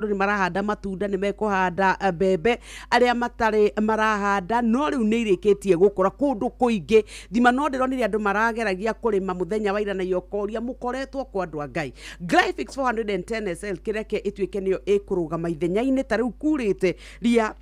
Nĩ marahanda matunda, nĩ mekũhanda mbembe, arĩa matarĩ marahanda, no rĩu nĩ irĩkĩtie gũkũra kũndũ kũingĩ. Thima no ndĩronire andũ marageragia kũrĩma mũthenya wa ira na iokoria mũkoretwo kwa andũ a Ngai. Glyphix 410 SL kĩreke ĩtuĩke nĩyo ĩkũrũgama ithenya-inĩ. Ta rĩu kurĩte ria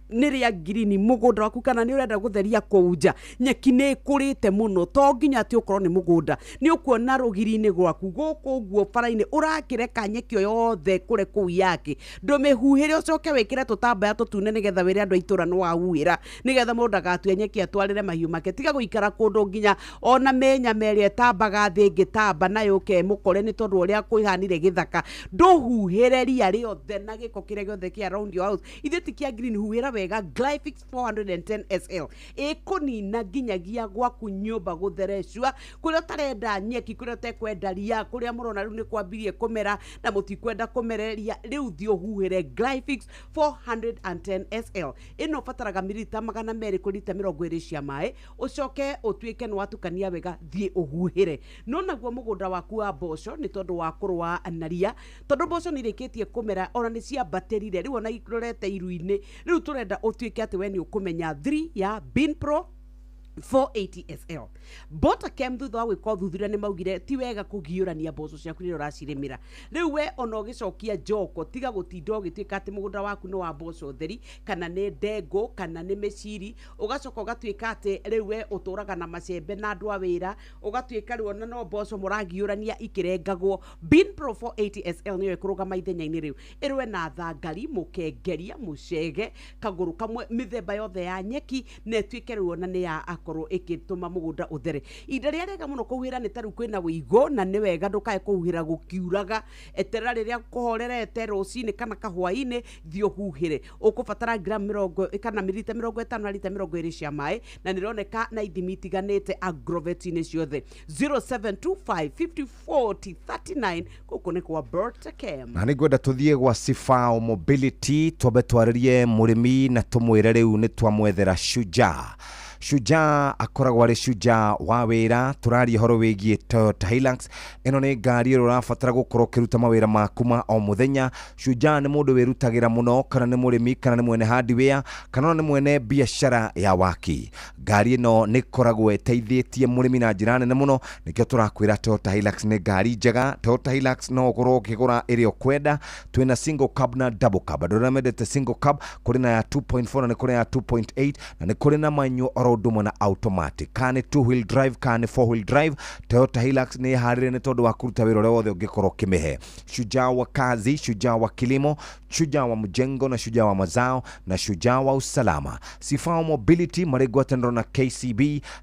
nĩ rĩa ngirini mũgũnda waku, kana nĩ ũrenda gũtheria kũu nja, nyeki nĩ ĩkũrĩte mũno, to nginya atĩ ũkorwo nĩ mũgũnda, nĩ ũkuona rũgiri-inĩ gwaku gũkũ ũguo bara-inĩ, ũrakĩreka nyeki o yothe kũre kũu yake, ndũmĩhuhĩre, ũcoke wĩkĩre tũtambaya tũtune nĩgetha wĩre andũ a itũra nĩ wahuhĩra, nĩgetha mũndũ ndagatue nyeki atwarĩre mahiũ make. Tiga gũikara kũndũ nginya ona mĩnyama ĩrĩa ĩtambaga thĩ ĩngĩtamba na yũke ĩmũkore nĩ tondũ ũrĩa kwĩhanire gĩthaka. Ndũhuhĩre ria rĩothe na gĩko kĩrĩa gĩothe kĩ around your house. Ithuĩ ti kĩa green, huhĩra wega Glyphix 410 SL ĩkũnina nginyagia gwaku nyũmba gũtherecua, kũrĩa ũtarenda nyeki, kũrĩa ũtekwenda ria, kũrĩa mũrona rĩu nĩ kwambirie kũmera na mũtikwenda kũmereria. Rĩu thiĩ ũhuhĩre Glyphix 410 SL. Ĩno ũbataraga mililita 200 kũrĩ lita 20 cia maĩ, ũcoke ũtuĩke nĩ watukania wega, thiĩ ũhuhĩre. No naguo mũgũnda waku wa mboco, nĩ tondũ wa kũrũa na ria, tondũ mboco nĩ irĩkĩtie kũmera, ona nĩ ciambatĩrire rĩu, ona irorete iru-inĩ, rĩu tũrenda ũtuĩke atĩ we nĩ ũkũmenya 3 ya Bin Pro 480 SL. Botakem thutha wa gwĩka ũthuthuria nĩ maugire ti wega kũgiũrania mboco ciaku rĩrĩa ũracirimĩra. Rĩu we ona ũgĩcokia njoko, tiga gũtinda ũgĩtuĩka atĩ mũgũnda waku nĩ wa mboco theri, kana nĩ ndengũ, kana nĩ mĩciri, ũgacoka ũgatuĩka atĩ rĩu we ũtũraga na macembe na andũ a wĩra, ũgatuĩka rĩu ona no mboco mũragiũrania ikĩrengagwo. Bin Pro 480 SL nĩyo ĩkũrũgama ithenya-inĩ rĩu, ĩrũe na thangari, mũkengeria, mũcege, kagũrũ kamwe, mĩthemba yothe ya nyeki, na ĩtuĩke rĩu ona nĩ ya akorwo ĩgĩtũma mũgũnda ũthere. Ihinda rĩrĩa rĩega mũno kũhuhĩra nĩ ta rĩu kwĩna wĩigũ, na nĩ wega ndũkae kũhuhĩra gũkiuraga. Eterera rĩrĩa kũhorerete rũcinĩ kana kahwaĩ-inĩ, thiĩ ũhuhĩre. Ũkũbatara gramu mĩrongo kana mililita 50 na lita 20 cia maĩ, na nĩ ĩroneka na ithimi itiganĩte agrovet-inĩ ciothe. 0725 50 40 39, gũkũ nĩ kwa Bertakem. Na nĩ ngwenda tũthiĩ gwa Sifao Mobility, twambe twarĩrie mũrĩmi na tũmwĩre rĩu nĩ twamwethera Shujaa. Shujaa akoragwo arĩ shujaa wa wĩra. Tũraria ũhoro wĩgiĩ Toyota Hilux. Ĩno nĩ ngari ĩrĩa ũrabatara gũkorwo ũkĩruta mawĩra maku ma o mũthenya. Shujaa nĩ mũndũ wĩrutagĩra mũno, kana nĩ mũrĩmi, kana nĩ mwene hardware, kana ona nĩ mwene biacara ya waki. Ngari ĩno nĩ ĩkoragwo ĩteithĩtie mũrĩmi na njĩra nene mũno. Nĩkĩo tũrakwĩra Toyota Hilux nĩ ngari njega. Toyota Hilux no ũkorwo ũkĩgũra ĩrĩa ũkwenda. Twĩna single cab na double cab. Andũ arĩa mendete single cab, kũrĩ na ya 2.4 na nĩ kũrĩ ya 2.8 na nĩ kũrĩ na manual oro ũndũ ũmwe na automatic, kana nĩ two wheel drive kana nĩ four wheel drive. Toyota Hilux nĩ ĩharĩrĩire nĩ tondũ wa kũruta wĩra ũrĩa wothe ũngĩkorwo ũkĩmĩhe. Shujaa wa kazi, shujaa wa kilimo, shujaa wa mjengo na shujaa wa mazao na shujaa wa usalama. Sifao Mobility marĩ ngwatanĩro na KCB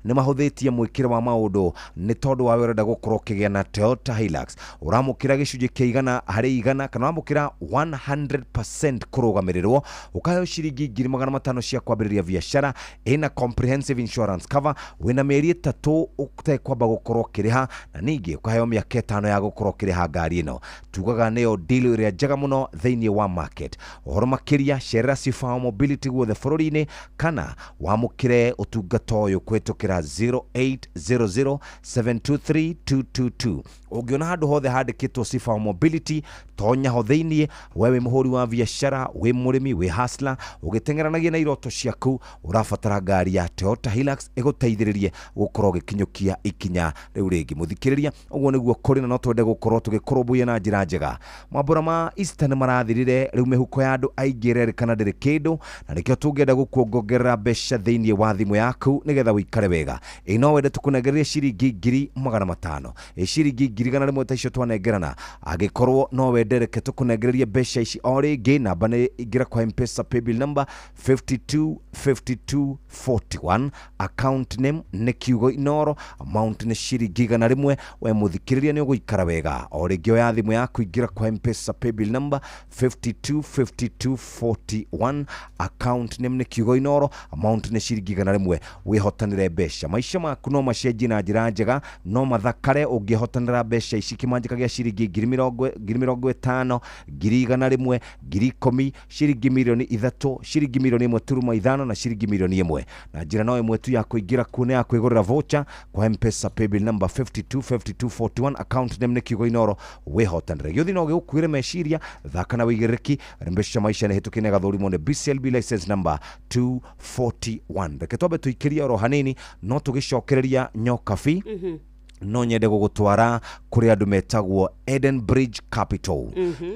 nĩ mahũthĩtie mwĩkĩre wa maũndũ, nĩ tondũ wa we ũrenda gũkorwo ũkĩgĩa na Toyota Hilux, ũramũkĩra gĩcunjĩ kĩa 100%, kana ũramũkĩra 100% kũrũgamĩrĩrwo, ũkaheo ciringi 500,000 cia kwambĩrĩria biacara, ĩna comprehensive insurance cover, wĩna mĩeri 3 ũtekwamba gũkorwo ũkĩrĩha, na ningĩ ũkaheo mĩaka 5 ya gũkorwo ũkĩrĩha ngari ĩno. Tugaga nĩyo deal ĩrĩa njega mũno thĩinĩ wa market. Ũhoro makĩria, cerera Sifao Mobility guothe bũrũri-inĩ, kana wamũkĩre ũtungata ũyũ kũhĩtũkĩra 0800 723 222. Ũngĩona handũ hothe handĩkĩtwo Sifao Mobility, tonya ho thĩinĩ. We wĩ mũhũri wa biacara, wĩ mũrĩmi, wĩ hustler ũgĩteng'eranagia na iroto ciaku, ũrabatara ngari ya Toyota Hilux ĩgũteithĩrĩrie gũkorwo ũgĩkinyũkia ikinya rĩu rĩngĩ. Mũthikĩrĩria, ũguo nĩguo kũrĩ, na no twende gũkorwo tũgĩkũrũmbũiya na njĩra njega. Mambũra ma Easter nĩ marathirire, rĩu mĩhuko ya andũ aingĩ ĩrerĩkana ndĩrĩ kĩndũ, na nĩkĩo tũngĩenda gũkuongongerera mbeca thĩinĩ wa thimũ yaku nĩgetha ũikare wega. Ĩ no wende tũkũnengererie ciringi 500,000, ĩ ciringi 100,000 ta icio twanengerana? Angĩkorwo no wende, reke tũkũnengererie mbeca ici o rĩngĩ. Namba nĩ ingĩra kwa M-Pesa paybill number 52 52 41, account name nĩ kiugo Inoro, amount nĩ ciringi 100. We mũthikĩrĩria, nĩ ũgũikara wega. O rĩngĩ, oya thimũ yaku, ingĩra kwa M-Pesa paybill number 52 52 41, account name nĩ kiugo Inoro, amount nĩ ciringi 100, wĩhotanĩre mbeca. Maica maku no macenjie na njĩra njega, no mathakare ũngĩhotanĩra mbeca ici, kĩmanjĩka gĩa ciringi 50,000, 100,000, 10,000, ciringi 3 mirioni, ciringi 1.5 milioni na ciringi 1 milioni. Na njĩra Njĩra no ĩmwe tu ya kũingĩra kuo nĩ ya kwĩgũrĩra voucher kwa Mpesa paybill number 525241, account name nĩ Kiugo Inoro, wĩhotanĩre. Gĩũthi no gĩgũkuĩre meciria, thaka na wĩigĩrĩrĩki. Mbeca maisha nĩ hĩtũkĩ nĩ gathũrimwo nĩ BCLB license number 241. Reke twambe tũikĩrie oro hanini, no tũgĩcokereria Nyokabi. No nyende gũgũtwara kũrĩ andũ metagwo Eden Bridge Capital.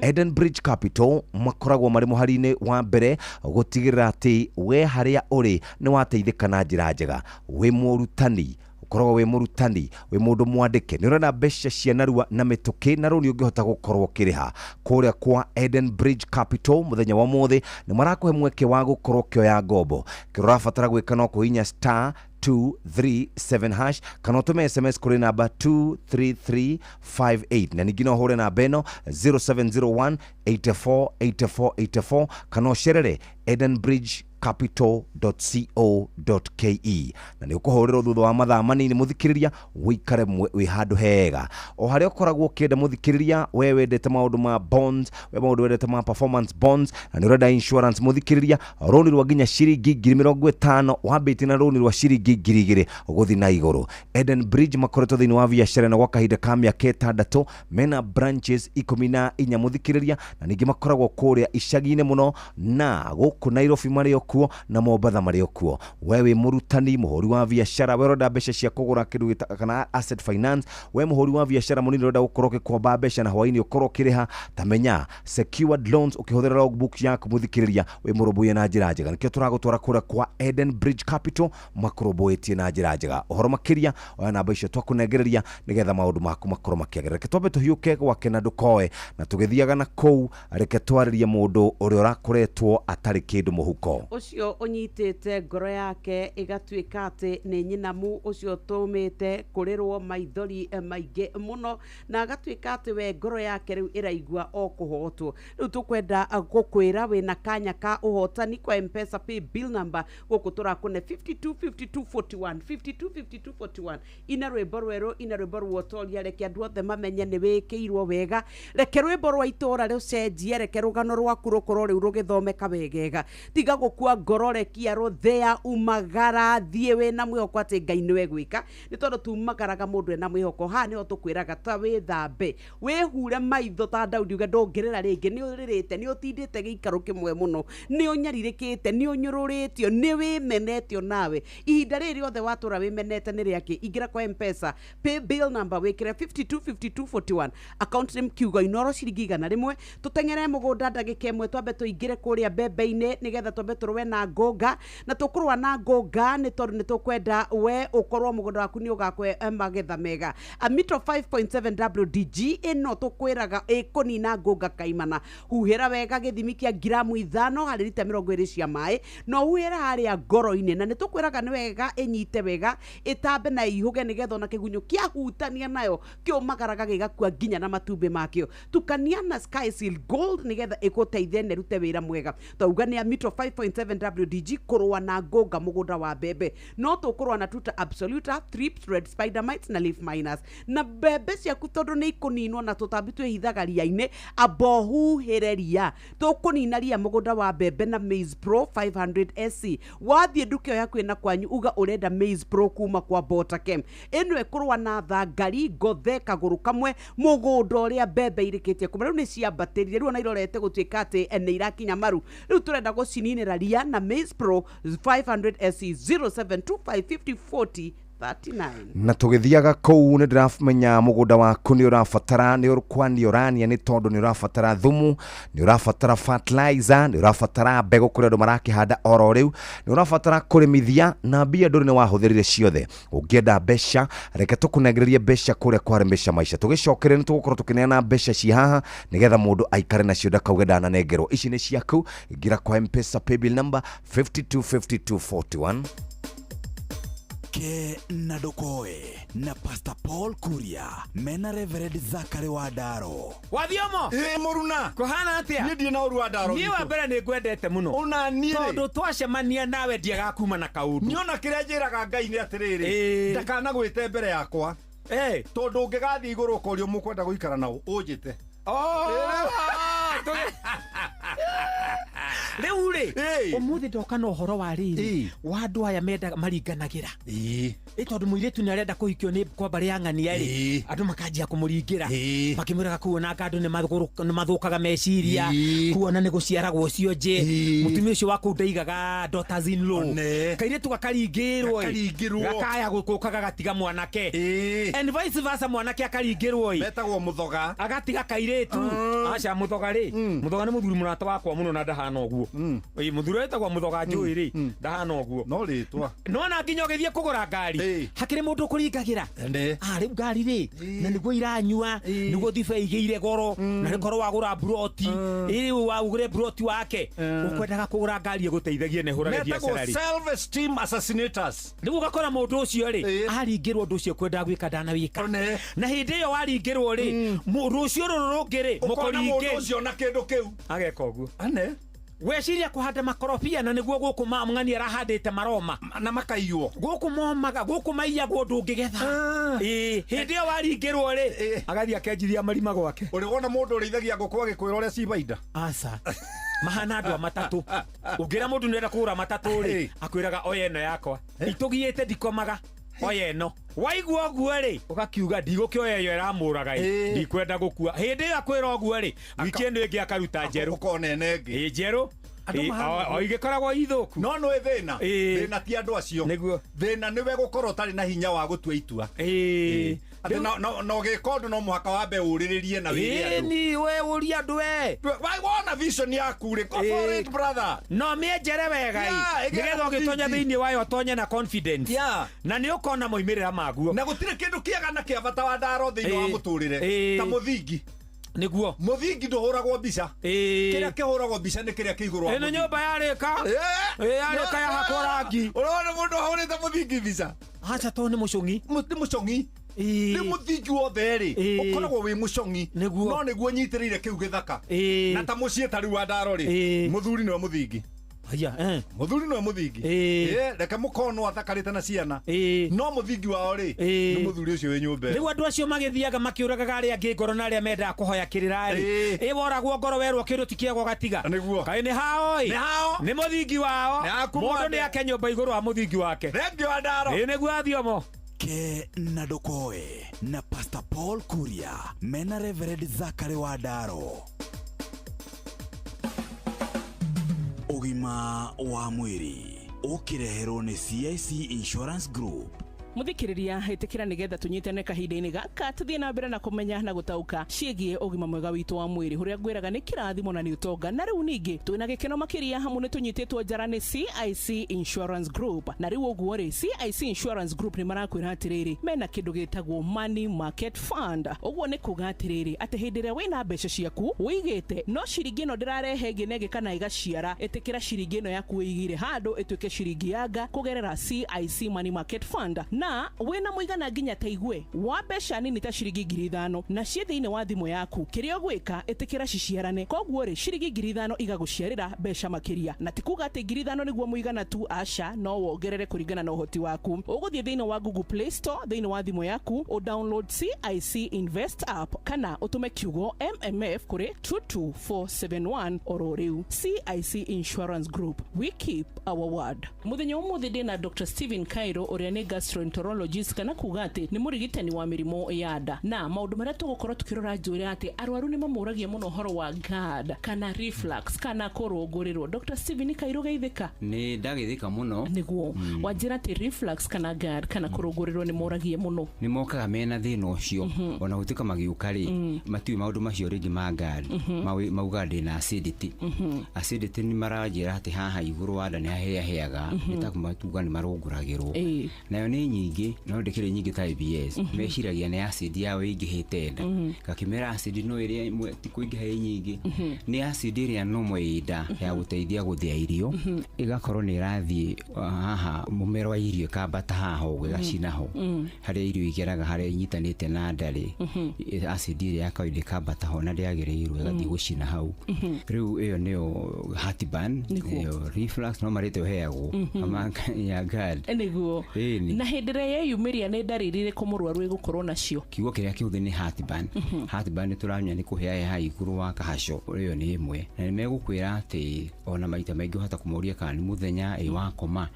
Eden Bridge Capital makoragwo marĩ mũhari-inĩ wa mbere gũtigĩrĩra atĩ we harĩa ũrĩ nĩ wateithĩka na njĩra njega. Wĩ mũrutani, ũkoragwo wĩ mũrutani, wĩ mũndũ mwandĩke, nĩ ũrenda mbeca cia narua na mĩtũkĩ na rũni ũngĩhota gũkorwo ũkĩrĩha, kũrĩa kwa Eden Bridge Capital mũthenya wa ũmũthĩ nĩ marakũhe mweke wa gũkorwo ũkĩoya ngombo. Kĩrĩa ũrabatara gwĩka no kũhihinya star 237 hash kana ũtũme SMS kũrĩ namba 23358, na ningĩ no ũhũre namba ĩno 0701 84 84 84 kana ũcerere edenbridgecapital.co.ke, na nĩ ũkũhũrĩrwo thutha wa mathaa manini. Mũthikĩrĩria, wĩikare wĩ handũ hega o harĩa ũkoragwo ũkĩenda. Mũthikĩrĩria, we wendete maũndũ ma bonds, we maũndũ wendete ma performance bonds na nĩ ũrenda insurance, mũthikĩrĩria, rũni rwa nginya ciringi 50,000 wambĩtie na rũni rwa ciringi 2,000 gũthiĩ na igũrũ. Eden Bridge makoretwo thĩinĩ wa biacara ĩno gwa kahinda ka mĩaka 6, mena branches 14, mũthikĩrĩria, na ningĩ makoragwo kũrĩa icagi-inĩ mũno na gũkũ Nairobi marĩ o kuo na Mombatha marĩ o kuo. We wĩ mũrutani, mũhũri wa biacara, we ũrenda mbeca cia kũgũra kĩndũ kana asset finance, we mũhũri wa biacara mũnini ũrenda gũkorwo ũgĩkomba mbeca na hwaĩ-inĩ ũkorwo ũkĩrĩha, ta menya secured loans ũkĩhũthĩra logbook yaku, mũthikĩrĩria, wĩ mũrũmbũiye na njĩra njega. Nĩkĩo tũragũtwara kũrĩa kwa Eden Bridge Capital makũrũmbũĩtie na njĩra njega. Ũhoro makĩria, oya namba icio twakũnengereria nĩgetha maũndũ maku makorwo makĩagĩra. Reke twambe tũhiũke gwake na ndũkoe, na tũgĩthiaga na kũu, reke twarĩrie mũndũ ũrĩa ũrakoretwo atarĩ kĩndũ mũhuko. Ũcio ũnyitĩte ngoro yake ĩgatuĩka atĩ nĩ nyinamu, ũcio ũtũmĩte kũrĩrwo maithori maingĩ mũno na agatuĩka atĩ we ngoro yake rĩu ĩraigua o kũhotwo. Rĩu tũkwenda gũkwĩra wĩna kanya ka ũhotani kwa Mpesa pay bill number gũkũ tũrakũne 525241, 525241. Ina rwĩmbo rwerũ, ina rwĩmbo ruotoria, reke andũ othe mamenye nĩ wĩkĩirwo wega, reke rwĩmbo rwa itũra rũcenjie, reke rũgano rwaku rũkorwo rĩu rũgĩthomeka wegega. Tiga gũkua ngoro, rekia rũthĩa, umagara, thiĩ wĩna mwĩhoko atĩ Ngai nĩwe gwĩka, nĩ tondũ tumagaraga mũndũ ena mwĩhoko. Haha nĩho tũkwĩraga ta wĩthambe, wĩhure maitho ta Daudi, uge ndũngĩrĩra rĩngĩ. Nĩ ũrĩrĩte, nĩ ũtindĩte gĩikaro kĩmwe mũno, nĩ ũnyarirĩkĩte, nĩ ũnyũrũrĩtio, nĩ wĩmenetio nawe. Ihinda rĩrĩ rĩothe watũra wĩmenete nĩ rĩakĩ? Ingĩra kwa Mpesa pay bill number, wĩkĩre 525241, account name Kiugo Inoro, ciringi 100. Tũteng'ere mũgũnda ndagĩka 1, twambe tũingĩre kũrĩa mbembe-inĩ nĩgetha twambe tũrũe na ngũnga. Na tũkũrũa na ngũnga nĩ tondũ nĩ tũkwenda we ũkorwo mũgũnda waku nĩ ũgakwe magetha mega. Amito 5.7 WDG ĩno tũkwĩraga ĩkũnina ngũnga kaimana. Huhĩra wega gĩthimi kĩa ngiramu 5 harĩ rita 20 cia maĩ, na ũhuhĩre harĩa ngoro-inĩ. Na nĩ tũkwĩraga nĩ wega ĩnyite wega, ĩtambe na ĩihũge, nĩgetha ona kĩgunyũ kĩahutania nayo kĩũmagaraga gĩgakua nginya na matumbĩ makĩo. Tukania na Skyseal Gold nĩgetha ĩgũteithie na ĩrute wĩra mwega. Twauga nĩ Amito 5.7 WDG kũrũa na ngũnga mũgũnda wa mbembe. No tũkũrũa na tuta absoluta, thrips, red spider mites na leaf miners na mbembe ciaku, tondũ nĩ ikũninwo na tũtambi twĩhithaga ria-inĩ. Amba ũhuhĩre ria, tũkũnina ria mũgũnda wa mbembe na Maize Pro 500 SC. Wathiĩ nduka ĩyo yaku ĩna kwanyu, uga ũrenda Maize Pro kuma kwa Botakem. Ĩno ĩkũrũa na thangari, ngothe, kagũrũ kamwe mũgũnda ũrĩa mbembe irĩkĩtie kuma. Rĩu nĩ ciambatĩrire, rĩu ona irorete gũtuĩka atĩ nĩ irakinya maru. Rĩu tũrenda gũcininĩra ria na Maize Pro 500 SC. 07255040 39. Na tũgĩthiaga kũu, nĩ ndĩramenya mũgũnda waku nĩ ũrabatara, nĩ ũkwania ũrania, nĩ tondũ nĩ ũrabatara thumu, nĩ ũrabatara fertilizer, nĩ ũrabatara mbegũ kũrĩ andũ marakĩhanda oro rĩu, nĩ ũrabatara kũrĩmithia na mbia ndũrĩ nĩ wahũthĩrire ciothe. Ũngĩenda mbeca, reke tũkũnengererie mbeca kũrĩa kwarĩmĩca maica. Tũgĩcokere nĩ tũgũkorwo tũkĩneana mbeca ci haha nĩgetha mũndũ aikare nacio ndakauge ndananengerwo. Ici nĩ ciaku. Ingĩra kwa Mpesa paybill number 525241. Ke na Ndũkoe na Pastor Paul Kuria mena Reverend Zakari wa Ndaro. Wathiomo. Ĩ mũruna. Kũhana atĩa? Niĩ ndirĩ na ũru wa Ndaro. Niĩ wa mbere nĩ ngwendete mũno. Ona niĩ. Tondũ twacemania nawe ndiagaga kuma na kaũndũ. Niona kĩrĩa njĩraga Ngai nĩ atĩrĩrĩ, ndakanagwĩte mbere yakwa, tondũ ũngĩgathiĩ igũrũ ũkorio mũkwenda gũikara nao ũnjĩte. Oh, Rĩu rĩ, Ĩĩ. ũmũthĩ ndoka na ũhoro wa rĩrĩ Ĩĩ. wa andũ aya mendaga maringanagĩra. Ĩĩ. Ĩ tondũ mũirĩtu nĩ arenda kũhikio nĩ kwa mbarĩ ya ng'ania rĩ, Ĩĩ. andũ makanjia kũmũringĩra Ĩĩ. makĩmwĩraga kuona anga andũ nĩ mathũkaga meciria, Ĩĩ. kuona nĩ gũciaragwo ũcio nje, Ĩĩ. mũtumia ũcio wa kũu ndaigaga daughters in law. One. Kairĩtu gakaringĩrwo ĩ, Gakaringĩrwo. gakaya gũkũka gagatiga mwanake, Ĩĩ. and vice versa, mwanake akaringĩrwo ĩ, Metagwo mũthoga. agatiga kairĩtu. Aca mũthoga rĩ, mũthoga nĩ mũthuri mũrata wakwa mũno na ndahana ũguo. Ĩ, mũthuri wetagwo mũthoga njũĩ rĩ, ndahana ũguo. No rĩtwa. Nona nginya ũgĩthiĩ kũgũra ngari, Ĩĩ. hakĩrĩ mũndũ ũkũringagĩra. Ene. Ah, rĩu ngari rĩ, na nĩguo iranyua, nĩguo thiba igĩire goro, na rĩkorwo wagũra mburoti ĩ, rĩu waugũre mburoti wake, ũkwendaga kũgũra ngari ĩgũteithagie na ĩhũrage Metagwo biacara rĩ. self esteem assassinators. Rĩu ũgakora mũndũ ũcio rĩ, Ĩĩ. aringĩrwo ũndũ ũcio kwendaga gwĩka ndanawĩka. One. Na hĩndĩ ĩyo waringĩrwo rĩ, rũciũ rũrũ rũngĩ rĩ, Ũkona mũndũ mũkũringĩ ũcio na kĩndũ kĩu. ageka ũguo. Ane. Weciria kũhanda makorobia, na nĩguo gũkũ ng'ani arahandĩte maroma Na makaiywo. gũkũ momaga, gũkũ maiyagwo ndũngĩgetha. Ĩĩ, hĩndĩ ĩyo waringĩrwo rĩ, Ĩĩ. agathiĩ akenjithia marima gwake. Ũrĩ wona mũndũ ũrĩithagia ngũkũ agĩkwĩra ũrĩa cibainda? Aca, mahana andũ a matatũ. Ũngĩra mũndũ nĩarenda kũgũra matatũ rĩ, Ĩĩ. akwĩraga oya ĩno yakwa itũgiĩte ndikomaga, oya ĩno. Waigua ũguo rĩ, ũgakiuga ndigũkĩoya ĩyo ĩramũraga ĩ, Ĩĩ. ndikwenda gũkua. Hĩndĩ ĩyo akwĩra ũguo rĩ, wiki ĩno ĩngĩ akaruta njerũ. Ũkona ĩno ĩngĩ. Ĩ njerũ. Andũ Ĩ, mahana o igĩkoragwo ithũku. No nĩ thĩna. Ĩĩ. Thĩna ti andũ acio. Nĩguo. Thĩna nĩwe gũkorwo ũtarĩ na hinya wa gũtua itua. Ĩĩ. Atĩ na ũgĩka ũndũ no mũhaka wambe ũrĩrĩrie na wĩre andũ. Ĩni we ũria andũ we. Wona vision yaku rĩ, go for Ĩĩ. it brother. No mĩenjere wega ĩ, Yeah, ĩgĩe na nĩgetha ũgĩtonya mũthingi. thĩinĩ wayo ũtonye na confidence. Yeah. Na nĩ ũkona moimĩrĩra maguo. Na gũtirĩ kĩndũ kĩega na kĩa bata wa ndaro thĩinĩ wa Ĩĩ. mũtũrĩre Ĩĩ. ta mũthingi. Nĩguo. Mũthingi ndũhũragwo mbica. Ĩĩ. Kĩrĩa kĩhũragwo mbica nĩ kĩrĩa kĩ igũrũ wa Ĩno mũthingi. nyũmba yarĩka. Ĩĩ, yarĩka yahakwo rangi. Ũrona mũndũ ahũrĩte mũthingi mbica? Aca, to nĩ mũcũng'i. Nĩ mũcong'i. Ĩĩ. Nĩ mũthingi wothe rĩ, Ĩĩ. ũkoragwo wĩ mũcong'i. Nĩguo. No nĩguo nyitĩrĩire kĩu gĩthaka. Ĩĩ. Na ta mũciĩ ta rĩu wa ndaro rĩ, Ĩĩ. mũthuri nĩwe mũthingi. Haya, eh. Mũthuri nĩwe mũthingi. Ĩĩ. Ĩĩ, reke mũkonwo athakarĩte na ciana. Ĩĩ. No mũthingi wao rĩ, Ĩĩ. nĩ mũthuri ũcio wĩ nyũmba ĩyo. Rĩu andũ acio magĩthiaga makĩũragaga arĩa angĩ ngoro na arĩa mendaga kũhoya kĩrĩra rĩ, Ĩĩ. ĩ woragwo ngoro werwo kĩndũ ti kĩega ũgatiga. Nĩguo. Kaĩ nĩ hao ĩ? Nĩ hao. Nĩ mũthingi wao. Nĩ haku Mũndũ mwande. nĩ ake nyũmba igũrũ wa mũthingi wake. Thengiũ wa ndaro. Ĩ nĩguo athiomo. Ke na ndũkoe na Pastor Paul Kuria mena Reverend Zakari wa Ndaro. Ũgima wa mwĩrĩ ũkĩreherwo nĩ CIC Insurance Group. Muthikiriria, itikira nigetha tunyitane kahinda-inĩ gaka tuthie na mbere na kũmenya na gũtauka ciĩgiĩ ũgima mwega witũ wa mwĩrĩ, ũrĩa ngwĩraga nĩ kĩrathimo na nĩ ũtonga. Na rĩu ningĩ twĩna gĩkeno makĩria hamu nĩ tũnyitĩtwo njara nĩ CIC Insurance Group. Na rĩu ũguo rĩ, CIC Insurance Group nĩ marakwĩra atĩrĩrĩ, mena kĩndũ gĩtagwo Money Market Fund. Ũguo nĩ kuga atĩrĩrĩ, atĩ hĩndĩ ĩrĩa wĩna mbeca ciaku wĩigĩte, no ciringi ĩno ndĩrarehe ĩngĩ na ĩngĩ kana ĩgaciara, ĩtĩkĩra ciringi ĩno yaku wĩigĩire handũ ĩtuĩke ciringi yanga kũgerera CIC Money Market Fund. Na wĩna mũigana nginya ta igue wa mbeca nini ta ciringi 5,000 na ciĩ thĩinĩ wa thimũ yaku, kĩrĩa ũgwĩka ĩtĩkĩra ciciarane. Koguo rĩ, ciringi 5,000 igagũciarĩra mbeca makĩria, na ti kuga atĩ 5,000 nĩguo mũigana tu, aca, no wongerere kũringana na ũhoti waku. Ũgũthiĩ thĩinĩ wa Google Play Store thĩinĩ wa thimũ yaku, ũ download CIC Invest app kana ũtũme kiugo MMF kũrĩ 22471 oro rĩu. CIC Insurance Group, we keep our word. Mũthenya ũmũthĩ ndĩna Dr. Stephen Cairo ũrĩa nĩ gastroenterologist, kana kuga atĩ nĩ mũrigitani wa mĩrimũ ya nda. Na maũndũ marĩa tũgũkorwo tũkĩrora, njũĩre atĩ arwaru nĩ mamũragia mũno ũhoro wa GERD kana reflux kana kũrũngũrĩrwo. Dr. Stephen Cairo, geithĩka. Nĩ ndagĩthĩka mũno. Nĩguo wanjĩra atĩ reflux kana GERD kana kũrũngũrĩrwo nĩ moragie mũno. Nĩ mokaga mena thĩna ũcio, ona gũtuĩka magĩũka rĩ, matiũĩ maũndũ macio rĩngĩ ma GERD. Maugaga ndĩna acidity. Acidity nĩ maranjĩra atĩ haha igũrũ wa nda nĩ hahĩahĩaga, nĩ ta tuga nĩ marũngũragĩrwo. Ĩĩ. Nayo nĩ nyingĩ, no ndĩkĩrĩ nyingĩ ta IBS. Meciragia nĩ acid yao ĩingĩhĩte nda. Ngakĩmera acid no ĩrĩa ĩmwe ti kũingĩha ĩ nyingĩ, nĩ acid ĩrĩa nomo ĩ nda ya gũteithia gũthĩa irio, ĩgakorwo nĩ ĩrathiĩ haha mũmero wa irio ĩkambata haha ũguo ĩgacina ho harĩa irio igeraga, harĩa inyitanĩte na nda rĩ, acid ĩrĩa ya kawaida ĩkambata ho na ndĩagĩrĩirwo, ĩgathiĩ gũcina hau. Rĩu ĩyo nĩyo heartburn, Nĩguo. ĩyo reflux no marĩte ũheagwo ama ya GERD. Nĩguo. Ĩni. Na hĩndĩ Hĩndĩ ĩrĩa yeyumĩria nĩ ndariri irĩkũ mũrwaru ĩgũkorwo nacio? Kiugo kĩrĩa kĩhũthĩ nĩ heartburn. Heartburn nĩ tũramenya nĩ kũhĩa haha igũrũ wa kahaco, ĩyo nĩ ĩmwe. Na nĩ megũkwĩra atĩ ona maita maingĩ ũhota kũmoria kana nĩ mũthenya ĩ wakoma.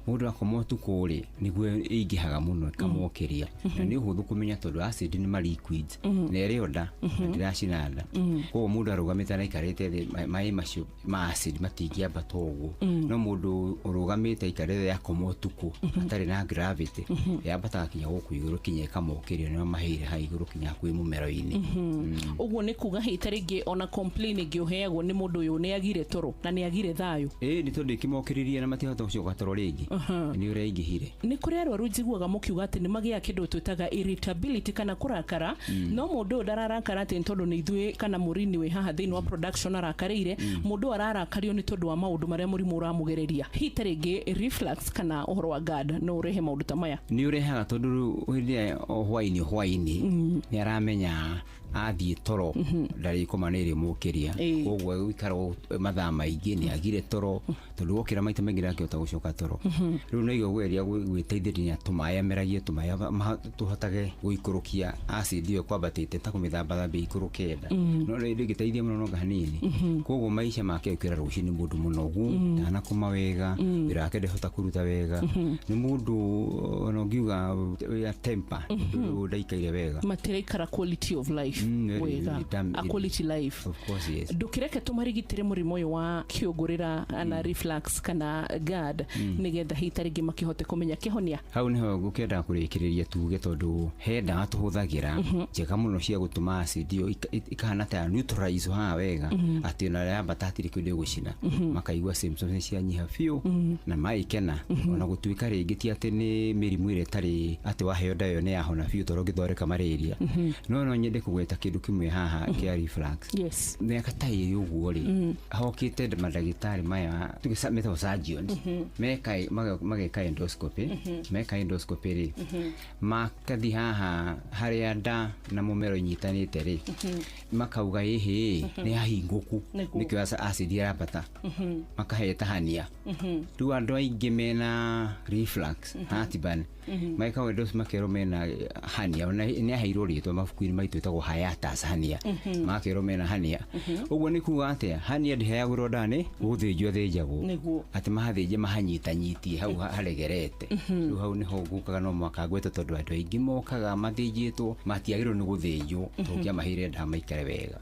Mũndũ akoma ũtukũ rĩ, nĩguo ĩingĩhaga mũno ĩkamokĩria. Na nĩ ũhũthũ kũmenya tondũ acid nĩ ma liquids na ĩrĩ o nda na ndĩracina nda. Koguo mũndũ arũgamĩte na aikarĩte thĩ, maĩ macio ma acid matingĩambata ũguo. No mũndũ ũrũgamĩte aikarĩte thĩ akoma ũtukũ atarĩ na gravity, yambataga kinya gũkũ igũrũ kinya ĩkamokĩria, nĩo maheire haha igũrũ kinya hakuhĩ mũmero-inĩ. Ũguo nĩ kuga hita rĩngĩ ona complain ĩngĩ ũheagwo nĩ mũndũ ũyũ nĩ agire toro na nĩ agire thayũ. Ĩĩ, nĩ tondũ ĩkĩmokĩrĩria na matihota gũcoka toro rĩngĩ, nĩ ũrĩa aingĩhire. Nĩ kũrĩ arwaru njiguaga mũkiuga atĩ nĩ magĩaga kĩndũ twĩtaga irritability kana kũrakara, no mũndũ ũyũ ndararakara atĩ nĩ tondũ nĩ ithuĩ kana mũrini wĩ haha thĩinĩ wa production arakarĩire, mũndũ ũyũ ararakario nĩ tondũ wa maũndũ marĩa mũrimũ ũramũgereria. Hita rĩngĩ reflux kana ũhoro wa GERD no ũrehe maũndũ ta maya? Nĩ ũrehaga, tondũ rĩu hĩndĩ ĩrĩa o hwaĩ-inĩ nĩ aramenya athiĩ toro ndarĩkoma nĩ ĩrĩmũkĩria, koguo gũikara mathaa maingĩ nĩ agire toro, tondũ wokĩra maita maingĩ ndangĩhota gũcoka toro. Rĩu no igũgeria gwĩteithĩrĩria tũmaĩ, ameragie tũmaĩ tũhotage gũikũrũkia acid ĩyo kwambatĩte, ta kũmĩthambathambia ikũrũke nda, no ndĩngĩteithia mũno nonga hanini. Koguo maica make ũkĩra rũcinĩ mũndũ mũnogu, ndanakoma wega, wĩra wake ndahota kũruta wega, nĩ mũndũ ona ũngiuga ya temper ndaikaire wega, matiraikara quality of life wega, a quality life. Of course, yes. Ndũkĩreke tũmarigitĩre mũrimũ ũyũ wa kĩũngũrĩra na reflux kana GERD, nĩgetha hita rĩngĩ makĩhote kũmenya kĩhonia. Hau nĩho ngũkĩenda kũrĩkĩrĩria tuge, tondũ he ndawa tũhũthagĩra njega mũno cia gũtũma acid ĩyo ikahana ta ya neutralize haha wega, atĩ ona yambata hatirĩ kĩndũ ĩgũcina, makaigua symptoms nĩ cianyiha biũ na maikena. Ona gũtuĩka rĩngĩ ti atĩ nĩ mĩrimũ ĩrĩa ĩtarĩ atĩ waheo ndawa ĩyo nĩ yahona biũ, tondũ ũngĩthondeka malaria. No nyende kũgweta kĩndũ kĩmwe haha kĩa reflux. Mĩaka ta ĩrĩ ũguo rĩ, hokĩte mandagĩtarĩ maya tuge metagwo surgeons, meka mageka endoscopy. Meka endoscopy rĩ, makathiĩ haha harĩa nda na mũmero inyitanĩte rĩ, makauga ĩhĩ nĩ hahingũku, nĩkĩo acid ĩrambata, makaheta hania. Rĩu andũ aingĩ mena reflux heartburn mekaga endoscopy makerwo mena hania, ona nĩ aheirwo rĩtwa mabuku-inĩ maitũ ĩtagwo hiatus hernia, makerwo mena hania. Ũguo nĩ kuga atĩa? Hania ndĩheagĩrwo nda, nĩ gũthĩnjwo thĩnjagwo, atĩ mahathĩnje mahanyitanyitie hau haregerete. Rĩu hau nĩho ngũkaga no mwaka ngwete, tondũ andũ aingĩ mokaga mathĩnjĩtwo matiagĩrĩirwo nĩ gũthĩnjwo, tũngĩamaheire ndawa maikare wega.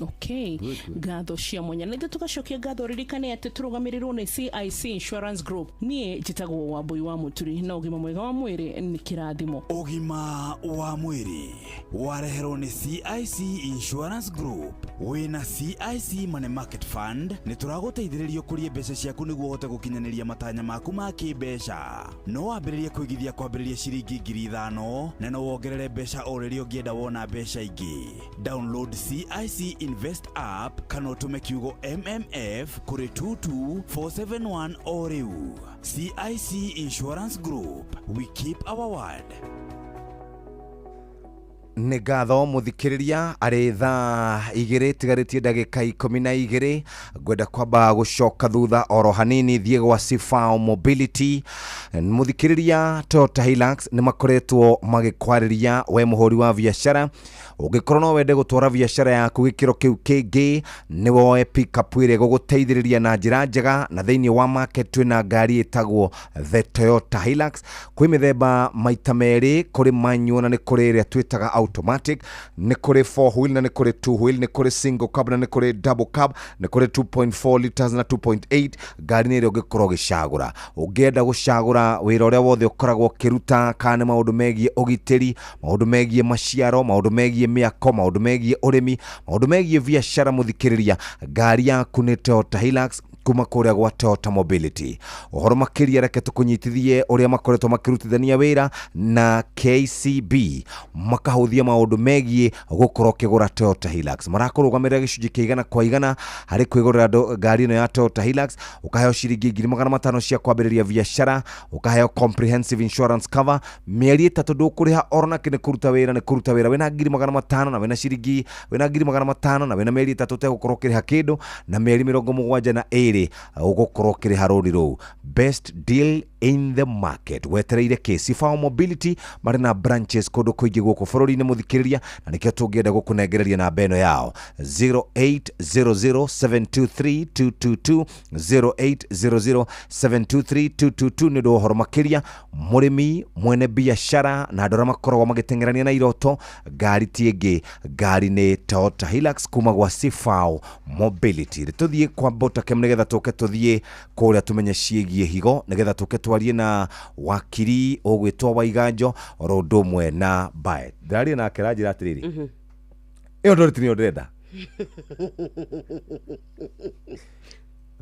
Okay, ngatho cia mwanya nĩngĩ tũgacokia ngatho. Ririkane atĩ tũrũgamĩrĩrwo nĩ CIC Insurance Group. Niĩ njĩtagwo Wambui wa Mũturi, na ũgima mwega wa mwĩrĩ nĩ kĩrathimo. Ũgima wa mwĩrĩ wareherwo nĩ CIC Insurance Group. Wĩna CIC Money Market Fund nĩ tũragũteithĩrĩria ũkũrie mbeca ciaku nĩguo ũhote gũkinyanĩria matanya maku ma kĩmbeca. No wambĩrĩrie kũigithia kwambĩrĩria ciringi 5,000, na no wongerere mbeca o rĩrĩa ũngĩenda wona mbeca ingĩ. Download CIC Invest app kana ũtũme kiugo MMF kũrĩ 22471 o rĩu. CIC Insurance Group, we keep our word. Nĩ ngatho mũthikĩrĩria, arĩ thaa 2 tigarĩtie ndagĩka 12. Ngwenda kwamba gũcoka thutha oro hanini, thiĩ gwa Cifao Mobility. Mũthikĩrĩria, Toyota Hilux nĩ makoretwo magĩkwarĩria we mũhũri wa biacara, ũngĩkorwo no wende gũtwara biacara yaku gĩkĩro kĩu kĩngĩ, nĩ woe pickup ĩrĩa ĩgũgũteithĩrĩria na njĩra njega. Na thĩinĩ wa market twĩna ngari ĩtagwo the Toyota Hilux, kwĩ mĩthemba maita merĩ, kũrĩ manual na nĩ kũrĩ ĩrĩa twĩtaga automatic, nĩ kũrĩ 4 wheel na nĩ kũrĩ 2 wheel, nĩ kũrĩ single cab na nĩ kũrĩ double cab, nĩ kũrĩ 2.4 liters na 2.8. Ngari nĩ ĩrĩa ũngĩkorwo ũgĩcagũra, ũngĩenda gũcagũra wĩra ũrĩa wothe ũkoragwo ũkĩruta, kana nĩ maũndũ megiĩ ũgitĩri, maũndũ megiĩ maciaro, maũndũ megiĩ mĩako, maũndũ megiĩ ũrĩmi, maũndũ megiĩ biacara, mũthikĩrĩria, ngari yaku nĩ Toyota Hilux kuma kũrĩa gwa Toyota Mobility. Ũhoro makĩria, reke tũkũnyitithie ũrĩa makoretwo makĩrutithania wĩra na KCB, makahũthia maũndũ megiĩ gũkorwo ũkĩgũra Toyota Hilux. Marakũrũgamĩrĩra gĩcunjĩ kĩa 100% harĩ kwĩgũrĩra ngari ĩno ya Toyota Hilux, ũkaheo ciringi 500,000 cia kwambĩrĩria biacara, ũkaheo comprehensive insurance cover, mĩeri 3 ndũkũrĩha oro nakĩ, nĩ kũruta wĩra, nĩ kũruta wĩra wĩna 500,000 na wĩna ciringi wĩna 500,000 na wĩna mĩeri 3 ũtegũkorwo ũkĩrĩha kĩndũ, na mĩeri 72. ĩrĩ ũgũkorwo ũkĩrĩha rũni rũu. Best deal in the market. Wetereire kĩ? Sifao Mobility marĩ na branches kũndũ kũingĩ gũkũ bũrũri-inĩ mũthikĩrĩria, na nĩkĩo tũngĩenda gũkũnengereria namba ĩno yao 0800723222, 0800723222 nĩ ũndũ wa ũhoro makĩria. Mũrĩmi mwene biacara na andũ arĩa makoragwo magĩteng'erania na iroto, ngari ti ĩngĩ, ngari nĩ Toyota Hilux kuma gwa Sifao Mobility. Tũthiĩ kwa Botakem nĩgetha tũke tũthiĩ kũrĩa tũmenye ciĩgiĩ higo, nĩgetha tũke twarie na wakiri ũgwĩtwo Waiganjo oro ũndũ ũmwe na Bae. Ndĩraria nake ranjĩra atĩrĩrĩ, ĩyo ndorĩti nĩyo ndĩrenda.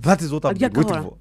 That is what I've been waiting for.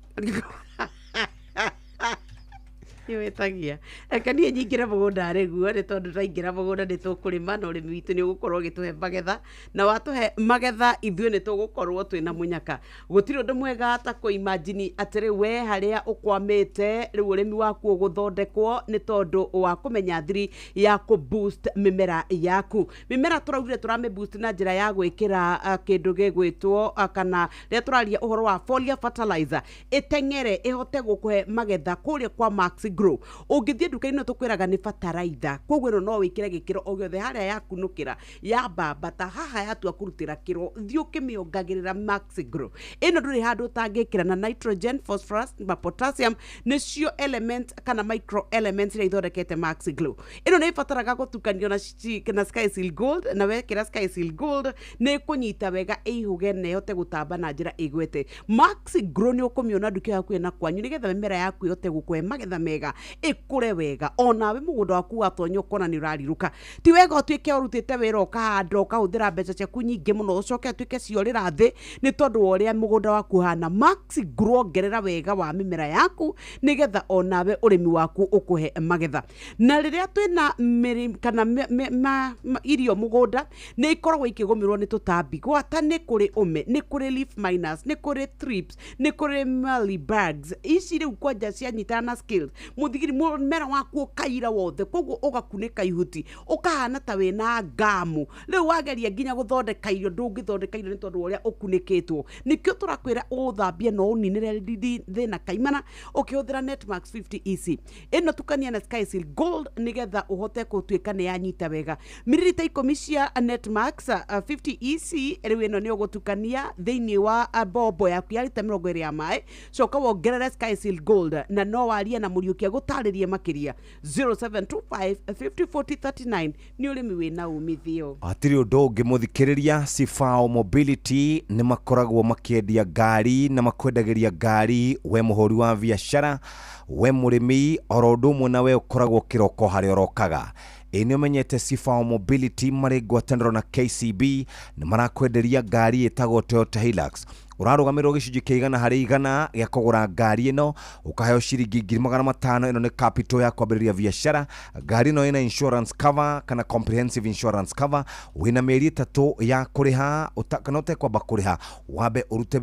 Nĩwĩtagia reke niĩ nyingĩre mũgũnda rĩguo, nĩ tondũ twaingĩra mũgũnda nĩ tũkũrĩma na ũrĩmi witũ nĩ ũgũkorwo ũgĩtũhe magetha, na watũhe magetha ithuĩ nĩ tũgũkorwo twĩna mũnyaka. Gũtirĩ ũndũ mwega ta kũimagine atĩ rĩu we harĩa ũkwamĩte rĩu ũrĩmi waku ũgũthondekwo nĩ tondũ wa kũmenya thiri ya kũ boost mĩmera yaku. Mĩmera tũraugire tũramĩ boost na njĩra ya gwĩkĩra kĩndũ gĩgwĩtwo kana rĩrĩa tũraria ũhoro wa foliar fertilizer ĩteng'ere ĩhote gũkũhe magetha kũrĩa kwa Max Grow. Ũngĩthiĩ nduka-inĩ tũkwĩraga nĩ bataraitha, koguo ĩno no wĩkĩre gĩkĩro o gĩothe harĩa yakunũkĩra yambambata haha yatua kũrutĩra kĩro thiĩ ũkĩmĩongagĩrĩra Max Grow. Ĩno ndũrĩ handũ ũtangĩkĩra na nitrogen, phosphorus na potassium nĩcio element kana micro elements iria ithondekete Max Grow. Ĩno nĩ ĩbataraga gũtukanio na Skyseal Gold, na wekĩra Skyseal Gold nĩ ĩkũnyita wega ĩihũge na ĩhote gũtamba na njĩra ĩgwete. Max Grow nĩ ũkũmĩona nduka ĩyo hakuhĩ na kwanyu nĩgetha mĩmera yaku ĩhote gũkũhe magetha mega, ĩkũre wega, onawe mũgũnda waku watonya ũkona nĩ ũrarirũka. Ti wega ũtuĩke ũrutĩte wĩra ũkahanda ũkahũthĩra mbeca ciaku nyingĩ mũno ũcoke ũtuĩke ciorĩra thĩ nĩ tondũ wa ũrĩa mũgũnda waku ũhana. Max Grow ongerera wega wa mĩmera yaku nĩgetha onawe ũrĩmi waku ũkũhe magetha. Na rĩrĩa twĩna mĩrĩ kana irio mũgũnda nĩ ikoragwo ikĩgũmĩrwo nĩ tũtambi, gwata nĩ kũrĩ ũme, nĩ kũrĩ leaf miners, nĩ kũrĩ thrips, nĩ kũrĩ mealybugs. Ici rĩu kwanja cianyitana na scales, mũthigiri mũmera waku ũkaira wothe, koguo ũgakunĩka ihuti ũkahana ta wĩna ngamu. Rĩu wageria nginya gũthondeka irio ndũngĩthondeka irio nĩ tondũ wa ũrĩa ũkunĩkĩtwo. Nĩkĩo tũrakwĩra ũthambie na ũninĩre thĩna kaimana ũkĩhũthĩra Netmax 50 EC. Ĩno tukania na Skyseal Gold nĩgetha ũhote gũtuĩka nĩ yanyita wega. Miririta 10 cia Netmax 50 EC rĩu ĩno nĩ ũgũtukania thĩinĩ wa bombo yaku ya rita 20 ya maĩ, coka wongerere Skyseal Gold na no warie na Mũriũki agũtarĩrie makĩria 0725 50 40 39. Nĩ ũrĩmi wĩna umithio. Hatirĩ ũndũ ũngĩ mũthikĩrĩria, Sifao Mobility nĩ makoragwo makĩendia ngari na makwendagĩria ngari we mũhũri wa biacara, we mũrĩmi, oro ũndũ ũmwe na we ũkoragwo kĩroko harĩa ũrokaga. Ĩ nĩ ũmenyete Sifao Mobility marĩ ngwatanĩro na KCB nĩ marakwenderia ngari ĩtagwo Toyota Hilux. Ũrarũgamĩrĩrwo gĩcunjĩ kĩa 100 harĩ 100 gĩa kũgũra ngari ĩno, ũkaheo ciringi 500,000. Ĩno nĩ capital ya kwambĩrĩria biacara. Ngari ĩno ĩna insurance cover kana comprehensive insurance cover, wĩna mĩeri 3 ya kũrĩha kana ũtekwamba kũrĩha, wambe ũrute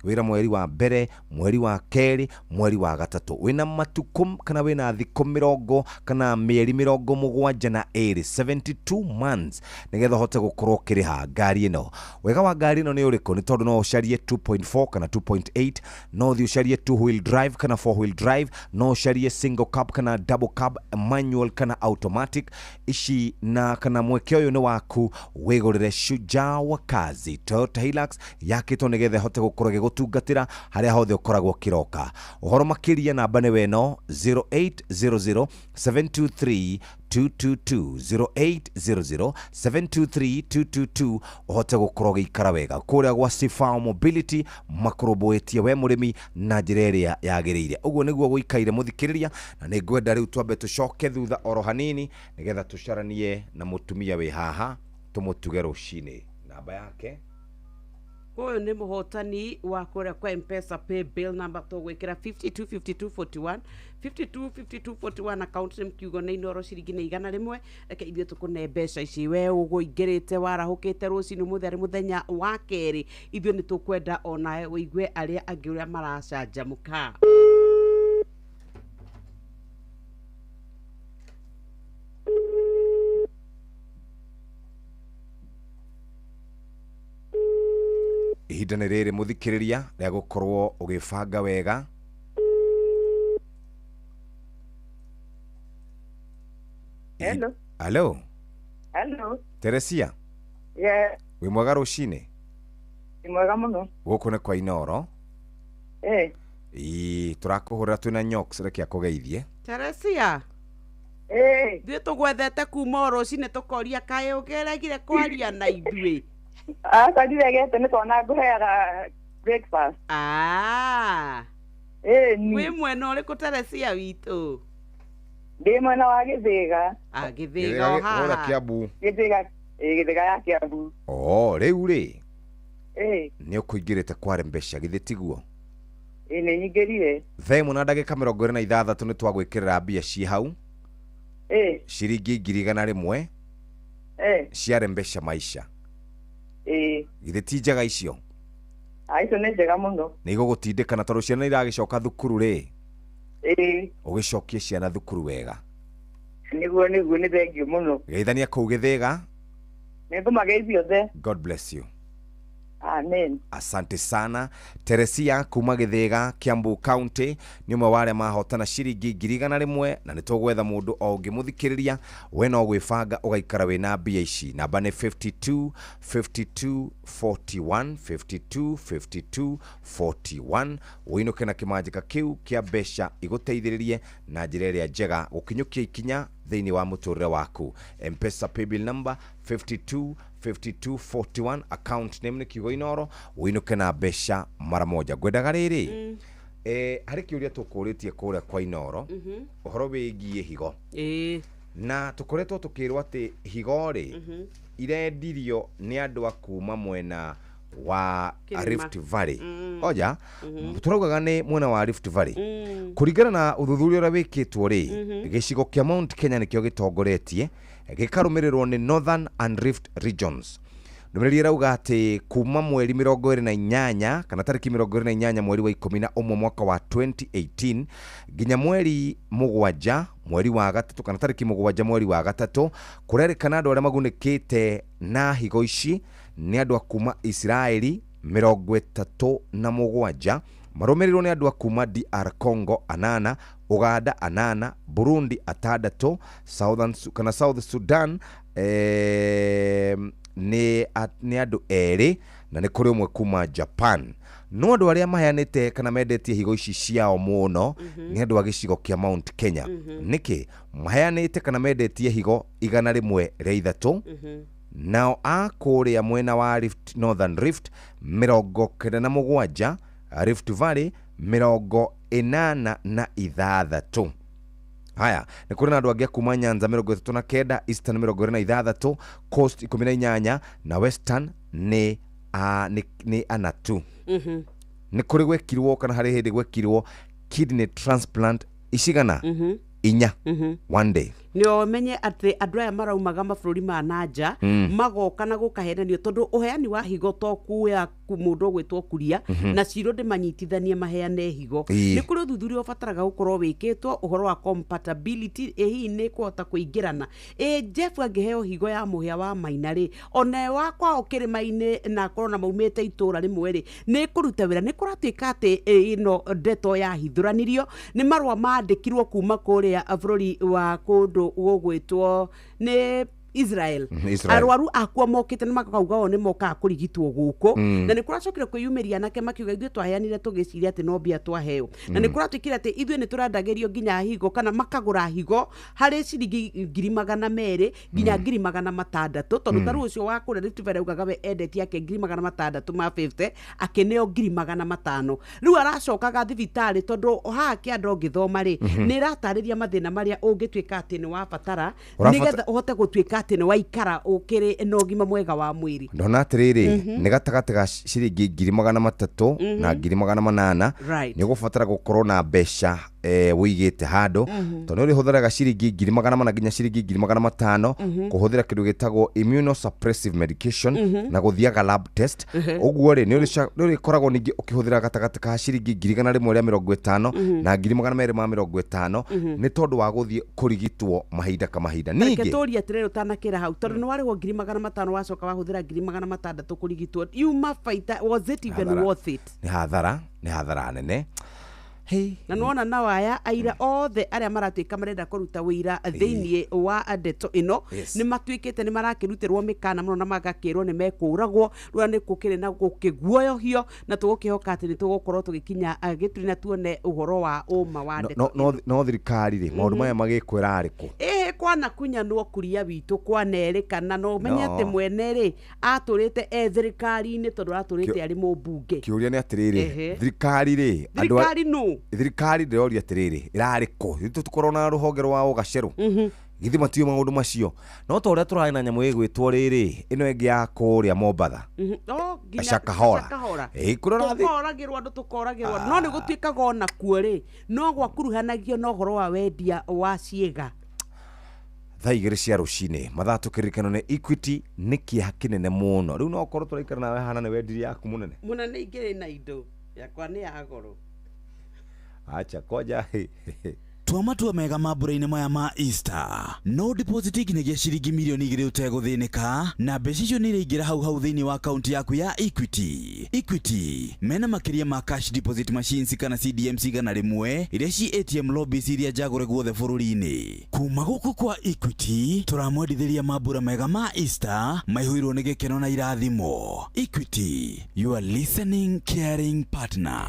wĩra mweri wa mbere, mweri wa kerĩ, mweri wa gatatũ. Wĩna matukũ kana wĩna thikũ mĩrongo kana mĩeri 72, 72 months nĩgetha ũhote gũkorwo ũkĩrĩha ngari ĩno. Wega wa ngari ĩno nĩ ũrĩkũ? Nĩ tondũ no ũcarie 2.4 kana 2.8, no ũthiĩ ũcarie 2 wheel drive kana 4 wheel drive, no ũcarie single cab kana double cab, manual kana automatic. Ici na kana mweke ũyũ nĩ waku wĩgũrĩre Shujaa wa kazi Toyota Hilux yakĩtwo nĩgetha ĩhote gũkorwo ĩgĩgũtungatĩra harĩa hothe ũkoragwo ũkĩroka. Ũhoro makĩria namba nĩ weno 0800 723 222, 0800 723 222 ũhote gũkorwo ũgĩikara wega kũrĩa gwa Sifao Mobility makũrũmbũĩtie we mũrĩmi na njĩra ĩrĩa yagĩrĩire. Ũguo nĩguo gũikaire mũthikĩrĩria, na nĩ ngwenda rĩu twambe tũcoke thutha oro hanini nĩgetha tũcaranie na mũtumia wĩ haha tũmũtuge rũcinĩ. Namba yake Ũyũ nĩ mũhotani wa kũrĩa kwa M-Pesa pay bill number tũgwĩkĩra 525241, 525241, account name kiugo nĩ Inooro, ciringi nĩ 101. Reke ithuĩ tũkũne mbeca ici. We ũgũingĩrĩte warahũkĩte rũcinĩ ũmũthĩ arĩ mũthenya wa kerĩ, ithuĩ nĩ tũkwenda onawe ũigue arĩa angĩ ũrĩa maracanjamũka. Ihinda nĩ rĩrĩ mũthikĩrĩria rĩa gũkorwo ũgĩbanga wega. Hello. Hello. Hello. Teresia. Yeah. Wĩ mwega rũcinĩ? Nĩ mwega mũno. Gũkũ nĩ kwa Inoro. Eh. Ĩĩ, tũrakũhũrĩra twĩna Nyox, reke akũgeithie. Teresia. Eh. Ithuĩ tũgwethete kuma o rũcinĩ tũkoria kaĩ ũgeregire kwaria na ithuĩ. Aca ndiregete nĩ twana ngũheaga breakfast. Ah. Eh, ni. Wĩ mwena ũrĩkũ Teresia witũ? Ndĩ mwena wa Gĩthĩga. Ah, Gĩthĩga o haha. Ũrĩa Kiambu. Gĩthĩga, ĩ Gĩthĩga ya Kiambu. Oh, rĩu rĩ Eh, nĩ ũkũingĩrĩte kware mbeca githĩ tiguo? ĩ nĩ nyingĩrire. Thaa ĩmwe na ndagĩka 26 nĩ twagwĩkĩrĩra mbia ci hau. Eh. Ciringi 100,000. Eh. Ciare mbeca maisha. Ĩ. Githĩ ti njega icio? Ah, icio nĩ njega mũno. Nĩ igũgũtindĩka na tondũ ciana iragĩcoka thukuru rĩ. Ĩ. Ũgĩcokie ciana thukuru wega. Nĩguo nĩguo nĩ thengiũ mũno. Geithania kũu Gĩthĩga. Nĩ ngũmageithia othe. God bless you. Amen. Asante sana Teresia kuma Gĩthĩga, Kiambu County nĩ ũmwe wa arĩa mahotana ciringi 100,000 na nĩ tũgwetha mũndũ o ũngĩ mũthikĩrĩria we no gwĩbanga ũgaikara wĩna mbia ici. Namba nĩ 52 52 41 52 52 41. Ũinũke na kĩmanjĩka kĩu kĩa mbeca igũteithĩrĩrie na njĩra ĩrĩa njega gũkinyũkia ikinya thĩinĩ wa mũtũrĩre waku. M-Pesa paybill number 52 52 41, account name nĩ kiugo Inoro, ũinũke na mbeca mara moja. Ngwendaga rĩrĩ harĩ kĩũria tũkũrĩtie kũrĩa kwa Inoro ũhoro wĩgiĩ higo. Na tũkoretwo tũkĩrwo atĩ higo rĩ irendirio nĩ andũ a kuma mwena wa Kĩrĩma. Rift Valley. Oja tũraugaga nĩ mwena wa Rift Valley. Kũringana na ũthuthuria ũrĩa wĩkĩtwo rĩ, gĩcigo kĩa Mount Kenya nĩkĩo gĩtongoretie, gĩkarũmĩrĩrwo nĩ Northern and Rift regions. Ndũmĩrĩri ĩrauga atĩ kuma mweri 28 kana tarĩki 28 mweri wa 11 mwaka wa 2018 nginya mweri 7 mweri wa gatatũ kana tarĩki 7 mweri wa gatatũ, kũrerĩkana andũ arĩa magunĩkĩte na higo ici nĩ andũ a kuma Isiraeli 37, marũmĩrĩirwo nĩ andũ a kuma DR Congo 8, Uganda 8, Burundi 6, Southern, kana South Sudan nĩ andũ 2 na nĩ kũrĩ ũmwe kuma Japan. No andũ arĩa maheanĩte kana mendetie higo ici ciao mũno nĩ andũ a gĩcigo kĩa Mount Kenya. Nĩkĩ maheanĩte kana mendetie higo 103, nao a kũrĩa mwena wa Rift, Northern Rift 97, Rift Valley 86. Haya, nĩ kũrĩ na andũ angĩ a kuma Nyanza 39, Eastern 26, Coast 18 na Western nĩ 4 tu. Nĩ kũrĩ gwekirwo kana harĩ hĩndĩ gwekirwo kidney transplant icigana 4 one day. Nĩ ũmenye atĩ andũ aya maraumaga mabũrũri ma nanja magoka na gũkahenanio tondũ ũheani wa higo to kuya mũndũ ũgwĩtwo Kuria na Ciro ndĩmanyitithanie maheane higo. Nĩ kũrĩ ũthuthuria ũbataraga gũkorwo wĩkĩtwo ũhoro wa compatibility, ĩ hihi nĩ kũhota kũingĩrana. Ĩ Jeff angĩheo higo ya mũhĩa wa Maina rĩ, ona wa kwao kĩrĩma-inĩ na akorwo na maumĩte itũra rĩmwe rĩ, nĩ kũruta wĩra. Nĩ kũratuĩka atĩ ĩno ndeto yahithũranirio nĩ marũa mandĩkirwo kuma kũrĩa bũrũri wa kũndũ gũgwĩtwo nĩ Israel. Israel. Arwaru akwa mokĩte nĩ makauga o nĩ mokaga kũrigitwo gũkũ na nĩ kũracokire kwĩyumĩria anake makiuga ithuĩ twaheanire tũgĩciria atĩ no mbia twaheo na nĩ kũratuĩkire atĩ ithuĩ nĩ tũrendagĩrio nginya higo kana makagũra higo harĩ ciringi 200,000 nginya 600,000 tondũ ta rĩu ũcio wa kũrĩa Rift Valley augaga we endetie ake 650,000 akĩneo 500,000. Rĩu aracokaga thibitarĩ tondũ haha kĩanda ũngĩthoma rĩ nĩ ĩratarĩria mathĩna marĩa ũngĩtuĩka atĩ nĩ wabatara nĩgetha ũhote gũtuĩka atĩ nĩ waikara ũkĩrĩ na ũgima mwega wa mwĩrĩ. Ndona atĩrĩrĩ nĩ gatagatĩ ga ciringi 300,000 na 800,000 Right. nĩ ũgũbatara gũkorwo na mbeca Wĩigĩte handũ tondũ nĩ ũrĩhũthĩraga ciringi 400,000 nginya ciringi 500,000 kũhũthĩra kĩndũ gĩtagwo immunosuppressive medication na gũthiaga lab test. Ũguo rĩ, nĩ ũrĩkoragwo ningĩ ũkĩhũthĩra gatagatĩ ka ciringi 150,000 na 250,000 nĩ tondũ wa gũthiĩ kũrigitwo mahinda ka mahinda. Reke Ningĩ tũrie atĩrĩrĩ, ũtanakĩra hau, tondũ nĩ warĩhwo 500,000, wacoka wahũthĩra 600,000 kũrigitwo, yuma baita, was it even Hathara. worth it? Nĩ hathara, nĩ hathara nene. Hey. Na nĩwona nao aya aira othe arĩa maratuĩka marenda kũruta wĩira thĩinĩ wa ndeto ĩno nĩ matuĩkĩte nĩ marakĩrutĩrwo mĩkana mũno na magakĩrwo nĩ mekũragwo rĩu nĩ gũkĩrĩ na gũkĩguoyohio, na tũgũkĩhoka atĩ nĩ tũgũkorwo tũgĩkinya gĩturi na tuone ũhoro wa ũma wa No, ndeto no, ĩno. no thirikari rĩ, maũndũ maya magĩkwĩra arĩkũ? Ĩhĩ, kwanakunyanwo kuria witũ kwanerĩkana na ũmenye No. atĩ mwene rĩ atũrĩte e thirikari-inĩ tondũ atũrĩte arĩ mũmbunge. Kĩũria nĩ atĩrĩrĩ, thirikari rĩ, andũ Thirikari nũ? Thirikari ndĩroria atĩrĩrĩ, ĩrarĩ kũ? Ithuĩ tũkorwo na rũhonge rwa ũgacerũ, githĩ matiũĩ maũndũ macio? No ta ũrĩa tũrarĩ na nyamũ ĩgwĩtwo rĩrĩ ĩno ĩngĩ ya kũrĩa Mombatha. Oh, nginya Shakahola. Shakahola. Ĩ, kũrĩa ũrathiĩ- Tũkoragĩrwo andũ, tũkoragĩrwo, no nĩ gũtuĩkaga ona kuo rĩ no gwakuruhanagio na ũhoro wa wendia wa ciĩga. Thaa 2 cia rũcinĩ, mathaa tũkĩririkano nĩ Equity nĩ kĩeha kĩnene mũno. Rĩu no ũkorwo tũraikara nawe hana nĩ wendirie yaku mũnene. Mũnene, ingĩrĩ na indo yakwa nĩ ya goro. Acha koja. Tua matua mega mambura-inĩ maya ma Easter. No deposit nginyagia ciringi 2 mirioni ũtegũthĩnĩka, na mbeca icio nĩ iraingĩra hau hau thĩinĩ wa akaunti yaku ya Equity. Equity mena makĩria ma cash deposit machines kana CDMs 100 iria ci ATM lobbies iria njagũre guothe bũrũri-inĩ. Kuma gũkũ kwa Equity tũramwendithĩria mambura mega ma Easter maihũirwo nĩ gĩkeno na irathimo. Equity, your listening caring partner.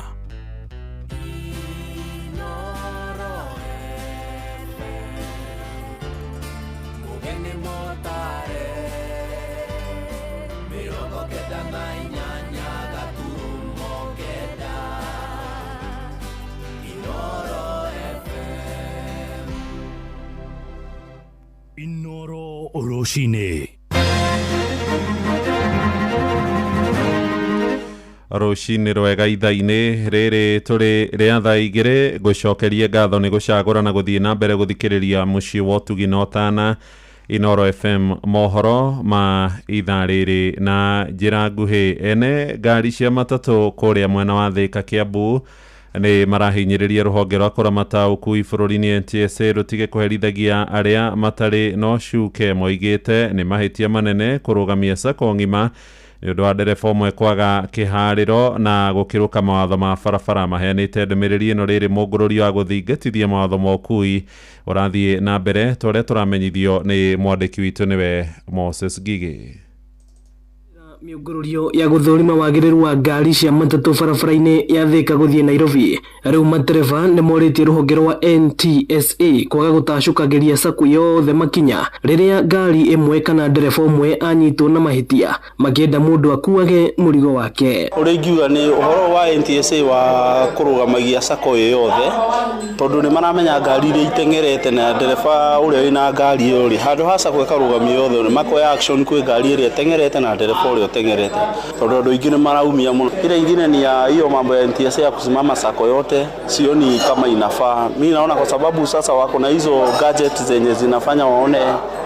Mugeni motare 98.9 Inoro FM. Inoro rũcinĩ. Rũcinĩ rwega, ithaa-inĩ rĩrĩ tũrĩ rĩa thaa 2, ngũcokerie ngatho nĩ gũcagũra na gũthiĩ na mbere gũthikĩrĩria mũciĩ wa ũtugi na ũtana, Inoro FM. Mohoro ma ithaa rĩrĩ na njĩra nguhĩ: ene ngari cia matatũ kũrĩa mwena wa Thĩka, Kĩambu, nĩ marahinyĩrĩria rũhonge rwa kũramata ũkui bũrũri-inĩ NTSA rũtige kũherithagia arĩa matarĩ na ũcuke. Moigĩte nĩ mahĩtia manene kũrũgamia sako ng'ima nĩ ũndũ wa ndereba ũmwe kwaga kĩharĩro na gũkĩrũka mawatho ma barabara. Maheanĩte ndũmĩrĩri ĩno rĩrĩ mũngũrũrio wa gũthingatithia mawatho ma ũkui ũrathiĩ na mbere, ta ũrĩa tũramenyithio nĩ mwandĩki witũ, nĩwe Moses Ngigĩ. Mĩũngũrũrio ya gũthũrima wagĩrĩru wa ngari cia matatũ barabara-inĩ ya Thĩka gũthiĩ Nairobi, rĩu matereba nĩ morĩtie rũhonge rwa NTSA kwaga gũtacũkagĩria sacco yothe makinya rĩrĩa ngari ĩmwe kana ndereba ũmwe anyitwo na mahĩtia, makĩenda mũndũ akuage mũrigo wake. Ũrĩa ingiuga nĩ ũhoro wa NTSA wa kũrũgamagia sacco ĩ yothe, tondũ nĩ maramenya ngari iria iteng'erete na ndereba ũrĩa wĩna ngari ĩyo rĩ, handũ ha sacco ĩkarũgamio yothe, nĩ makoya action kwĩ ngari ĩrĩa ĩteng'erete na ndereba ũrĩa ũteng'erete, tondũ andũ aingĩ nĩ maraumia mũno. Ile ingine ni ya hiyo mambo ya NTSA ya kusimama sacco yote, sioni kama inafaa. Mi naona kwa sababu sasa wako na hizo gadget zenye zinafanya waone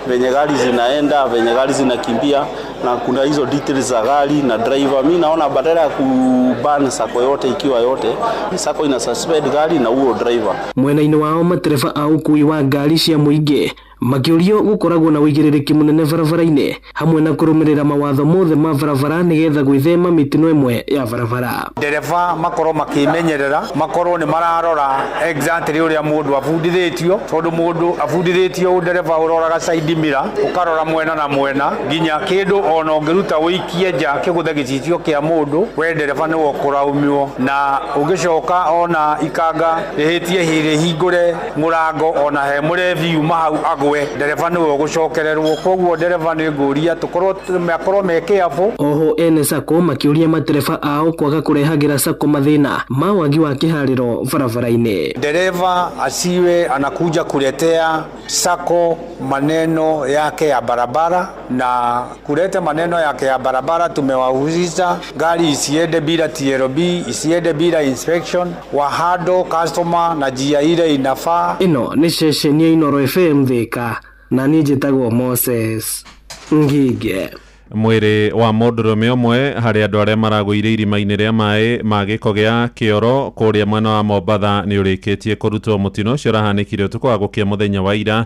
venye gari zinaenda, venye gari zinakimbia, na kuna hizo details za gari na driver. Mi naona badala ya kuban sacco yote ikiwa yote, sacco ina suspend gari na huo driver. Mwena-inĩ wao, matereba a ũkui wa ngari cia mũingĩ makĩũrio gũkoragwo na ũigĩrĩrĩki mũnene barabara-inĩ hamwe na kũrũmĩrĩra mawatho mothe ma barabara nĩgetha gwĩthema mĩtino ĩmwe ya barabara. Ndereba makorwo makĩmenyerera, makorwo nĩ mararora exactly ũrĩa mũndũ abundithĩtio, tondũ mũndũ abundithĩtio ũndereba ũroraga side mirror, ũkarora mwena na mwena, nginya kĩndũ ona ũngĩruta ũikie nja kĩgũthe gĩcicio kĩa mũndũ, we ndereba nĩwe ũkũraumio. Na ũngĩcoka ona ikanga rĩhĩtie rĩhingũre mũrango, ona he mũrebi yuma hau agwe. ĩgwe ndereba nĩwe ũgũcokererwo koguo ndereba nĩ ngũria tũkorwo makorwo me careful. Oho ene sacco makĩũria matereba ao kwaga kũrehagĩra sacco mathĩna ma wagi wa kĩharĩro barabara-inĩ. Dereva asiwe anakuja kuletea sako maneno yake ya barabara, na kuleta maneno yake ya barabara tumewahusisha gari isiende bila TLB, isiende bila inspection, wahado customer na njia ile inafaa. Ĩno nĩ ceceni ya Inooro FM Thika na niĩ njĩtagwo Moses Ngige. Mwĩrĩ wa mũndũrũme ũmwe harĩ andũ arĩa maragũire irima-inĩ rĩa maĩ ma gĩko gĩa kĩoro kũrĩa mwena wa Mombatha nĩ ũrĩkĩtie kũrutwo. Mũtino ũcio ũrahanĩkire ũtukũ wa gũkia mũthenya wa ira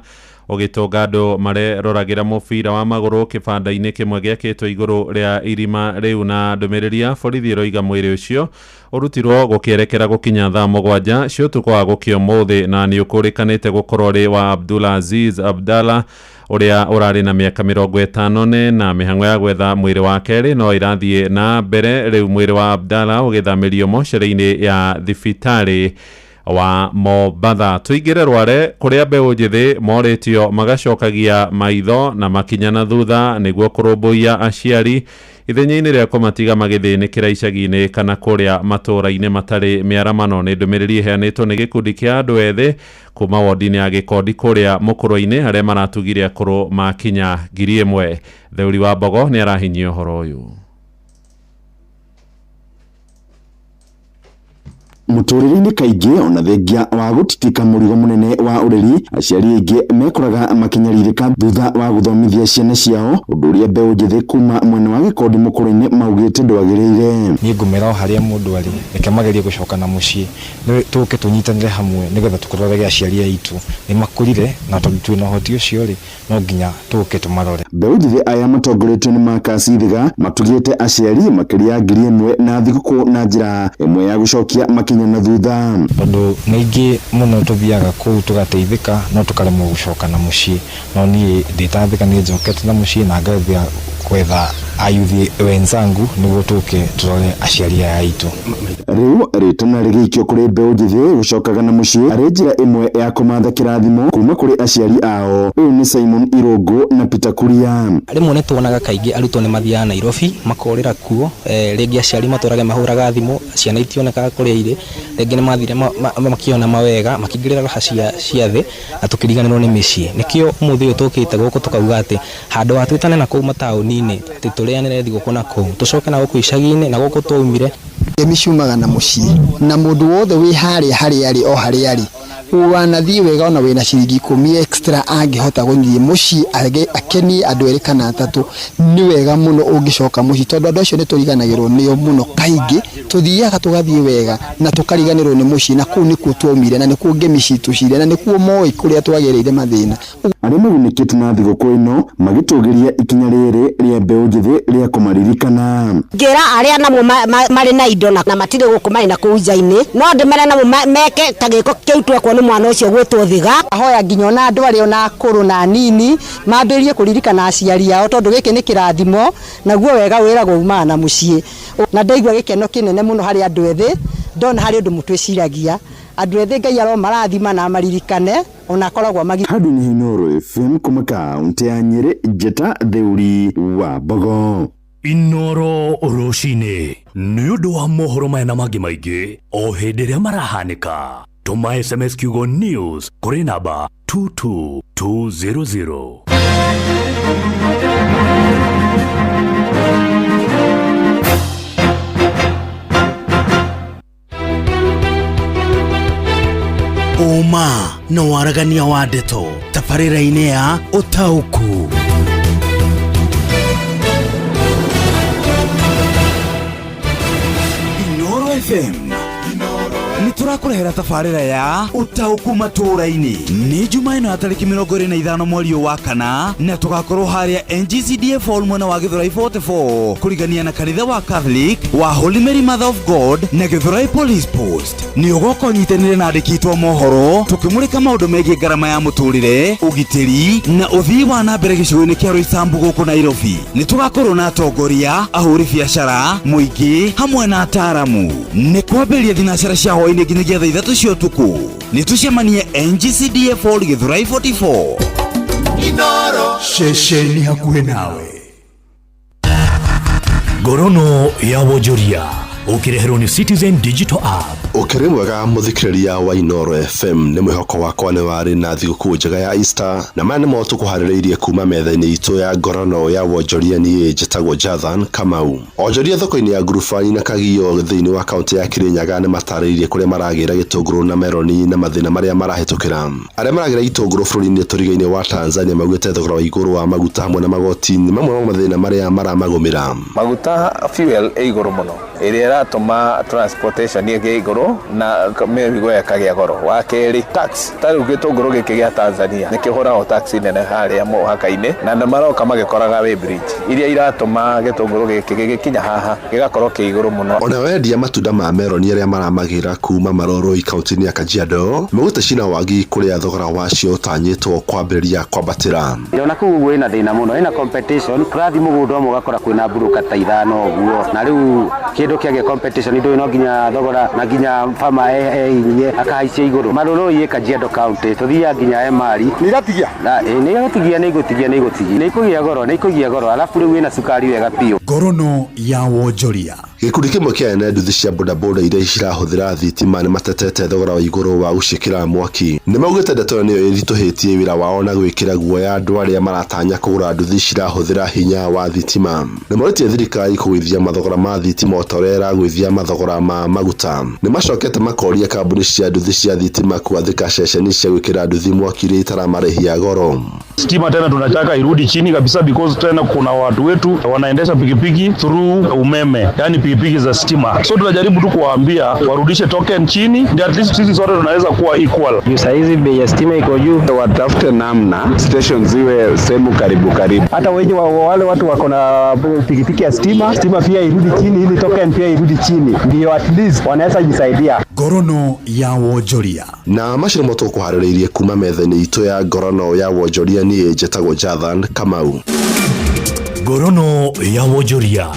ũgĩtũnga andũ mareroragĩra mũbira wa magũrũ kĩbanda-inĩ kĩmwe gĩakĩtwo igũrũ rĩa irima rĩu. Na ndũmĩrĩri ya borithi ĩroiga mwĩrĩ ũcio ũrutirwo gũkĩerekera gũkinya thaa 7 cia ũtukũ wa gũkia ũmũthĩ, na nĩ ũkũrĩkanĩte gũkorwo ũrĩ wa Abdulaziz Abdallah ũrĩa ũrarĩ na mĩaka 54. Mĩhang'o ya gwetha mwĩrĩ wa kerĩ no ĩrathiĩ na mbere rĩu, mwĩrĩ wa Abdallah ũgĩthamĩrio mocarĩ-inĩ ya thibitarĩ wa Mombatha. Tũingĩre Rware kũrĩa mbeũ njĩthĩ morĩtio magacokagia maitho na makinya na thutha nĩguo kũrũmbũiya aciari ithenya-inĩ rĩa kũmatiga magĩthĩnĩkĩra icagi-inĩ kana kũrĩa matũũra-inĩ matarĩ mĩaramano. Nĩ ndũmĩrĩri ĩheanĩtwo nĩ gĩkundi kĩa andũ ethĩ kuma wondi-inĩ ya Gĩkondi kũrĩa Mũkũrwe-inĩ arĩa maratugire akũrũ makinya 1000. Theuri wa Mbogo nĩ arahinyia ũhoro ũyũ. Mũtũrĩre-inĩ kaingĩ ona thengia wa gũtitika mũrigo mũnene wa ũreri, aciari aingĩ mekoraga makĩnyarirĩka thutha wa gũthomithia ciana ciao, ũndũ ũrĩa mbeũ njĩthĩ kuma mwena wa Gĩkondi Mũkũrwe-inĩ maugĩte ndwagĩrĩire. Niĩ ngũmera o harĩa mũndũ arĩ, reke magerie gũcoka na mũciĩ, tũke tũnyitanĩre hamwe nĩgetha tũkĩrorage aciari aitũ. Nĩ makũrire na tondũ twĩna ũhoti ũcio rĩ, no nginya tũke tũmarore. Mbeũ njĩthĩ aya matongoretio nĩ Marcus Ithiga matugĩte aciari makĩria ya 1000 na thigũkũ na njĩra ĩmwe ya gũcokia makinya na thutha. Tondũ nĩ aingĩ mũno tũthiaga kũu tũgateithĩka no tũkaremwo gũcoka na mũciĩ, no niĩ ndĩtathĩka nĩ njokete na mũciĩ na ngathiĩ gwetha ayuthi wenzangu nĩguo tũke tũrore aciari aya aitũ. Rĩu rĩtana rĩgĩikio kũrĩ mbeũ njĩthĩ gũcokaga na mũciĩ arĩ njĩra ĩmwe ya kũmatha kĩrathimo kuma kũrĩ aciari ao. Ũyũ nĩ Simon Irũngũ na Peter Kuria. Rĩmwe nĩ tuonaga kaingĩ arutwo nĩ mathiaga Nairobi makorĩra kuo, rĩngĩ aciari matũrage mahũraga thimũ, ciana itionekaga kũrĩa irĩ, rĩngĩ nĩ mathire makĩona mawega makĩingĩrĩra raha cia thĩ na tũkĩriganĩrwo nĩ mĩciĩ. Nĩkĩo ũmũthĩ ũyũ tũkĩte gũkũ tũkauga atĩ handũ ha twĩtane na kũu mataũni-inĩ atĩ tũrĩanĩre thigũkũ na kũu, tũcoke na gũkũ icagi-inĩ na gũkũ twaumire. Ngemi ciumaga na mũciĩ na mũndũ wothe wĩ harĩa harĩa arĩ o harĩa arĩ wanathiĩ wega ona wĩna ciringi 10 extra angĩhota gũthiĩ mũciĩ akenie andũ erĩ kana atatũ, nĩ wega mũno ũngĩcoka mũciĩ, tondũ andũ acio nĩ tũriganagĩrwo nĩo mũno kaingĩ. Tũthiaga tũgathiĩ wega na tũkariganĩrwo nĩ mũciĩ, na kũu nĩkuo twaumire na nĩkuo ngemi citũ cirĩ na nĩkuo moĩ kũrĩa twagereire mathĩna. Arĩa magunĩkĩte na thigũkũ ĩno magĩtũgĩria ikinya rĩrĩ rĩa mbeũ njĩthĩ rĩa kũmaririkana. Ngĩra arĩa namo marĩ na indo na matirĩ gũkũ marĩ na kũu nja-inĩ, no ndĩmere namo meke ta gĩko kĩu twekwo nĩ mwana ũcio gwĩtwo Thiga. Ahoya nginya ona andũ arĩa ona akũrũ na anini mambĩrĩrie kũririkana aciari ao, tondũ gĩkĩ nĩ kĩrathimo naguo wega wĩragwo umaga na mũciĩ. Na ndaigua gĩkeno kĩnene mũno harĩ andũ ethĩ, ndona harĩ ũndũ mũtwĩciragia andũ ethĩ Ngai aromarathima na amaririkane ona akoragwo magi. Handũ nĩ Inooro FM kuma kaunti ya Nyĩrĩ, Njĩta Theuri wa Mbogo. Inooro rũcinĩ nĩ ũndũ wa mohoro maya na mangĩ maingĩ o hĩndĩ ĩrĩa marahanĩka. Tũma SMS kiugo news kũrĩ namba 22200. Ũma na waragania wa ndeto tabarĩra-inĩ ya Ũtaũku. Inooro FM nĩ tũrakũrehera tabarĩra ya Ũtaũku matũũra-inĩ. Nĩ Jumaa ĩno ya tarĩki 25 mweri ũyũ wa kana, na tũgakorwo harĩa NGCDF Hall mwena wa Gĩthũrai 44 kũrigania na kanitha wa Catholic wa Holy Mary Mother of God na Gĩthũrai Police Post. Nĩ ũgoka ũnyitanĩre na andĩki aitũ a mohoro tũkĩmũrĩka maũndũ megiĩ ngarama ya mũtũrĩre, ũgitĩri na ũthii wa na mbere gĩcigo-inĩ kĩa Roysambu gũkũ Nairobi. Nĩ tũgakorwo na atongoria, ahũri biacara, mũingĩ hamwe na ataaramu. Nĩ kwambĩrĩria thinacara cia hwaĩ-inĩ nginyagia thaa 3 cia ũtukũ. Nĩ tũcemanie NGCDF Hall Gĩthũrai 44. Inoro Ceceni hakuhĩ nawe. Ngorono ya wonjoria ũkĩreherwo nĩ Citizen Digital App. Ũkĩrĩ mwega mũthikĩrĩria wa Inoro FM, nĩ mwĩhoko wakwa nĩ warĩ na thigũkũ njega ya Easter, na maya nĩmo tũkũharĩrĩirie kuma metha-inĩ itũ ya ngorono ya wonjoria. Niĩ njĩtagwo Jathan Kamau. Onjoria thoko-inĩ ya Ngurubani na Kagio thĩinĩ wa kaũntĩ ya Kirinyaga nĩ matarĩirie kũrĩa maragĩra gĩtũngũrũ na meroni na mathĩna marĩa marahĩtũkĩra. Arĩa maragĩra itũngũrũ bũrũri-inĩ tũriga-inĩ wa Tanzania maugĩte thogora wa igũrũ wa maguta hamwe na magoti nĩ mamwe ma mathĩna marĩa maramagũmĩra. Maguta, fuel ĩ igũrũ mũno, ĩrĩa ĩratũma transportation ĩgĩe igũrũ na mĩrigo ĩkagĩa goro. Wa kerĩ, tax, ta rĩu gĩtũngũrũ gĩkĩ gĩa Tanzania nĩ kĩhũragwo tax nene harĩa mũhaka-inĩ, na nĩ maroka magĩkoraga weighbridge iria iratũma gĩtũngũrũ gĩkĩ gĩgĩkinya haha gĩgakorwo kĩ igũrũ mũno. Ona wendia matunda ma meroni arĩa maramagĩra kuma Maroroi kaunti-inĩ ya Kajiado maugĩte cina wagi kũrĩa thogora wacio ũtanyĩtwo kwambĩrĩria kwambatĩra. Ona kũu ũguo ĩna thĩna mũno, ĩna competition. Tũrathiĩ mũgũnda ũmwe ũgakora kwĩna mburũka ta 5 ũguo, na rĩu kĩndũ kĩagĩa competition ndũĩ no nginya thogora na nginya farmer ehinyie akahaicia igũrũ. Maroroi ĩ Kajiado County, tũthiaga nginya Emali. Nĩ iratigia? Nĩ igũtigia, nĩ igũtigia, nĩ igũtigia. Nĩ ikũgĩa goro, nĩ ikũgĩa goro, alafu rĩu ĩna cukari wega biũ. Ngorono ya wonjoria. Gĩkundi kĩmwe kĩa ene nduthi cia bodaboda iria cirahũthĩra thitima nĩ matetete thogora wa igũrũ wa gũciĩkĩra mwaki. Nĩ maugĩte ndeto ĩyo nĩyo ĩritũhĩtie wĩra wao na gwĩkĩra guoya andũ arĩa maratanya kũgũra nduthi cirahũthĩra hinya wa thitima. Nĩ morĩtie thirikari kũgũithia mathogora ma thitima o ta ũrĩa ĩragũithia mathogora ma maguta. Nĩ macokete makoria kambuni cia nduthi cia thitima kũathĩka ceceni cia gwĩkĩra nduthi mwaki iria itaramarĩhia goro. Stima tena tunataka irudi chini kabisa, because tena kuna watu wetu wanaendesha pikipiki through umeme, yani pikipiki za stima. So tunajaribu tu kuwaambia warudishe token chini, ndio at least sisi sote tunaweza kuwa equal. Juu saizi bei ya stima iko juu, watafute namna station ziwe sehemu karibu karibu. Hata wenye wale watu wako na pikipiki ya stima, stima pia irudi chini ili token pia irudi chini, ndio at least wanaweza jisaidia. Ngorono ya wonjoria. Na macio nĩmo tũkũharĩrĩirie kuma metha-inĩ itũ ya ngorono ya wonjoria. Niĩ njĩtagwo Jathan Kamau. Ngorono ya wonjoria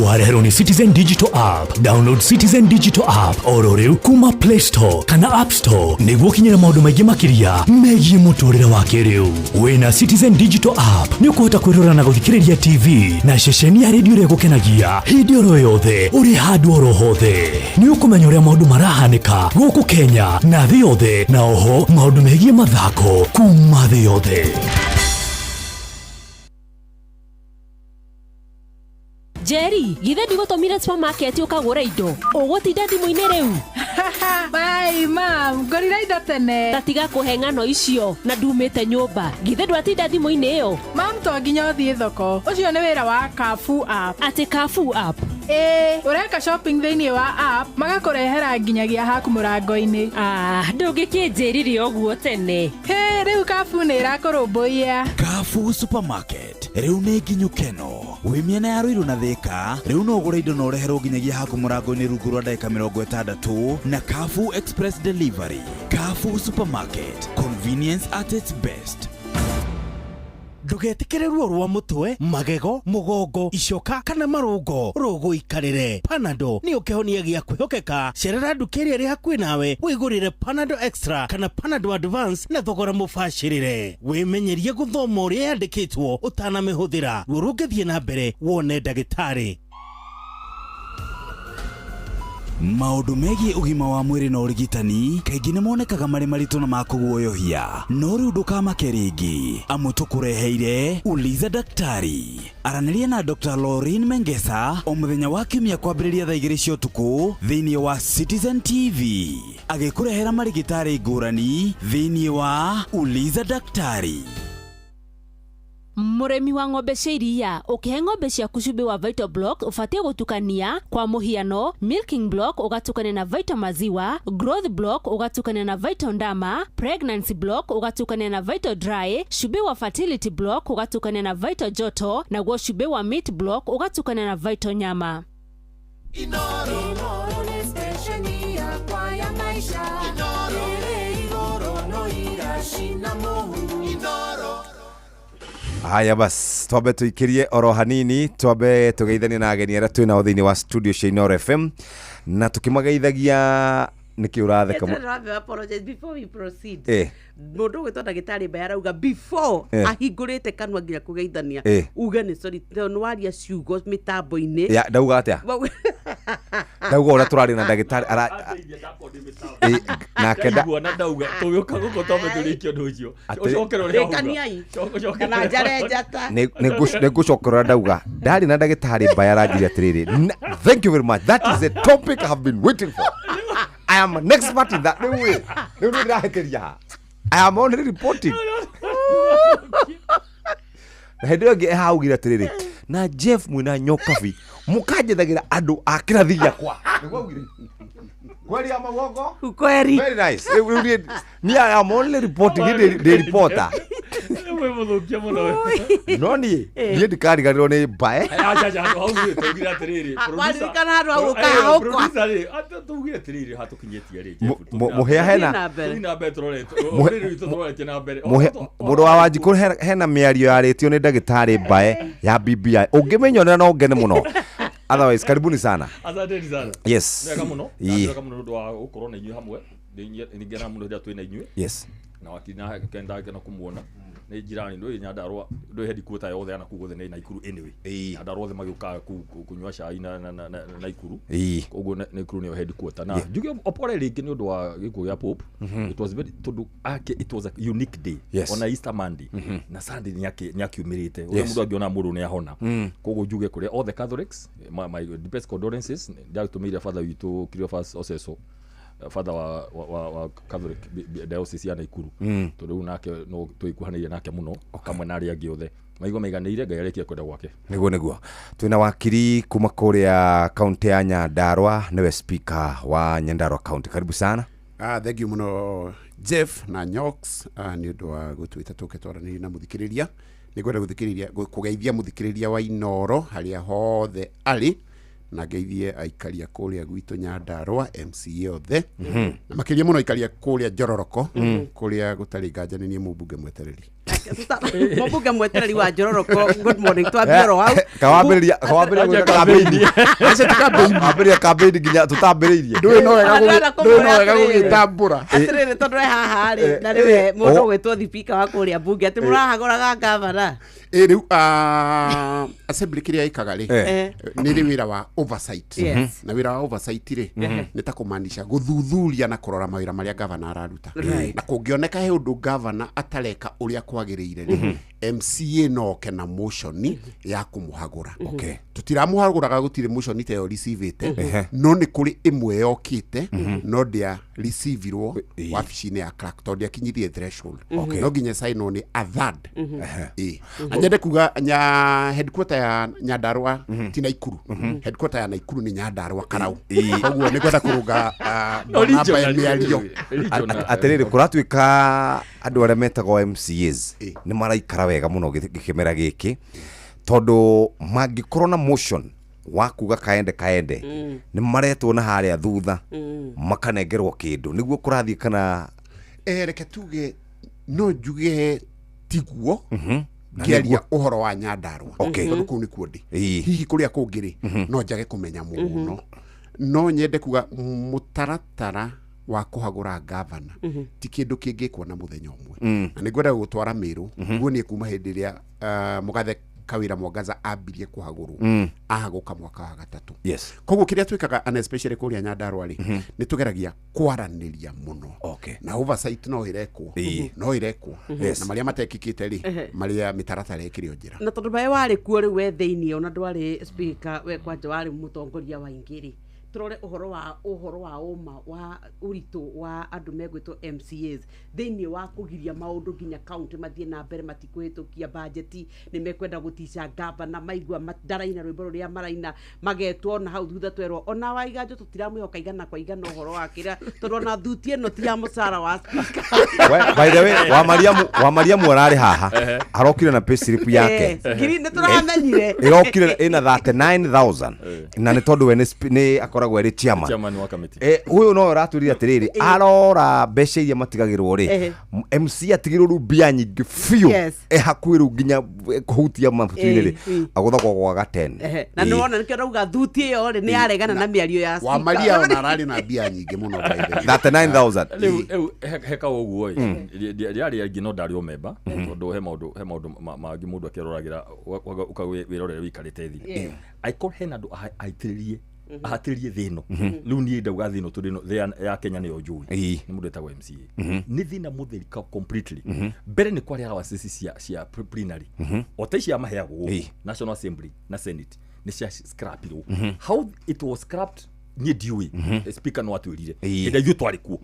wareherwo nĩ Citizen Digital App. Download Citizen Digital App oro rĩu kuma Play Store kana App Store nĩguo ũkinyĩre maũndũ maingĩ makĩria megiĩ mũtũrĩre wa kĩrĩu. Wĩna Citizen Digital App nĩ ũkũhota kwĩrora na gũthikĩrĩria TV na ceceni ya redio ĩrĩa ĩgũkenagia hĩndĩ oro yothe ũrĩ handũ oro hothe. Nĩ ũkũmenya ũrĩa maũndũ marahanĩka gũkũ Kenya na thĩ yothe, na oho maũndũ megiĩ mathako kuma thĩ yothe. Jerry, githĩ ndigũtũmire supermarket ũkagũre indo? Ũgũtinda thimũ-inĩ rĩu? Bye, mam, ngũrire indo tene. Ta tiga kũhe ng'ano icio na ndumĩte nyũmba. Githĩ ndwatinda thimũ-inĩ ĩyo? Mam, to nginya ũthiĩ thoko. Ũcio nĩ wĩra wa Carrefour app. Atĩ Carrefour app? Ĩĩ, ũreka shopping thĩinĩ wa app, magakũrehera nginyagia haku mũrango-inĩ. Ah, ndũngĩkĩnjĩrire ũguo tene. Hĩ, rĩu Carrefour nĩ ĩrakũrũmbũiya. Carrefour Supermarket rĩu nĩ nginyu keno wĩ mĩena ya Ruiru na Thika. Rĩu no ũgũre indo na ũreherwo nginyagia haku mũrango-inĩ rungu rwa ndagĩka 60 na Carrefour Express Delivery. Carrefour Supermarket, convenience at its best. Ndũgetĩkĩre ruo rwa mũtwe, magego, mũgongo, icoka kana marũngo rũgũikarĩre. Panado nĩyo kĩhonia gĩa kwĩhokeka. Cerera nduka ĩrĩa ĩrĩ hakuhĩ nawe wĩgũrĩre Panado Extra kana Panado Advance na thogora mũbacĩrĩre. Wĩmenyerie gũthoma ũrĩa yandĩkĩtwo ũtanamĩhũthĩra. Ruo rũngĩthiĩ na mbere wone ndagĩtarĩ. Maũndũ megiĩ ũgima wa mwĩrĩ na ũrigitani kaingĩ nĩ monekaga marĩ maritũ na ma kũguoyohia, no rĩu ndũkamake rĩngĩ, amu tũkũreheire Uliza Daktari. Aranĩria na Dr. Lauren Mengesa o mũthenya wa kiumia kwambĩrĩria thaa 2 cia ũtukũ thĩinĩ wa Citizen TV, agĩkũrehera marigĩtarĩ ngũrani thĩinĩ wa Uliza Daktari. Mũrĩmi wa ng'ombe cia iria, ũkĩhe ng'ombe ciaku cumbĩ wa Vital Block ũbatiĩ gũtukania, kwa mũhiano milking block ũgatukania na Vital maziwa, growth block ũgatukania na Vital ndama, pregnancy block ũgatukania na Vital dry, cumbĩ wa fertility block ũgatukania na Vital joto, naguo cumbĩ wa meat block ũgatukania na Vital nyama. Inoro nĩ stesheni yakwa ya maisha. Inoro ĩrĩ igũrũ no iracina mũhu. Inoro. Haya bas, twambe tuikirie oro hanini, twambe tugeithanie na ageni arĩa twĩ nao thĩinĩ wa studio cia Inooro FM, na tukimageithagia Nĩkĩ ũratheka? Ndĩrambe apologize before we proceed. Mũndũ ũgwĩtwo ndagĩtarĩ Mbaya arauga before ahingũrĩte kanua nginya kũgeithania, uge nĩ sorry tondũ nĩ waria ciugo mĩtambo-inĩ. Ya, ndauga atĩa? Ndauga ũrĩa tũrarĩ na ndagĩtarĩ nake Ndaigua na ndauga tũgĩũka gũkũ twambe tũrĩkie ũndũ ũcio. Ũcokere ũrĩa wauga. Rĩkaniai. Ũcokere Kana njare njata. Nĩ ngũcokera ndauga ndarĩ na ndagĩtarĩ Mbaya aranjĩria atĩrĩrĩ, "Thank you very much, that is a topic I have been waiting for. I am an expert in that." Rĩu ĩ, rĩu nĩ ndĩrahĩtĩria ha? I am only reporting. Na hĩndĩ ĩyo ĩngĩ augire atĩrĩrĩ, na Jeff mwĩna Nyokabi mũkanjethagĩra andũ a kĩrathi gĩakwa. Nĩguo augire. Kweli ama uongo? Kweli. Very nice. Rĩu niĩ I am only reporting, niĩ ndĩ reporter. Wĩ mũthũkia mũno we. No niĩ ndikariganĩrwo nĩ Mbae. Aca, aca, handũ hau rĩ, twaugire atĩrĩrĩ, waririkana handũ hau ũkahũkwa. producer rĩ, twaugire atĩrĩrĩ, haha tũkinyĩtie rĩ, Jeff, Mũhĩa hena tũthiĩ na mbere tũrorete, rũrĩrĩ rwitũ tũroretie na mbere. Mũndũ wa Wanjikũ hena mĩario yarĩtio nĩ ndagĩtarĩ Mbae ya BBI ũngĩmĩnyonera no ngene mũno. Otherwise, karibuni sana. Asanteni sana. Yes. Nĩ wega mũno. Ii. Nĩ wega mũno nĩ ũndũ wa gũkorwo na inyuĩ hamwe. Nĩ ngenaga mũno rĩrĩa twĩ na inyuĩ. Na wakiri na ndakena kũmuona. Nĩ jirani, ndũĩ Nyandarũa, ndũĩ headquarter yothe ya nakũu guothe nĩ Naikuru anyway. Nyandarũa othe magĩũkaga kũu kũnyua cai na Naikuru. Koguo Naikuru nĩyo headquarter. Na njuge opore rĩngĩ nĩ ũndũ wa gĩkuũ gĩa Pope. It was very, tondũ ake it was a unique day. Ona Easter Monday. Na Sunday nĩakiumĩrĩte. Ũrĩa mũndũ angĩona mũndũ nĩahona. Koguo njuge kũrĩa all the Catholics, my deepest condolences, ndagĩtũmĩire father witũ Cleophas Oseso, father wa Catholic diocese ya Naikuru. Tondũ rĩu nake no twĩkuhanĩirie nake mũno hamwe na arĩa angĩ othe. Maigua maiganĩire, Ngai arĩkie kwenda gwake. Nĩguo twĩna wakiri kuma kũrĩa kaunti ya Nyandarua, nĩwe speaker wa Nyandarua County. Karibu sana. Thank you mũno Jeff na Nyox, nĩ ũndũ wa gũtwĩta tũke twaranĩrie na mũthikĩrĩria. Nĩ ngwenda gũthikĩrĩria kũgeithia mũthikĩrĩria wa Inooro harĩa hothe arĩ, na ngeithie aikaria kũrĩa gwitũ Nyandarua, MCA othe, na makĩria mũno aikaria kũrĩa Njororoko, kũrĩa gũtarĩ nganja nĩ niĩ mũmbunge mwetereri. Mũmbunge mwetereri wa Njororoko, good morning. Twambie oro hau. Kawambĩrĩria gwĩka campaign. Aca ti campaign. Wambĩrĩria campaign nginya tũtambĩrĩirie. Ndũĩ no wega Ndĩrenda ndũĩ no kũmwĩra wega atĩrĩrĩ. gũgĩtambũra. Atĩrĩrĩ, tondũ we haha rĩ, na nĩwe mũndũ ũgwĩtwo thibika wa kũrĩa mbunge, atĩ mũrahagũraga ngavana. Ĩ rĩu, assembly kĩrĩa ĩkaga rĩ, nĩ rĩ wĩra wa oversight. Na wĩra wa oversight rĩ, nĩ ta kũmaanisha gũthuthuria na kũrora mawĩra marĩa gavana araruta. Na kũngĩoneka he ũndũ gavana atareka ũrĩa kwagĩrĩire rĩ, MCA no oke na motion ya kũmũhagũra. Tũtiramũhagũraga, gũtirĩ motion ta ĩyo receive-ĩte, no nĩ kũrĩ ĩmwe yokĩte, no ndĩa receive-irwo wabici-inĩ ya clerk tondũ ndĩakinyirie threshold. No nginya sign nĩ a third. Ĩ. Na nyende kuga nya headquarter ya Nyandarua ti Naikuru. Headquarter ya Naikuru nĩ Nyandarua Karau. Koguo nĩ ngwenda kũrũnga No, namba ya regional, mĩario. regional. Atĩrĩrĩ, kũratuĩka andũ arĩa metagwo MCAs nĩ maraikara wega mũno gĩkĩmera gĩkĩ, tondũ mangĩkorwo na motion wa kuga kaende kaende, nĩ maretwo na harĩa thutha makanengerwo kĩndũ nĩguo kũrathiĩ kana Reke tuge no njuge tiguo Na ngĩaria nĩguo. ũhoro wa Nyandarua, tondũ kũu nĩkuo ndĩ. Hihi kũrĩa kũngĩ rĩ, no njage kũmenya mũno. No nyende kuga mũtaratara wa kũhagũra gavana ti kĩndũ kĩngĩkwo na mũthenya ũmwe. Na nĩ ngwenda gũtwara Mĩrũ guo niĩ kuma hĩndĩ ĩrĩa Mũgathe Kawĩra Mwangaza ambirie kũhagũrwo, ahagũka mwaka wa gatatũ. Koguo kĩrĩa twĩkaga, and especially kũrĩa Nyandarua rĩ, nĩ tũgeragia kwaranĩria mũno. Na oversight no ĩrekwo, no ĩrekwo. Na marĩa matekĩkĩte rĩ, marĩa mĩtaratara ĩkĩrĩ o njĩra. Na tondũ we warĩ kuo rĩu we thĩinĩ, ona ndwarĩ speaker, we kwanja warĩ mũtongoria wa ingĩ rĩ, tũrore ũhoro wa ũma wa ũritũ wa andũ megwĩtwo MCAs thĩinĩ wa kũgiria maũndũ nginya county mathiĩ na mbere, matikũhĩtũkia bajeti, nĩ mekwenda gũtica gavana, maigua ndaraina rwĩmbo rũrĩa maraina, magetwo na hau thutha twerwo ona Waiganjo tũtiramwĩhoka igana kwa igana ũhoro wa kĩrĩa, tondũ ona thuti ĩno ti ya mũcara wa speaker. We, by the way, wa Mariamu ararĩ haha, arokire na payslip yake. Ngiri nĩ tũramenyire. Ĩrokire ĩna 39,000, na nĩ tondũ we nĩ akoragwo akoragwo arĩ chairman. Chairman wa committee. Ũyũ no ũratwĩrire atĩrĩrĩ, arora mbeca iria matigagĩrwo rĩ, MC atigĩrwo rĩu mbia nyingĩ biũ, hakuhĩ rĩu nginya kũhutia mabutu-inĩ rĩ, agũthagwo gwaga 10. Na nĩ wona nĩkĩo ndauga thuti ĩyo rĩ nĩ yaregana na mĩario ya Wa speaker. Maria ona ararĩ na mbia nyingĩ mũno, by the way. 39,000. Rĩu heka ũguo ĩ, rĩarĩ aingĩ no ndarĩ o memba, tondũ he maũndũ mangĩ mũndũ akĩroragĩra ũkawĩrorera wĩikarĩte thĩ. Angĩkorwo hena andũ aitĩrĩrie ahatĩrĩrie thĩ ĩno, rĩu niĩ ndauga thĩ ĩno tondũ ĩno thĩ ya Kenya nĩyo njũĩ, nĩ mũndũ wĩtagwo MCA. Nĩ thĩna mũtheri completely. Mbere nĩ kwarĩ allowances cia plenary, o ta ici amaheagwo gũkũ, National Assembly na Senate nĩ cia scrapirwo. How it was scrapped niĩ ndiũĩ, speaker no atwĩrire hĩndĩ ĩrĩa ithuĩ twarĩ kuo.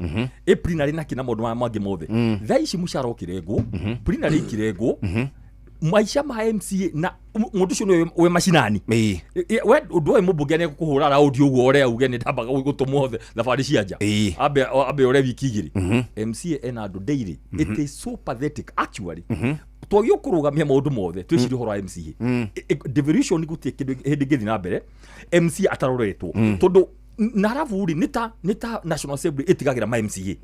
Ĩ plenary na kĩ na maũndũ maya mangĩ mothe, thaa ici mũcara ũkĩrengwo, plenary ikĩrengwo, maica ma MCA na mũndũ ũcio nĩwe wĩ macinani. We ũndũ ũyũ mũmbunge nĩ kũhũra raundi ũguo ũrĩa uge nĩ ndambaga gũtũmwo thabarĩ cia nja, ambe ore wiki 2. MCA ena andũ daily. It is so pathetic actually. Twagio kũrũgamia maũndũ mothe twĩcirie ũhoro wa MCA. Devolution gũtirĩ kĩndũ hĩndĩ ĩngĩthiĩ na mbere MCA ataroretwo, tondũ na arabu rĩ nĩ ta National Assembly ĩtigagĩra ma MCA,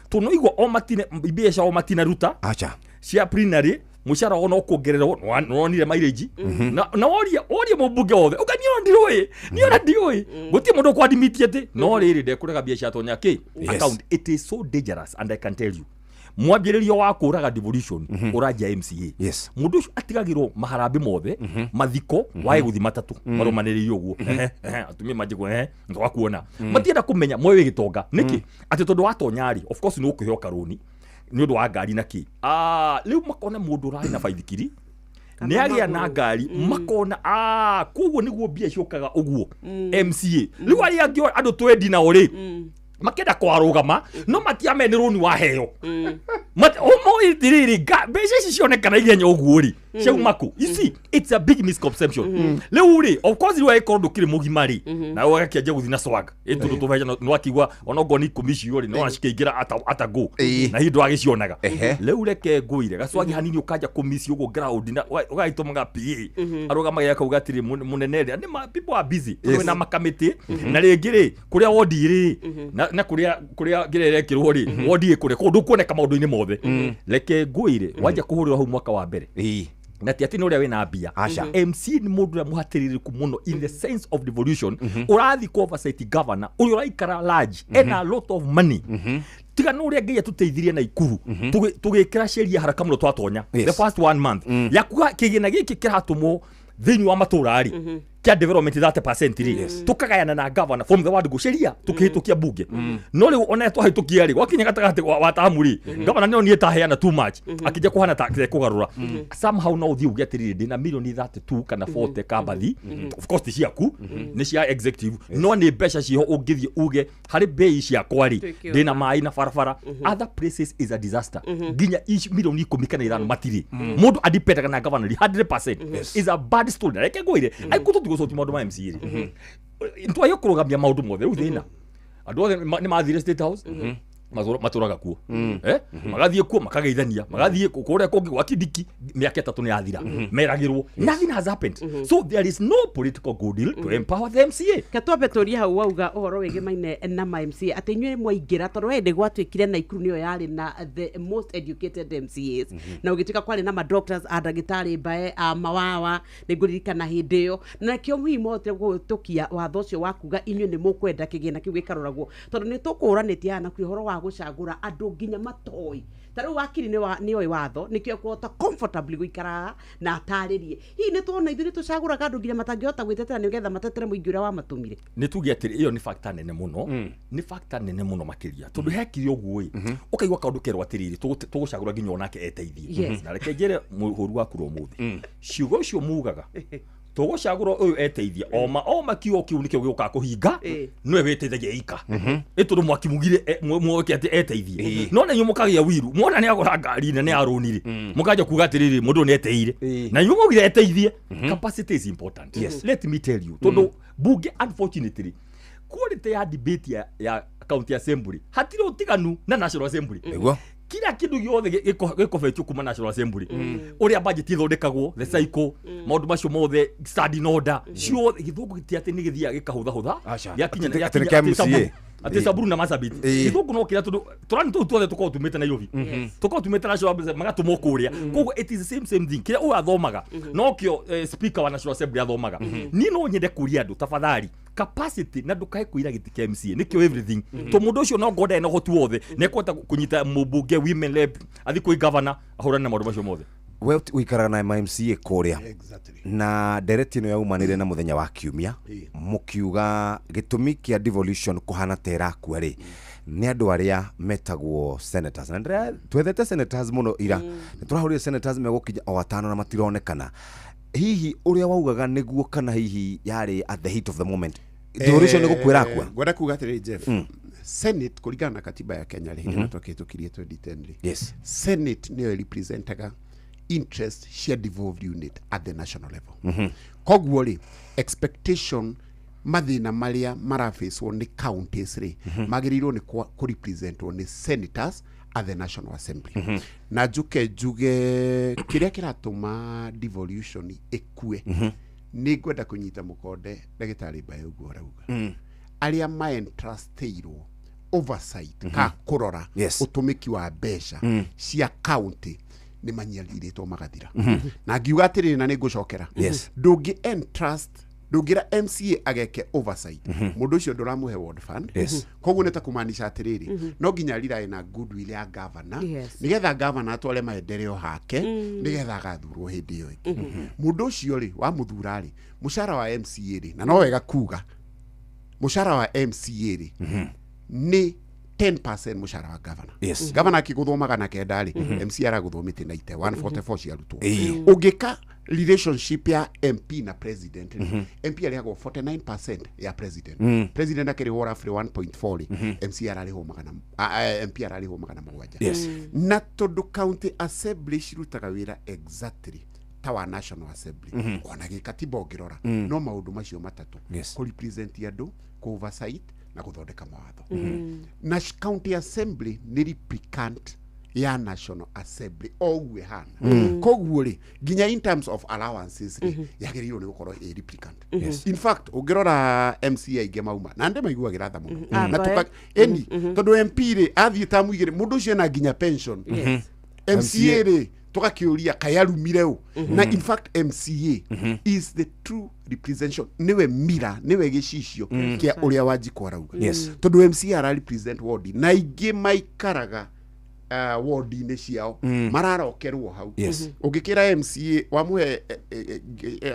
tondũ no igua o matine mbeca o matinaruta acha cia plenary, mũcara ona ũkuongererwo nĩwonire mileage, na worie mũmbunge wothe uga niĩ ona ndiũĩ, niĩ ona ndiũĩ, gũtirĩ mũndũ ũkwadimitie atĩ no rĩrĩ ndekũrega mbia tonya kĩ account. It is so dangerous, and I can tell you mwambĩrĩrio wa kũraga devolution ũranjia MCA. Mũndũ ũcio atigagĩrwo maharambĩ mothe, mathiko wae gũthi matatũ marũmanĩrĩire ũguo. Ehe, ehe, atumia manjigwo ehe nĩtwakuona, matienda kũmenya moe wĩ gĩtonga nĩkĩ, atĩ tondũ watonya rĩ, of course nĩ ũkũheo karũni nĩ ũndũ wa ngari na kĩ. Rĩu makona mũndũ ũrarĩ na baithikiri nĩ agĩa na ngari, makona koguo nĩguo mbia ciũkaga ũguo MCA. Rĩu arĩa angĩ andũ twendi nao rĩ makenda kwarũgama no matiame nĩ rũni waheo. Ũmũĩ atĩrĩrĩ, mbeca ici cionekana ihenya ũguo rĩ ciauma kũ? You see, it's a big misconception. Rĩu rĩ, of course rĩu angĩkorwo ndũkĩrĩ mũgima rĩ, nawe ũgakĩanjia gũthiĩ na swag ĩ tondũ tũbeca nĩwakĩigua onokorwo nĩ 10 icio rĩ nĩwona cikĩingĩra ata go na hihi ndwagĩcionaga. Rĩu reke ngũire gacwagi hanini ũkanja kũmici ũguo ground na ũgagĩtũmaga PA arũgamage akauga atĩrĩ, "Mũnene rĩ nĩ people are busy tondũ wĩna makamĩtĩ na rĩngĩ rĩ kũrĩa wondi rĩ na kũrĩa kĩrĩa ĩrekĩrwo rĩ wondi ĩ kũrĩa kũndũ kuoneka maũndũ-inĩ mothe." Reke ngũire wanja kũhũrĩrwo hau mwaka wa mbere na ti atĩ nĩ ũrĩa wĩna mbia. Aca. MC nĩ mũndũ ũrĩa mũhatĩrĩrĩku mũno in the sense of devolution, ũrathiĩ kũ oversight governor ũrĩa ũraikara large, ena a lot of money. Tiga nĩ ũrĩa Ngai atũteithirie na Ikuru tũgĩkĩra sheria haraka mũno twatonya the first one month ya kuga kĩgĩna gĩkĩ kĩratũmwo thĩinĩ wa matũra rĩ kĩa development 30% rĩ tũkagayana na governor from the word go, sheria tũkĩhĩtũkia bunge. No rĩu ona twahĩtũkia rĩ, gwakinya gatagatĩ wa tamu rĩ, governor nĩ onire taheana too much, akĩnja kũhana ta kũgarũra somehow. No ũthiĩ uge atĩrĩrĩ, ndĩna milioni 32 kana 40 kambathi. Of course ti ciaku, nĩ cia executive, no nĩ mbeca ciho ũngĩthiĩ uge harĩ mbei ciakwa rĩ Tuĩke ndĩna maĩ na barabara. Other places is a disaster. Nginya ici milioni 10 kana 5 matirĩ, mũndũ adipendaga na governor 100%. Is a bad story. Na reke ngwĩre, angĩkorwo tũtigũcokia maũndũ ma MCA rĩ, twagĩrĩirwo kũrũgamia maũndũ mothe. Rĩu thĩna andũ othe nĩ mathire State House, matũraga kuo, magathiĩ kuo makageithania, magathiĩ kũrĩa kũngĩ gwa Kindiki. Mĩaka 3 nĩ yathira meragĩrwo nothing has happened, so there is no political goodwill to empower the MCA. Ke twambe tũrie hau wauga ũhoro wĩgĩmaine na ma MCA atĩ inyuĩ mwaingĩra, tondũ hĩndĩ gwatuĩkire Naikuru nĩyo yarĩ na the most educated MCAs, na ũgĩtuĩka kwarĩ na ma doctors a ndagĩtarĩ mbae a mawawa, nĩ ngũririkana hĩndĩ ĩyo, na kĩo hihi mohotire kũhĩtũkia watho ũcio wa kuga inyuĩ nĩ mũkwenda kĩgĩna kĩu gĩkaroragwo, tondũ nĩ tũkũranĩtie haha na kwĩ ũhoro wa gũcagũra andũ nginya matoĩ. Ta rĩu wakiri nĩ oĩ watho, nĩkĩo ekũhota comfortably gũikara haha na atarĩrie. Hihi nĩ tuona ithuĩ nĩ tũcagũraga andũ nginya matangĩhota gwĩtetera nĩgetha matetere mũingĩ ũrĩa wamatũmire? Nĩ tuge atĩrĩ, ĩyo nĩ factor nene mũno, nĩ factor nene mũno makĩria, tondũ hekire ũguo ĩ ũkaigua kaũndũ kerwo atĩrĩrĩ, tũgũcagũra nginya onake eteithie. Na reke njĩre mũhũri wa kura ũmũthĩ, ciugo icio mugaga tũgũcagũra ũyũ eteithie, oma kiugo kĩu nĩkĩo gĩũkaga kũhinga. Nĩwe wĩteithagia ika ĩ tondũ mwakimugire mwoke atĩ eteithie, no na inyuĩ mũkagĩa wiru mwona nĩ agũra ngari nene ya rũni rĩ, mũkanja kuga atĩrĩrĩ, mũndũ ũyũ nĩ eteire na inyuĩ mwaugire eteithie. Capacity is important. Let me tell you, tondũ bunge unfortunately quality ya debate ya county assembly hatirĩ ũtiganu na National Assembly. Nĩguo. Kila kindu giothe gikobetio kuma National Assembly. Uria budget ithondekagwo, the cycle, maundu macio mothe standing order, ciothe githungu giti ati ni githia gikahutha hutha. Gĩakinya atĩ ati Samburu na Marsabit. Githungu no kiria tundu turani tu tuothe tukorwo tumite Nairobi. Tukorwo tumite National Assembly magatumwo kuria. Koguo it is the same thing. Kiria uyu athomaga nokio speaker wa National Assembly athomaga. Ni no nyende kuria andu tafadhali capacity na ndukae kuira giti kia MCA nikio everything. To mundu ucio no ngoda ena hoti wothe nekwota kunyita mubunge women rep athi kwi governor ahurane na maundu macio mothe. We wikaraga na MCA kuria. Na ndereti ĩno yaumanire na muthenya wa kiumia mukiuga gĩtũmi kĩa devolution kuhana ta ĩrakua rĩ nĩ andũ arĩa metagwo senators na twethete senators mũno ira nĩ tũrahũrire senators megũkinya o atano na matironekana. Hihi ũrĩa waugaga nĩguo kana hihi yarĩ at the heat of the moment devolution nĩ gũkua ĩrakua? Ngwenda kuga atĩrĩrĩ Jeff, Senate kũringana na katiba ya Kenya rĩ ĩrĩa twakĩhĩtũkirie 2010 rĩ, yes, Senate nĩyo ĩrepresentaga interest cia devolved unit at the national level. Koguo rĩ expectation mathĩna marĩa marafacwo nĩ counties rĩ magĩrĩirwo nĩ kũrepresentwo nĩ senators at the National Assembly. Na njuke njuge kĩrĩa kĩratũma devolution ĩkue nĩ ngwenda kũnyita mũkonde ndagĩtarĩ Mbae ũguo arauga. Arĩa maentrustĩirwo oversight ka kũrora ũtũmĩki wa mbeca cia county nĩ manyarirĩtwo magathira. Na ngiuga atĩrĩrĩ na nĩ ngũcokera, ndũngĩ entrust ndũngĩra MCA ageke oversight mũndũ ũcio ndũramũhe ward fund. Koguo nĩ ta kũmaanisha atĩrĩrĩ no nginya rirae na goodwill ya governor nĩgetha governor atware maendeleo hake nĩgetha agathurwo hĩndĩ ĩyo ĩngĩ. Mũndũ ũcio rĩ wamũthura rĩ mũcara wa MCA rĩ, na no wega kuga mũcara wa MCA rĩ nĩ 10% mũcara wa governor. Governor akĩgũthwo 900 rĩ, MCA aragũthwo mĩtĩ 90 144 cia arutwo. Ũngĩka relationship ya MP na president, MP arĩhagwo 49% ya president. President akĩrĩhwo roughly 1.4 rĩ, MCA ararĩhwo magana MP ararĩhwo 700. Na tondũ county assembly cirutaga wĩra exactly ta wa National Assembly ona gĩkatiba ũngĩrora no maũndũ macio matatũ, kũ-represent andũ, kũ-oversight na gũthondeka mawatho. Na county assembly nĩ replicant ya National Assembly o ũguo ĩhana. Koguo rĩ nginya in terms of allowances rĩ yagĩrĩirwo nĩ gũkorwo ĩ replicant. In fact ũngĩrora MCA aingĩ mauma na ndĩ maiguagĩra tha mũno na tuka eni tondũ MP rĩ athiĩ tamu igĩrĩ mũndũ ũcio ena nginya pension. MCA rĩ tũgakĩũria kaĩ arumire ũ. Na in fact MCA is the true representation, niwe mira niwe gĩcicio kĩa ũrĩa Wanjikũ arauga. Tondũ MCA ara represent ward na aingĩ maikaraga ward-inĩ ciao mararokerwo hau. Ũngĩkĩra MCA wamũhe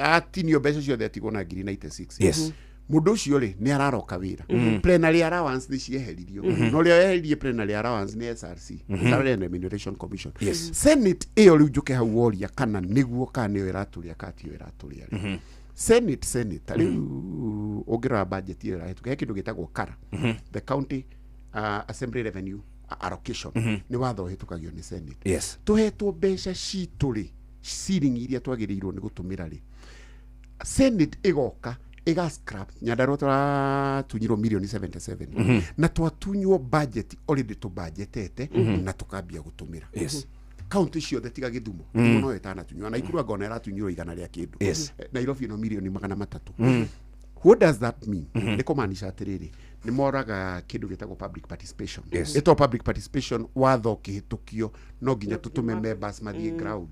atinio mbeca ciothe atigwo na 96,000, mũndũ ũcio rĩ nĩ araroka wĩra. Plenary allowance nĩ cieheririo, na ũrĩa weheririe plenary allowance nĩ SRC, Salary and Remuneration Commission. Senate ĩyo rĩu njũke hau woria kana nĩguo kana nĩyo ĩratũria kana tiyo ĩratũria rĩ. Senate rĩu ũngĩrora budget ĩyo ĩrahĩtũka he kĩndũ gĩtagwo CARA, the County Assembly Revenue Allocation, nĩ watho ũhĩtũkagio nĩ Senate. Tũhetwo mbeca citũ rĩ ciringi iria twagĩrĩirwo nĩ gũtũmĩra rĩ, Senate ĩgoka ĩga scrap Nyandarua twatunyirwo milioni 77 na twatunywo budget already tũbudgetete na tũkambia gũtũmĩra. County ciothe tiga Gĩthumo, Gĩthumo no ĩtanatunywo na Nakuru ngona ĩratunyirwo 100 rĩa kĩndũ, Nairobi ĩno milioni 300. What does that mean? Nĩ kũmaanisha atĩrĩrĩ nĩ moraga kĩndũ gĩtagwo public participation. Ĩtagwo public participation watho ũkĩhĩtũkio no nginya tũtũme members mathiĩ ground.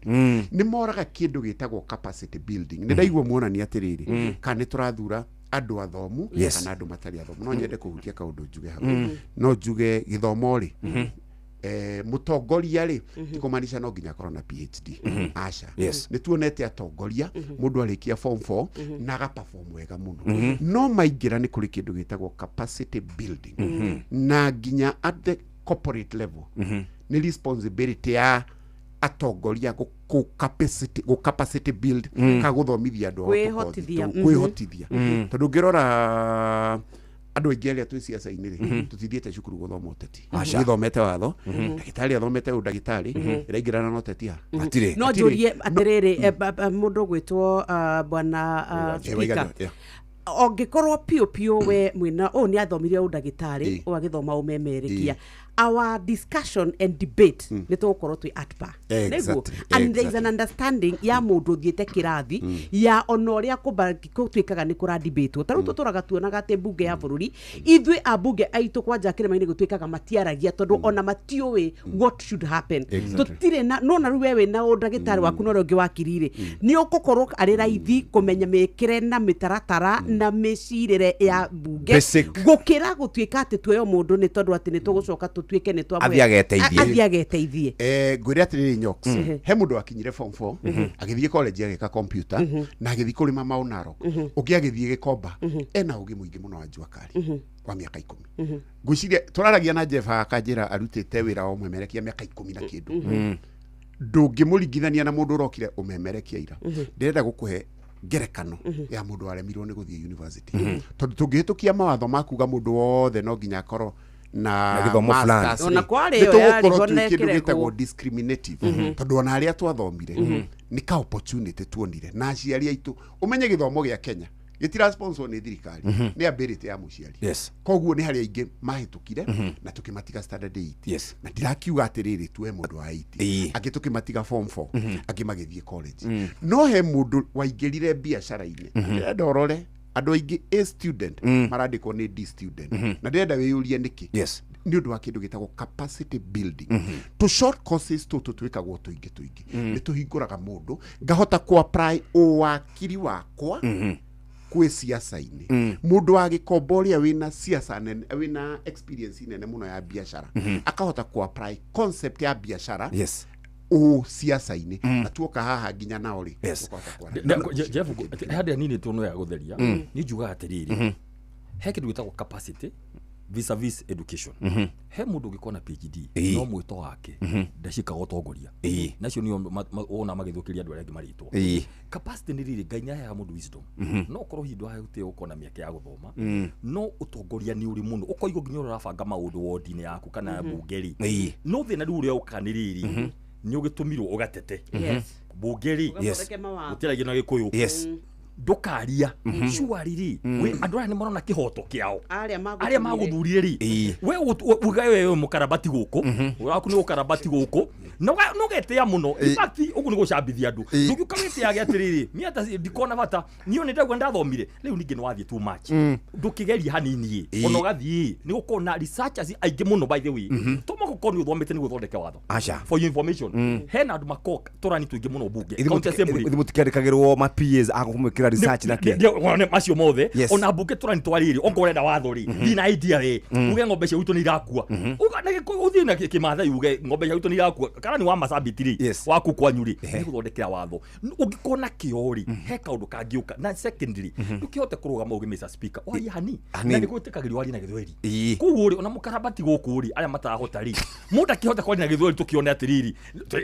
Nĩ moraga kĩndũ gĩtagwo capacity building. Nĩ ndaigua muonania atĩrĩrĩ kana nĩ tũrathura andũ athomu kana andũ matarĩ athomu. No nyende kũhutia kaũndũ njuge hau. No njuge gĩthomo rĩ mũtongoria rĩ ti kũmaanisha no nginya akorwo na PhD. Aca. Nĩ tuonete atongoria mũndũ arĩkia form 4 na agaperform wega mũno. No maingĩra nĩ kũrĩ kĩndũ gĩtagwo capacity building na nginya at the corporate level nĩ responsibility ya atongoria gũ capacity build ka gũthomithia andũ kwĩhotithia. Tondũ ũngĩrora andũ aingĩ arĩa twĩ ciaca-inĩ rĩ tũtithiĩte cukuru gũthoma ũteti, gĩthomete watho, ndagĩtarĩ athomete ũndagĩtarĩ ĩraingĩrana na ũteti ha no njũrie atĩrĩrĩ mũndũ ũgwĩtwo bwana speaker, ongĩkorwo piũ piũ we mwĩna ũũ nĩ athomire ũndagĩtarĩ ũagĩthoma ũmemerekia Our discussion and debate nĩ tũgũkorwo twĩ at par. Nĩguo? And there is an understanding ya mũndũ ũthiĩte kĩrathi ya ona ũrĩa gũtuĩkaga nĩ kũradibatwo. Ta rĩu tũtũraga tuonaga atĩ mbunge ya bũrũri, ithuĩ ambunge aitũ kwanja kĩrĩma-inĩ gũtuĩkaga matiaragia tondũ ona matiũĩ what should happen. Tũtirĩ na nona rĩu we wĩna ũndagĩtarĩ waku na ũrĩa ũngĩ wakiri rĩ, nĩ ũgũkorwo arĩ raithi kũmenya mĩkĩre na mĩtaratara na mĩcirĩre ya mbunge Basic. gũkĩra gũtuĩka atĩ tuoyo mũndũ nĩ tondũ atĩ nĩ tũgũcoka tũtuĩke nĩ twamwe- Athiĩ ageteithie. Athiĩ ageteithie. Ngwĩre atĩrĩrĩ Nyox, he mũndũ wakinyire form 4, agĩthiĩ college agĩka computer, na agĩthiĩ kũrĩma Mau Narok, ũngĩ agĩthiĩ Gĩkomba, ena ũgĩ mũingĩ mũno wa jua kali wa mĩaka 10. Ngwĩciria tũraragia na Jeff akanjĩra arutĩte wĩra wa ũmemerekia mĩaka 10 na kĩndũ. Ndũngĩmũringithania na mũndũ ũrokire ũmemerekia ira. Ndĩrenda gũkũhe ngerekano ya mũndũ waremirwo nĩ gũthiĩ university, tondũ tũngĩhĩtũkia mawatho ma kuga mũndũ wothe no nginya akorwo na Na gĩthomo fulani. masters rĩ, Ona kwarĩ nĩ ĩyo yarĩ tũgũkorwo ho twĩ na kĩndũ ĩkĩregwo. gĩtagwo discriminative, tondũ ona arĩa twathomire nĩ ka opportunity tuonire na aciari aitũ. Ũmenye gĩthomo gĩa Kenya gĩtira sponsor nĩ thirikari, nĩ ability ya mũciari. Koguo nĩ harĩ aingĩ mahĩtũkire na tũkĩmatiga standard 8. Na ndirakiuga atĩrĩrĩ tuoe mũndũ wa 8, angĩ tũkĩmatiga form 4, angĩ magĩthiĩ college. No he mũndũ waingĩrire biacara-inĩ. Ndĩrenda ũrore andũ aingĩ A student marandĩkwo nĩ D student, na ndĩrenda wĩyũrie nĩkĩ. Nĩ ũndũ wa kĩndũ gĩtagwo capacity building. Tũ short courses tũtũ twĩkagwo tũingĩ tũingĩ, nĩ tũhingũraga mũndũ ngahota kũ apply ũwakiri wakwa kwĩ ciaca-inĩ. Mũndũ wa gĩkomba ũrĩa wĩna ciaca nene, wĩna experience nene mũno ya biacara, akahota kũ apply concept ya biacara ũ ciaca-inĩ, na tuoka haha nginya nao rĩ, ũkahota kwaranĩria. Jeff, harĩa nini tũ ya gũtheria, niĩ njugaga atĩrĩrĩ, he kĩndũ gĩtagwo capacity vis-a-vis education. He mũndũ ũngĩkorwo na PhD, no mwĩto wake ndacikaga ũtongoria, nacio nĩo wona magĩthũkĩria andũ arĩa angĩ marĩtwa. Capacity nĩ rĩrĩ, Ngai nĩaheaga mũndũ wisdom, no ũkorwo hihi ndwahotire gũkorwo na mĩeke ya gũthoma, no ũtongoria nĩ ũrĩ mũno ũkoigwo nginya ũrĩa ũrabanga maũndũ wondi-inĩ yaku kana mbunge rĩ. No thĩna rĩu ũrĩa ũkaga nĩ rĩrĩ, nĩ ũgĩtũmirwo ũgatete mbunge rĩ. Ũgathondeke mawatho. Gũtiaragia na Gĩkũyũ. Ndũkaria cuari rĩ, andũ aya nĩ marona kĩhoto kĩao arĩa arĩa magũthurire rĩ, we uga we mũkarabati gũkũ waku nĩ gũkarabati gũkũ na ũgetĩa mũno. In fact, ũguo nĩ gũcambithia andũ. Ndũngĩũka wĩtĩage atĩrĩrĩ, niĩ hata ndikona bata niĩ nĩ ndauga ndathomire rĩu ningĩ nĩ wathiĩ too much. Ndũkĩgerie hanini ĩ, ona ũgathiĩ nĩ gũkorwo na researchers aingĩ mũno, by the way, to mũgũkorwo nĩ ũthomete nĩguo ũthondeke watho. Aca. For your information, hena andũ makoka tũrani tũingĩ mũno mbunge, county assembly. Ithuĩ mũtikĩandĩkagĩrwo ma PAs a kũmwĩkĩra research na kĩ? Macio mothe. Ona mbunge tũrani twarĩrĩ, okorwo ũrenda watho rĩ, thiĩ na idea rĩ, uge ng'ombe cia gwitũ nĩ irakua. Uga na Gĩkũyũ, ũthiĩ na Kĩmathai uge ng'ombe cia gwitũ nĩ irakua, kana nĩ wa Masabiti rĩ, waku kwanyu rĩ, nĩ gũthondekera watho. Ũngĩkorwo na kĩo rĩ, he kaũndũ kangĩũka. Na secondly, ndũkĩhote kũrũgama uge Mr. Speaker, warie hani Hanini. na nĩ gwĩtĩkagĩrio warie na Gĩthweri. Koguo rĩ, ona mũkarabati gũkũ rĩ, arĩa matarahota rĩ, mũndũ akĩhota kwaria na Gĩthweri, tũkĩone atĩrĩrĩ,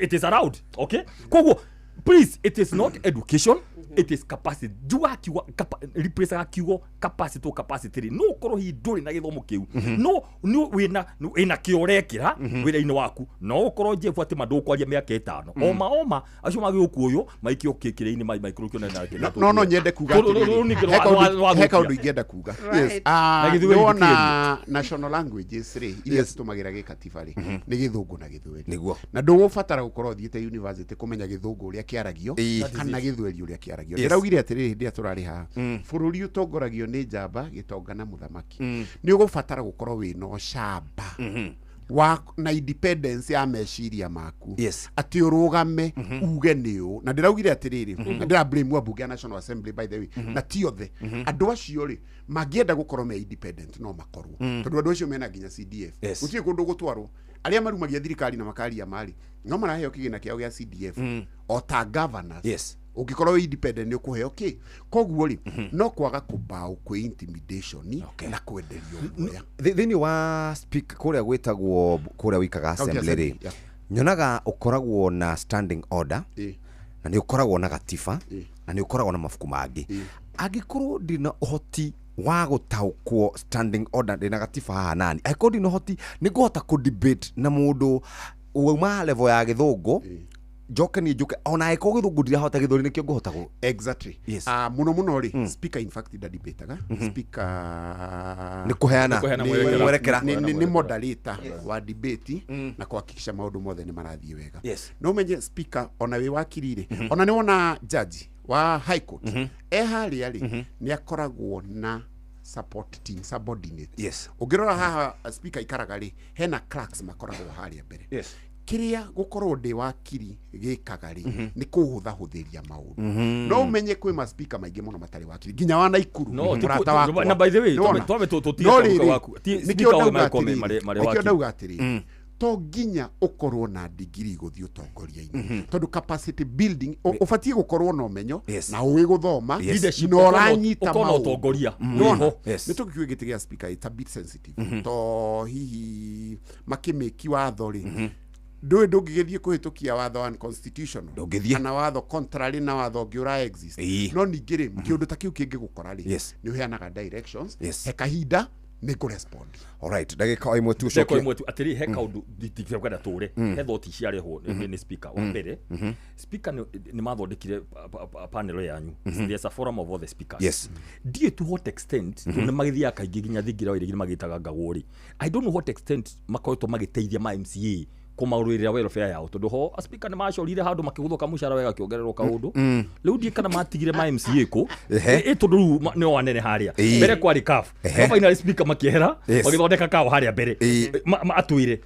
it is allowed, okay? Koguo please, it is not education, it is capacity. Njugaga kiugo replace kiugo capacity to capacity rĩ, no ũkorwo hihi ndũrĩ na gĩthomo kĩu, no nĩ wĩna kĩo ũrekĩra wĩra-inĩ waku. No ũkorwo Jeff atĩ ma ndũkwaria mĩaka 5, oma oma acio magĩgũkuoywo maikio kĩrĩa-inĩ maikũrũkio na No nyende kuga atĩrĩrĩ, he kaũndũ ingĩenda kuga. Right. Na Gĩthweri Nĩwona national languages rĩ, iria citũmagĩra gĩkatiba rĩ, nĩ Gĩthũngũ na Gĩthweri. Nĩguo. Na ndũgũbatara gũkorwo ũthiĩte university kũmenya Gĩthũngũ ũrĩa kĩaragio kana Gĩthweri ũrĩa kĩaragio. Ndĩraugire atĩrĩrĩ hĩndĩ ĩrĩa tũrarĩ haha, bũrũri ũtongoragio nĩ njamba, gĩtonga na mũthamaki. Nĩ ũgũbatara gũkorwo wĩna ũcamba wa na independence ya meciria maku, atĩ ũrũgame uge nĩ ũũ. Na ndĩraugire atĩrĩrĩ, na ndĩra blame ambunge a National Assembly, by the way, na ti othe. Andũ acio rĩ, mangĩenda gũkorwo me independent no makorwo, tondũ andũ acio mena nginya CDF. Gũtirĩ kũndũ gũtwarwo. Arĩa marumagia thirikari na makaria marĩ no maraheo kĩgĩna kĩao gĩa CDF o ta governors. Ũngĩkorwo wĩ independent nĩ ũkũheo kĩ. Koguo rĩ, no kwaga kũmbaũ kwĩ intimidation na kwenderio guoya. Thĩinĩ wa speak kũrĩa gwĩtagwo kũrĩa wĩikaga County assembly rĩ, assembly, yeah. nyonaga ũkoragwo na standing order, na nĩ ũkoragwo na gatiba, na nĩ ũkoragwo na mabuku mangĩ. Angĩkorwo ndina ũhoti wa gũtaũkwo standing order, ndĩna gatiba haha nani, angĩkorwo ndina ũhoti, nĩ ngũhota kũ debate na mũndũ wauma level ya Gĩthũngũ Njoke niĩ njũke ona angĩkorwo gĩthũngũ ndirahota gĩthweri nĩkĩo ngũhota gũ. Exactly. Yes. Muno muno rĩ, speaker in fact ndadibataga. Speaker Nĩ kũheana. Mwerekera. Nĩ moderator wa debate na kuhakikisha maũndũ mothe nĩ marathiĩ wega. No menye speaker ona wĩ wakiri rĩ, ona nĩ wona judge wa high court e harĩa rĩ, nĩ akoragwo na support team subordinate. Ũngĩrora haha speaker ikaraga rĩ, hena clerks makoragwo harĩa mbere. Kĩrĩa gũkorwo ndĩ wakiri gĩkaga rĩ, nĩ kũhũthahũthĩria maũndũ. No ũmenye kwĩ ma speaker maingĩ mũno matarĩ wakiri nginya wa Naikuru No, mũrata wakwa. Na by the way, Nĩwona? twambe tũtige No kaũndũ rĩrĩ, waku. Ti nĩkĩo speaker othe ndauga magĩkorwo atĩrĩrĩ, marĩ nĩkĩo wakiri. ndauga atĩrĩrĩ, to nginya ũkorwo na digiri gũthiĩ ũtongoria-inĩ, tondũ capacity building ũbatiĩ gũkorwo na ũmenyo na ũĩ gũthoma Leadership, na ũranyita ũkorwo na maũndũ. ũtongoria. Nĩwona? Wĩho. Nĩ tũgĩkiuge gĩtĩ gĩa speaker it's a bit sensitive, to hihi makĩmĩki watho rĩ, ndũĩ ndũngĩgĩthiĩ kũhĩtũkia watho unconstitutional Ndũngĩthiĩ. kana watho contrary na watho ũngĩ ũra exist. No ningĩ rĩ, kĩũndũ ta kĩu kĩngĩgũkora rĩ, nĩ ũheanaga directions. He kahinda nĩ ngũrespond. Alright, ndagĩka o ĩmwe tu Ndagĩka ũcokie. ĩmwe tu atĩrĩ, he kaũndũ ndingĩkwenda tũre. He thoti ciarehwo nĩ speaker wa mbere. Speaker nĩ mathondekire panel yanyu. There's a forum of all the speakers. Ndiĩ to what extent, tondũ nĩ magĩthiaga kaingĩ nginya thingira wa iregi nĩ magĩtaga ngagwo rĩ, I don't know what extent makoretwo magĩteithia ma MCA kũmarũĩrĩra welfare yao, tondũ ho a speaker nĩ macorire handũ makĩgũthũka mũcara wega akĩongererwo kaũndũ. Rĩu ndiĩ kana matigire ma MCA kũ. Ĩ tondũ rĩu nĩo anene harĩa mbere kwarĩ CAF. No finally speaker makĩehera, magĩthondeka kao harĩa mbere. Atwĩre.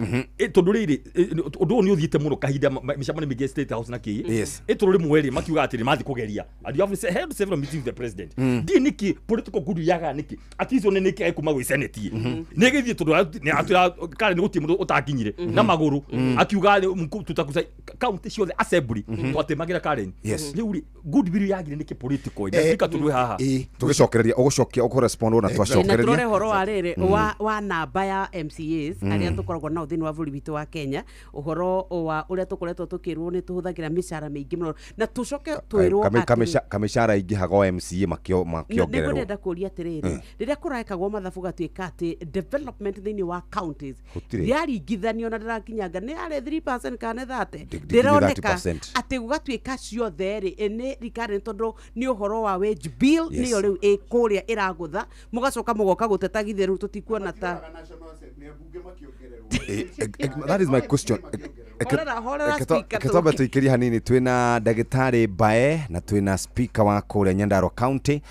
Tondũ rĩrĩ, ũndũ ũyũ nĩ ũthiĩte mũno kahinda mĩcemanio mĩingĩ ya State House na kĩ. Tondũ rĩmwe rĩ makiuga atĩrĩ mathiĩ kũgeria, and you have held several meetings with the president. Ndiĩ nĩkĩ political good yagaga nĩkĩ at least one nĩkĩ kuma gwĩ senate nĩ gĩthiĩ, tondũ nĩ atwĩra kare nĩ gũtirĩ mũndũ ũtakinyire na magũrũ, akiuga tutakuca county ciothe assembly twatemagĩra Karen. Rĩu rĩ, goodwill yagire nĩkĩ political na speaker tondũ wĩ haha? Tũgĩcokereria ũgũcokia ũkũrespond ona Na tũrore twacokereria. ũhoro wa rĩrĩ wa namba ya MCAs arĩa tũkoragwo nao thĩinĩ wa bũrũri witũ wa Kenya, ũhoro wa ũrĩa tũkoretwo tũkĩrwo nĩ tũhũthagĩra mĩcara mĩingĩ mũno, na tũcoke twĩrwo atĩrĩ Kamĩcara ingĩhaga o MCA nĩguo makĩongererwo. Ndĩrenda kũria atĩrĩrĩ, rĩrĩa kũrekagwo mathabu gatuĩka atĩ development thĩinĩ wa counties Gũtirĩ. rĩaringithanio na ndĩrakinyanga nĩ yarĩ 3% kana nĩ 30, Ndingĩ ndĩroneka 30%. atĩ gũgatuĩka ciothe rĩ, nĩ recurrent, tondũ nĩ ũhoro wa wage bill Yes. nĩyo rĩu ĩ kũrĩa ĩragũtha, mũgacoka mũgoka gũteta githĩ rĩu tũtikuona ta That is my question. Horera, horera, speaker, Twambe tũke. tũikĩrie hanini. Twĩna ndagĩtarĩ Mbae na twĩna speaker wa kũrĩa Nyandarua County,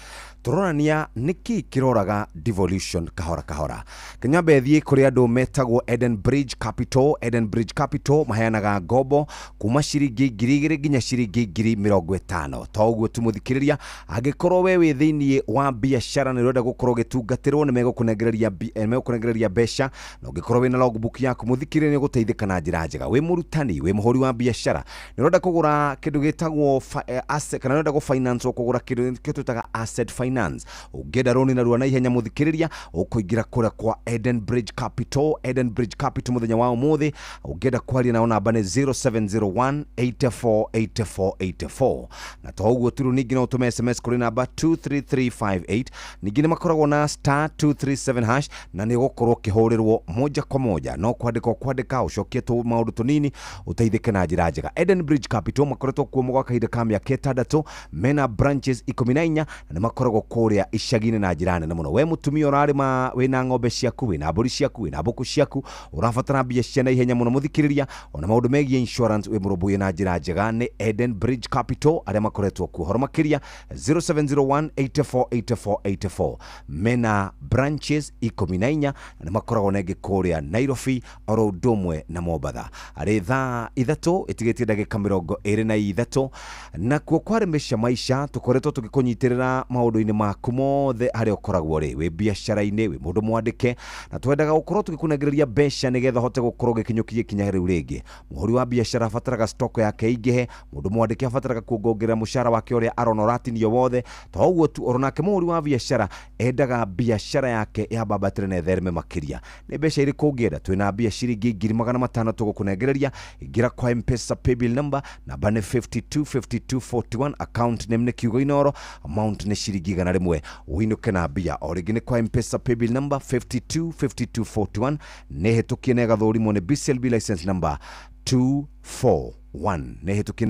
tũronania nĩkĩ kĩroraga devolution kahora kahora. Kĩnyambe thiĩ kũrĩ andũ metagwo Eden Bridge Capital. Eden Bridge Capital maheanaga ngombo kuma ciringi 2,000 nginya ciringi 50,000. To ũguo tu, mũthikĩrĩria, angĩkorwo we wĩ thĩiniĩ wa biacara nĩ ũrenda gũkorwo ũgĩtungatĩrwo, nĩ megũkũnengereria mbeca, na ũngĩkorwo wĩna logbook yaku, mũthikĩrĩria, nĩ ũgũteithĩka na njĩra njega. Wĩ mũrutani, wĩ mũhũri wa biacara, nĩ ũrenda kũgũra kĩndũ gĩtagwo asset, kana nĩ ũrenda gũfinance kũgũra kĩndũ kĩo twĩtaga asset finance, ũngĩenda rũni narua na ihenya, mũthikĩrĩria, ũkũingĩra kũrĩa kwa Eden Bridge Capital. Eden Bridge Capital mũthenya wa ũmũthĩ ũngĩenda kwaria nao, namba nĩ 0701 84 84 84. Na to ũguo tu, ningĩ no ũtũme SMS kũrĩ namba 23358. Ningĩ nĩ makoragwo na star 237 hash, na nĩ ũgũkorwo ũkĩhũrĩrwo moja kwa moja, no kwandĩka ũkwandĩka ũcokie tũ maũndũ tũnini ũteithĩke na njĩra njega. Eden Bridge Capital makoretwo kuo gwa kahinda ka mĩaka 6, mena branches 14, na nĩ makoragwo kũrĩa icagi-inĩ na njĩra nene mũno. We mũtumia ũrarĩma, wĩna ng'ombe ciaku, wĩna mbũri ciaku, wĩna mbũkũ ciaku, ũrabatara mbia cia na ihenya mũno, mũthikĩrĩria, ona maũndũ megiĩ insurance, wĩ mũrũmbũiye na njĩra njega nĩ Eden Bridge Capital arĩa makoretwo kuo. Horo makĩria 0701 84 84 84. Mena branches 14, na nĩ makoragwo na ĩngĩ kũrĩa Nairobi oro ũndũ ũmwe na Mombatha. Arĩ thaa 3 ĩtigĩtie ndagĩka 23. Nakuo kwarĩmĩca maica tũkoretwo tũgĩkũnyitĩrĩra maũndũ-inĩ maku mothe harĩa ũkoragwo rĩ wĩ biacara-inĩ, wĩ mũndũ mwandĩke, na twendaga gũkorwo tũgĩkũnengereria mbeca nĩgetha ũhote gũkorwo ũgĩkinyũkia ikinya rĩu rĩngĩ. Mũhũri wa biacara abataraga stock yake ĩingĩhe, mũndũ mwandĩke abataraga kuongongerera mũcara wake ũrĩa arona ũratinio wothe. To ũguo tu, oro nake mũhũri wa biacara endaga biacara yake yambambatĩre na ĩthereme makĩria. Nĩ mbeca irĩkũ ũngĩenda? Twĩna mbia ciringi 500,000 tũgũkũnengereria. Ingĩra kwa Mpesa paybill number, namba nĩ 525241, account name nĩ kiugo Inoro, amount nĩ ciringi 100, ũinũke na mbia. O rĩngĩ nĩ kwa Mpesa paybill number 525241, nĩ hetũkie na ĩgathũrimwo nĩ BCLB license number 241. 1 nĩ hĩtũkie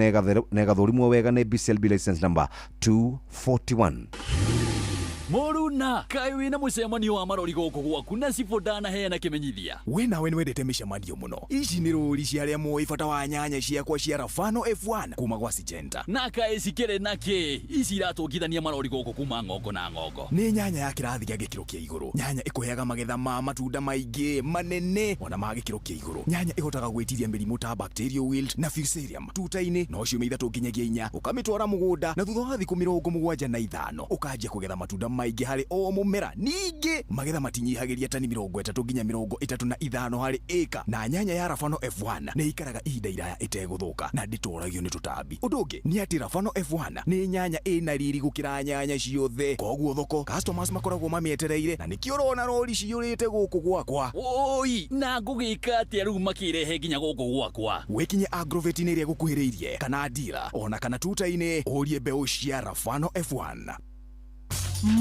na ĩgathũrimwo wega nĩ BCLB license number 241. Mũruna kaĩ wĩna mũcemanio wa marori gũkũ gwaku na cibũ ndanaheana kĩmenyithia. We nawe nĩwendete mĩcemanio mũno. Ici nĩ rũri cia arĩa moĩ bata wa nyanya ciakwa cia Rafano F1 kuma gwa Syngenta. Na kaĩ cikĩrĩ na kĩ? Ici iratũngithania marori gũkũ kuma ng'ongo na ng'ongo. Nĩ nyanya ya kĩrathi gĩa gĩkĩro kĩa igũrũ. Nyanya ĩkũheaga magetha ma matunda maingĩ manene ona ma gĩkĩro kĩa igũrũ. Nyanya ĩhotaga gwĩtiria mĩrimũ ta bacterial wilt na fusarium tuta-inĩ no ciumia 3 nginyagia 4 ũkamĩtwara mũgũnda na thutha wa thikũ 75 ũkanjia kũgetha matunda maingĩ harĩ o mũmera. Ningĩ magetha matinyihagĩria tani 30 nginya 35 harĩ ĩka. Na nyanya ya Rafano F1 nĩ ikaraga ihinda iraya ĩtegũthũka na ndĩtũragio nĩ tũtambi. Ũndũ ũngĩ nĩ atĩ Rafano F1 nĩ nyanya ĩna riri gũkĩra nyanya ciothe, koguo thoko customers makoragwo mamĩetereire na nĩkĩo ũrona rori ciyũrĩte gũkũ gwakwa. Oi, na ngũgĩka atĩa rĩu makĩrehe nginya gũkũ gwakwa? Wĩkinye agrovet-inĩ ĩrĩa ĩgũkuhĩrĩirie kana dealer ona kana tuta-inĩ ũrie mbeũ cia Rafano F1.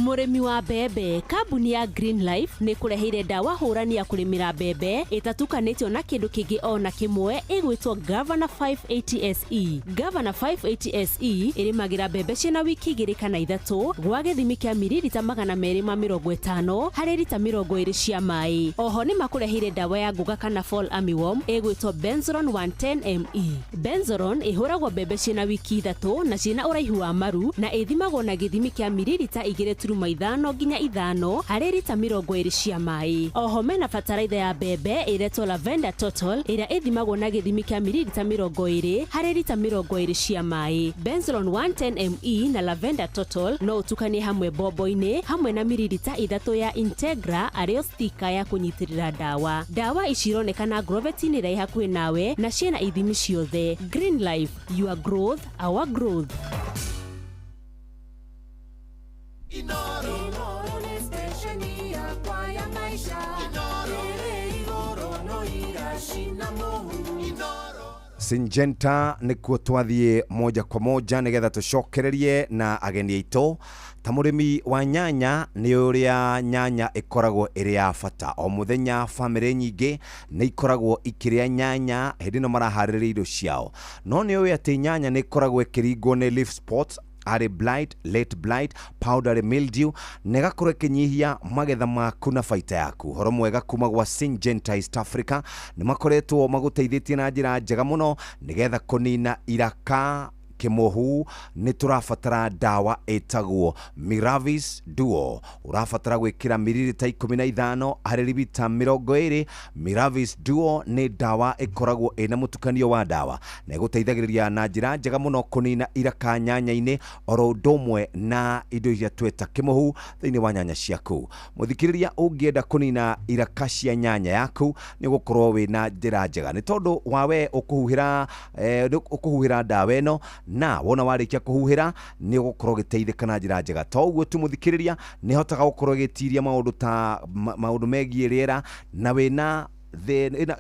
Mũrĩmi wa mbembe, kambuni ya Green Life nĩ kũreheire ndawa hũrani ya kũrĩmĩra mbembe ĩtatukanĩtio na kĩndũ kĩngĩ o na kĩmwe ĩgwĩtwo Governor 580 SE. Governor 580 SE ĩrĩmagĩra mbembe ciĩna wiki 2 kana 3 gwa gĩthimi kĩa miririta 250 harĩ rita 20 cia maĩ. Oho nĩ makũreheire ndawa ya ngũga kana fall armyworm ĩgwĩtwo Benzoron 110 ME. Benzoron ĩhũragwo mbembe ciĩna wiki 3 na ciĩna ũraihu wa maru na ĩthimagwo na gĩthimi kĩa miririta 2.5 nginya 5 harĩ rita 20 cia maĩ. Oho mena bataraitha ya mbembe ĩretwo Lavender Total ĩrĩa ĩthimagwo na gĩthimi kĩa miririta 20 harĩ rita 20 cia maĩ. Benzoron 110 ME na Lavender Total no ũtukanie hamwe bombo-inĩ hamwe na miririta 3 ya Integra arĩo stika ya kũnyitĩrĩra ndawa. Ndawa ici ironekana agrovet-inĩ ĩrĩa ĩ hakuhĩ nawe na ciĩna ithimi ciothe. Green Life, your growth, our growth. Inoro nĩ stesheni yakwa ya maisha. Ĩrĩ igũrũ no iracina mũhu. Syngenta nĩkuo twathiĩ moja kwa moja nĩgetha tũcokererie na ageni aitũ. Ta mũrĩmi wa nyanya nĩ ũrĩa nyanya ĩkoragwo ĩrĩ ya bata. O mũthenya bamĩrĩ nyingĩ nĩ ikoragwo ikĩrĩa nyanya hĩndĩ ĩno maraharĩrĩria irio ciao. No nĩ ũĩ atĩ nyanya nĩ ĩkoragwo ĩkĩringwo nĩ leaf spots, arĩ blight, late blight, powdery mildew, na ĩgakorwo ĩkĩnyihia magetha maku na baita yaku. Horo mwega kuma gwa Syngenta East Africa nĩ makoretwo magũteithĩtie na njĩra njega mũno nĩgetha kũnina iraka kĩmohu. Nĩ tũrabatara ndawa ĩtagwo Miravis Duo. Ũrabatara gwĩkĩra miririta 15 harĩ ribita 20. Miravis Duo nĩ ndawa ĩkoragwo ĩna mũtukanio wa ndawa na ĩgũteithagĩrĩria na njĩra njega mũno kũnina iraka nyanya-inĩ oro ũndũ ũmwe na indo iria tweta kĩmohu thĩinĩ wa nyanya ciaku. Mũthikĩrĩria, ũngĩenda kũnina iraka cia nyanya yaku nĩ ũgũkorwo wĩna njĩra njega nĩ tondũ wawe ũkũhuhĩra ndawa ĩno na wona warĩkia kũhuhĩra nĩ ũgũkorwo ũgĩteithĩka na njĩra njega. To ũguo tu mũthikĩrĩria, nĩ hotaga gũkorwo ĩgĩtiria maũndũ ta maũndũ megiĩ rĩera na wĩna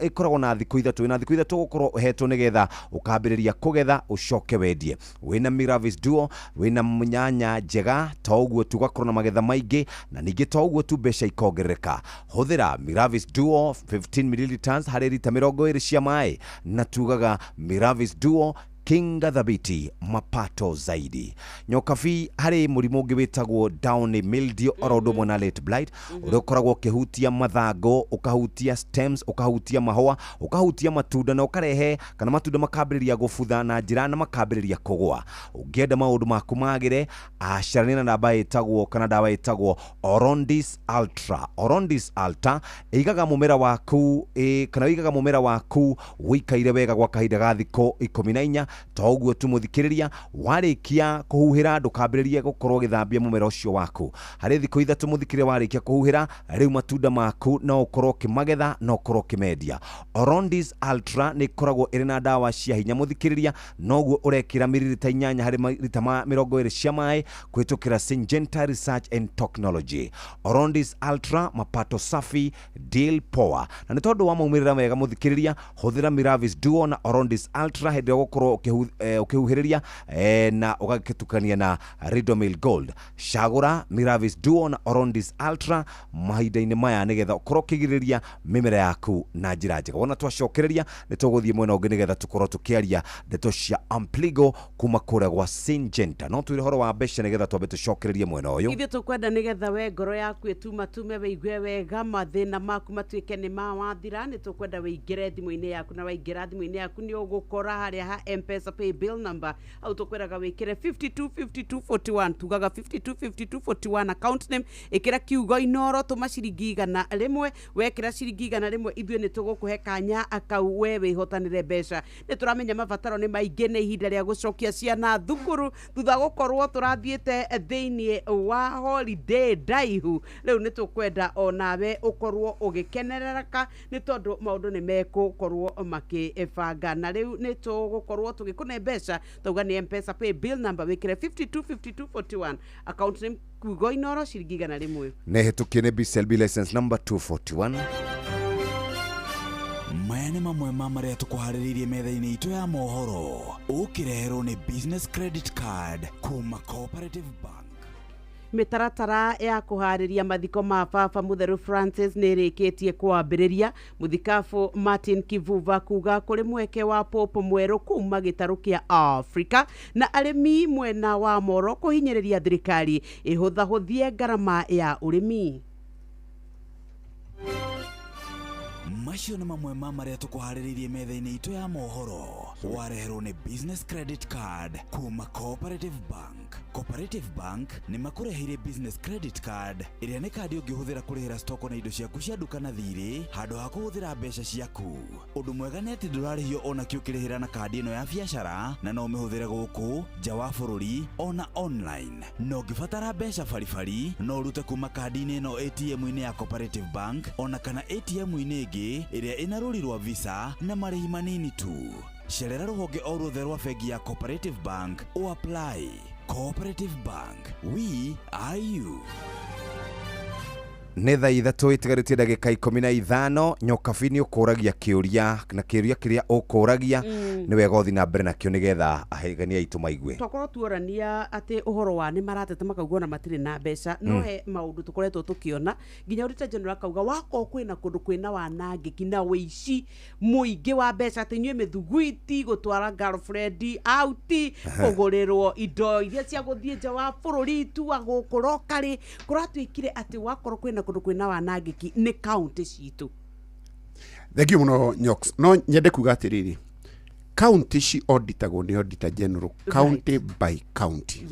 ĩkoragwo na thikũ 3 wĩna thikũ 3 ũgũkorwo ũhetwo nĩgetha ũkambĩrĩria kũgetha ũcoke wendie. Wĩna Miravis Duo wĩna nyanya njega, to ũguo tu ũgakorwo na magetha maingĩ na ningĩ to ũguo tu mbeca ikongerereka. Hũthĩra Miravis Duo 15 ml harĩ rita 20 cia maĩ na tugaga Miravis Duo kinga thabiti, mapato zaidi. Nyokabi, harĩ mũrimũ ũngĩ wĩtagwo downy mildew oro ũndũ ũmwe na late blight ũrĩa ũkoragwo ũkĩhutia mathangũ, ũkahutia stems, ũkahutia mahũa, ũkahutia matunda na ũkarehe kana matunda makambĩrĩria gũbutha na njĩra na makambĩrĩria kũgũa. Ũngĩenda maũndũ maku magĩre, acarania na namba ĩtagwo kana ndawa ĩtagwo Orondis Ultra. Orondis Ultra ĩigaga mũmera waku kana ĩigaga mũmera waku ũikaire wega gwa kahinda ga thikũ 14. To ũguo tu mũthikĩrĩria, warĩkia kũhuhĩra ndũkambĩrĩrie gũkorwo ũgĩthambia mũmera ũcio waku. Harĩ thikũ 3 mũthikĩrĩria warĩkia kũhuhĩra, rĩu matunda maku no ũkorwo ũkĩmagetha na ũkorwo ũkĩmendia. Orondis Ultra nĩ ĩkoragwo ĩrĩ na ndawa cia hinya mũthikĩrĩria, noguo ũrekĩra miririta 8 harĩ rita 20 cia maĩ kũhĩtũkĩra Syngenta Research and Technology. Orondis Ultra, mapato safi, deal poa. Na nĩ tondũ wa maumĩrĩra mega mũthikĩrĩria, hũthĩra Miravis Duo na Orondis Ultra hĩndĩ ĩrĩa ũgũkorwo Ũkĩhuhĩrĩria na ũgagĩtukania na Ridomil Gold. Cagũra Miravis Duo na Orondis Ultra mahinda-inĩ maya nĩgetha ũkorwo ũkĩgirĩrĩria mĩmera yaku na njĩra njega. Wona twacokereria nĩ tũgũthiĩ mwena ũngĩ nĩgetha tũkorwo tũkĩaria ndeto cia Ampligo kuma kũrĩa gwa Syngenta. No twĩre ũhoro wa mbeca nĩgetha twambe tũcokererie mwena ũyũ. Ithuĩ tũkwenda nĩgetha we ngoro yaku ĩtumatume, wĩigue wega, mathĩna maku matuĩke nĩ ma wathira. Nĩ tũkwenda wĩingĩre thimũ-inĩ yaku, na waingĩra thimũ-inĩ yaku nĩ ũgũkora harĩa ha M-Pesa pay bill number. Hau tũkwĩraga wĩkĩre 525241, tugaga 525241. Account name ĩkĩra kiugo Inoro, tũma ciringi 100. Wekĩra ciringi 100, ithuĩ nĩ tũgũkũhe kanya kau we wĩhotanĩre mbeca. Nĩ tũramenya mabataro nĩ maingĩ, nĩ ihinda rĩa gũcokia ciana thukuru thutha gũkorwo tũrathiĩte thĩinĩ wa holiday ndaihu. Rĩu nĩ tũkwenda onawe ũkorwo ũgĩkenerereka nĩ tondũ maũndũ nĩ mekũkorwo makĩbanga, na rĩu nĩ tũgũkorwo tũgĩkũne mbeca. Tauga nĩ M-Pesa pay bill number, wĩkĩre 525241, account name kiugo Inoro, ciringi 100. Nĩ hĩtũkie nĩ BCLB license number 241. Maya nĩ mamwe ma marĩa tũkũharĩrĩirie metha-inĩ itũ ya mohoro, ũkĩreherwo nĩ business credit card kuma Cooperative Bank. Mĩtaratara ya kũharĩria mathiko ma Baba Mũtheru Francis nĩ ĩrĩkĩtie kwambĩrĩria. Mũthikabu Martin Kivuva kuga kũrĩ mweke wa Pope mwerũ kuma gĩtarũ kĩa Afrika, na arĩmi mwena wa Moro kũhinyĩrĩria thirikari ĩhũthahũthie ngarama ya ũrĩmi. Macio nĩ mamwe ma marĩa tũkũharĩrĩirie metha-inĩ itũ ya mohoro, wareherwo nĩ business credit card kuma Cooperative Bank. Cooperative Bank nĩ makũreheire business credit card, ĩrĩa nĩ kandi ũngĩhũthĩra kũrĩhĩra stoko na indo ciaku cia nduka na thirĩ handũ ha kũhũthĩra mbeca ciaku. Ũndũ mwega nĩ atĩ ndũrarĩhio ona kĩ ũkĩrĩhĩra na kandi ĩno ya biacara, na no ũmĩhũthĩre gũkũ nja wa bũrũri ona online. Na ũngĩbatara mbeca baribari, no ũrute kuma kandi-inĩ ĩno ATM-inĩ ya Cooperative Bank ona kana ATM-inĩ ĩngĩ ĩrĩa ĩna rũri rwa Visa na marĩhi manini tu. Cerera rũhonge o ruothe rwa bengi ya Cooperative Bank o apply. Cooperative Bank, we are you. Nĩ thaa 3 itigarĩtie ndagĩka 15. Nyokabi, nĩ ũkũragia kĩũria, na kĩũria kĩrĩa ũkũragia nĩ wega ũthiĩ na mbere nakĩo nĩgetha ahegani aitũ maigue. Twakorwo tuorania atĩ ũhoro wa nĩ marateta makauga ona matirĩ na mbeca, no he maũndũ tũkoretwo tũkĩona nginya Auditor General akauga wakorwo kwĩna kũndũ kwĩna wanangĩki na ũici mũingĩ wa mbeca, atĩ inyuĩ mĩthugwiti, gũtwara girlfriend out, kũgũrĩrwo indo iria cia gũthiĩ nja wa bũrũri tua gũkũ rokarĩ, kũratuĩkire atĩ wakorwo kwĩna kũndũ kwĩna wanangĩki nĩ kaũntĩ citũ. Thank you mũno, Nyox. No nyende kuga atĩrĩrĩ, county ci auditagwo nĩ auditor general county by county.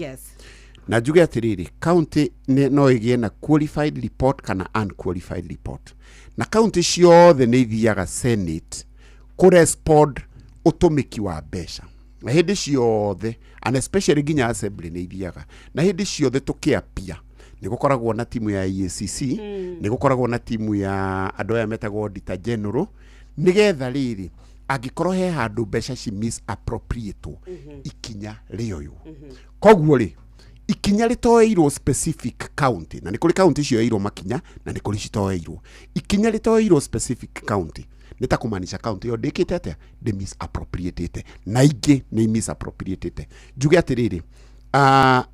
Na njuge atĩrĩrĩ, county no ĩgĩe na qualified report kana unqualified report, na county ciothe nĩ ithiaga senate kũrespond ũtũmĩki wa mbeca, na hĩndĩ ciothe, and especially nginya assembly nĩ ithiaga, na hĩndĩ ciothe tũkĩapia nĩ gũkoragwo na timu ya EACC, nĩ gũkoragwo na timu ya andũ aya metagwo auditor general, nĩgetha rĩrĩ angĩkorwo he handũ mbeca ci misappropriatwo, ikinya rĩoywo. Koguo rĩ, ikinya rĩtoeirwo specific county, na nĩ kũrĩ county cioeirwo makinya na nĩ kũrĩ citoeirwo, ikinya rĩtoeirwo specific county nĩ ta kũmaanisha county ĩyo ndĩkĩte atĩa? Ndĩ misappropriatĩte, na ingĩ nĩ misappropriatĩte. Njuge atĩrĩrĩ,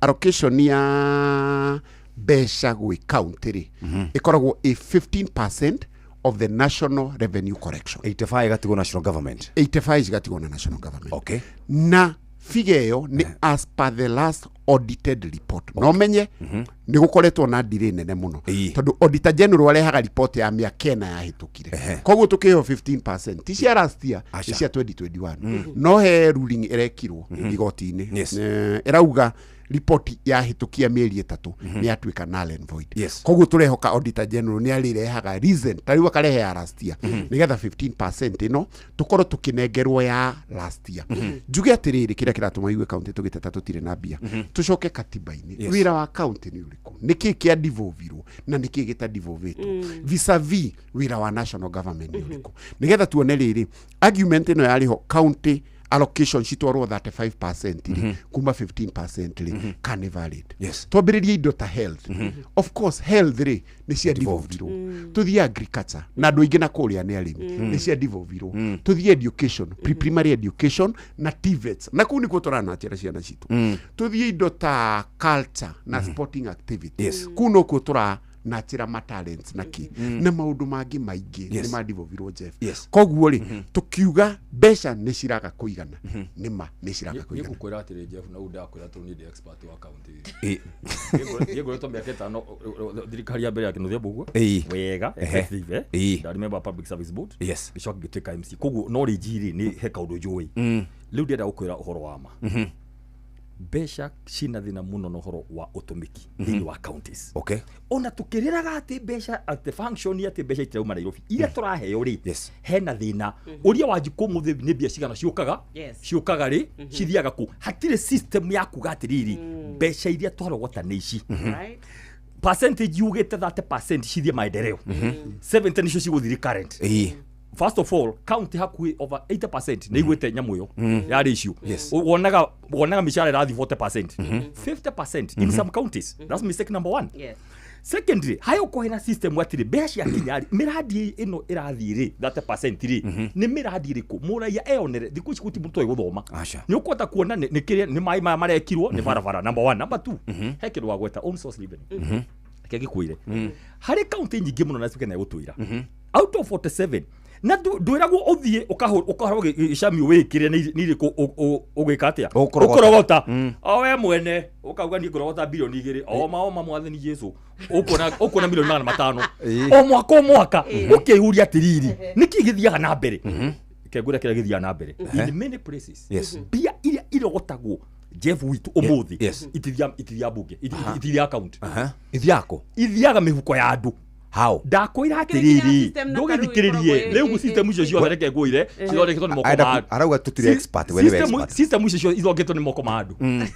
allocation ya mbeca gwĩ county rĩ, ĩkoragwo ĩ 15% of the national revenue collection. 85 ĩgatigwo national government. 85 cigatigwo na national government. Na figure ĩyo nĩ as per the last audited report. No menye nĩ gũkoretwo na delay nene mũno tondũ auditor general arehaga report ya mĩaka 4 yahĩtũkire. Koguo tũkĩheo 15% ti cia last year, nĩ cia 2021. No he ruling ĩrekirwo igoti-inĩ. Ĩrauga ripoti yahĩtũkia mĩeri 3 nĩ yatuĩka null and void. Koguo tũrehoka auditor general nĩ arĩrehaga reason, ta rĩu akarehe ya last year, nĩgetha 15% ĩno tũkorwo tũkĩnengerwo ya last year. Njuge atĩrĩrĩ, kĩrĩa kĩratũma igue county tũgĩteta tũtirĩ na mbia, tũcoke katiba-inĩ. Wĩra wa county nĩ ũrĩkũ? Nĩ kĩĩ kĩa devolvirwo na nĩ kĩĩ gĩtadevolvĩtwo vis-a-vis wĩra wa national government nĩ ũrĩkũ? Nĩgetha tuone rĩrĩ, argument ĩno yarĩho county Allocation citwarwo 35% rĩ, kuma 15% rĩ, kana nĩ valid? Yes. Twambĩrĩrie indo ta health. Of course health rĩ, nĩ cia devolvirwo. Tũthiĩ agriculture, na andũ aingĩ na kũrĩa nĩ arĩmi, nĩ cia devolvirwo. Tũthiĩ education, pre-primary education na TVETs, na kũu nĩkuo tũranatĩra ciana citũ. Tũthiĩ indo ta culture na sporting activity, kũu nokuo tũra natĩra ma talents na kĩ na maũndũ mangĩ maingĩ nĩ ma devolvirwo, Jeff. Koguo rĩ, tũkiuga mbeca nĩ ciraga kũigana, nĩ ma nĩ ciraga kũigana. Ngũkwĩra atĩrĩ, Jeff, na ndakwĩra tondũ niĩ ndĩ expert wa county. Niĩ ngoretwo mĩaka 5 thirikari ya mbere ya Kĩnuthia Mbugua wega, executive, ndarĩ member wa Public Service Board, ngĩcoka ngĩtuĩka MC, koguo knowledge rĩ, nĩ he kaũndũ njũĩ. Rĩu ndĩrenda gũkwĩra ũhoro wa ma, mbeca cina thĩna mũno na ũhoro wa ũtũmĩki thĩinĩ wa counties. Ona tukĩrĩraga atĩ mbeca, atĩ function, atĩ mbeca itirauma Nairobi iria tũraheo rĩ, hena thĩna ũria wanjikũ mũthĩ nĩ mbia cigana ciũkaga, ciũkaga rĩ, cithiaga kũ? Hatirĩ system ya kuga atĩrĩrĩ, mbeca iria twarogota nĩ ici, percentage yugĩte 30% cithiĩ maendeleo, 70 nicio cigũthiĩ recurrent. First of all, county hakuhĩ over 80% nĩ igwĩte nyamũ ĩyo ya ratio. Wonaga mĩcara ĩrathiĩ 40%, 50% in some counties. That's mistake number one. Secondly, hayo kũhena system atĩrĩ, mbeca ciakinya rĩ, mĩradi ĩno ĩrathiĩ rĩ, 30% rĩ, nĩ mĩradi ĩrĩkũ mũraia eyonere? Thikũ ici gũtirĩ mũndũ ũtoĩ gũthoma. Aca. Nĩ ũkũhota kuona nĩ kĩrĩa nĩ maĩ maya marekirwo nĩ barabara, number one. Number two, he kĩndũ wagweta, own source revenue. Reke ngĩkwĩre, harĩ kaunti nyingĩ mũno na Speaker nĩegũtwĩra, out of 47, na ndwĩragwo ũthiĩ ũkahũrwo gĩcamio wĩkĩre nĩ irĩkũ ũgwĩka atĩa. Ũkũrogota. Ũkũrogota o we mwene, ũkauga niĩ ngũrogota bilioni 2, oma oma mwathani Jesu, ũkuona milioni 500 o mwaka o mwaka. Ũkĩyũria atĩrĩrĩ, nĩkĩ gĩthiaga na mbere? Kengwĩra kĩrĩa gĩthiaga na mbere in many places, mbia iria irogotagwo, Jeff witũ, ũmũthĩ itithia bunge, itithia account. Ithiako. Ithiaga mĩhuko ya andũ. How? Ndakwĩra Kĩrĩa atĩrĩrĩ, system na tarĩu ndũgĩthikĩrĩrie ĩkoragwo rĩu system icio ciothe, reke ngwĩre, cithondeketwo nĩ moko ma andũ. Arauga tũtirĩ expert, we nĩwe expert. System icio ciothe ithondeketwo nĩ moko ma andũ,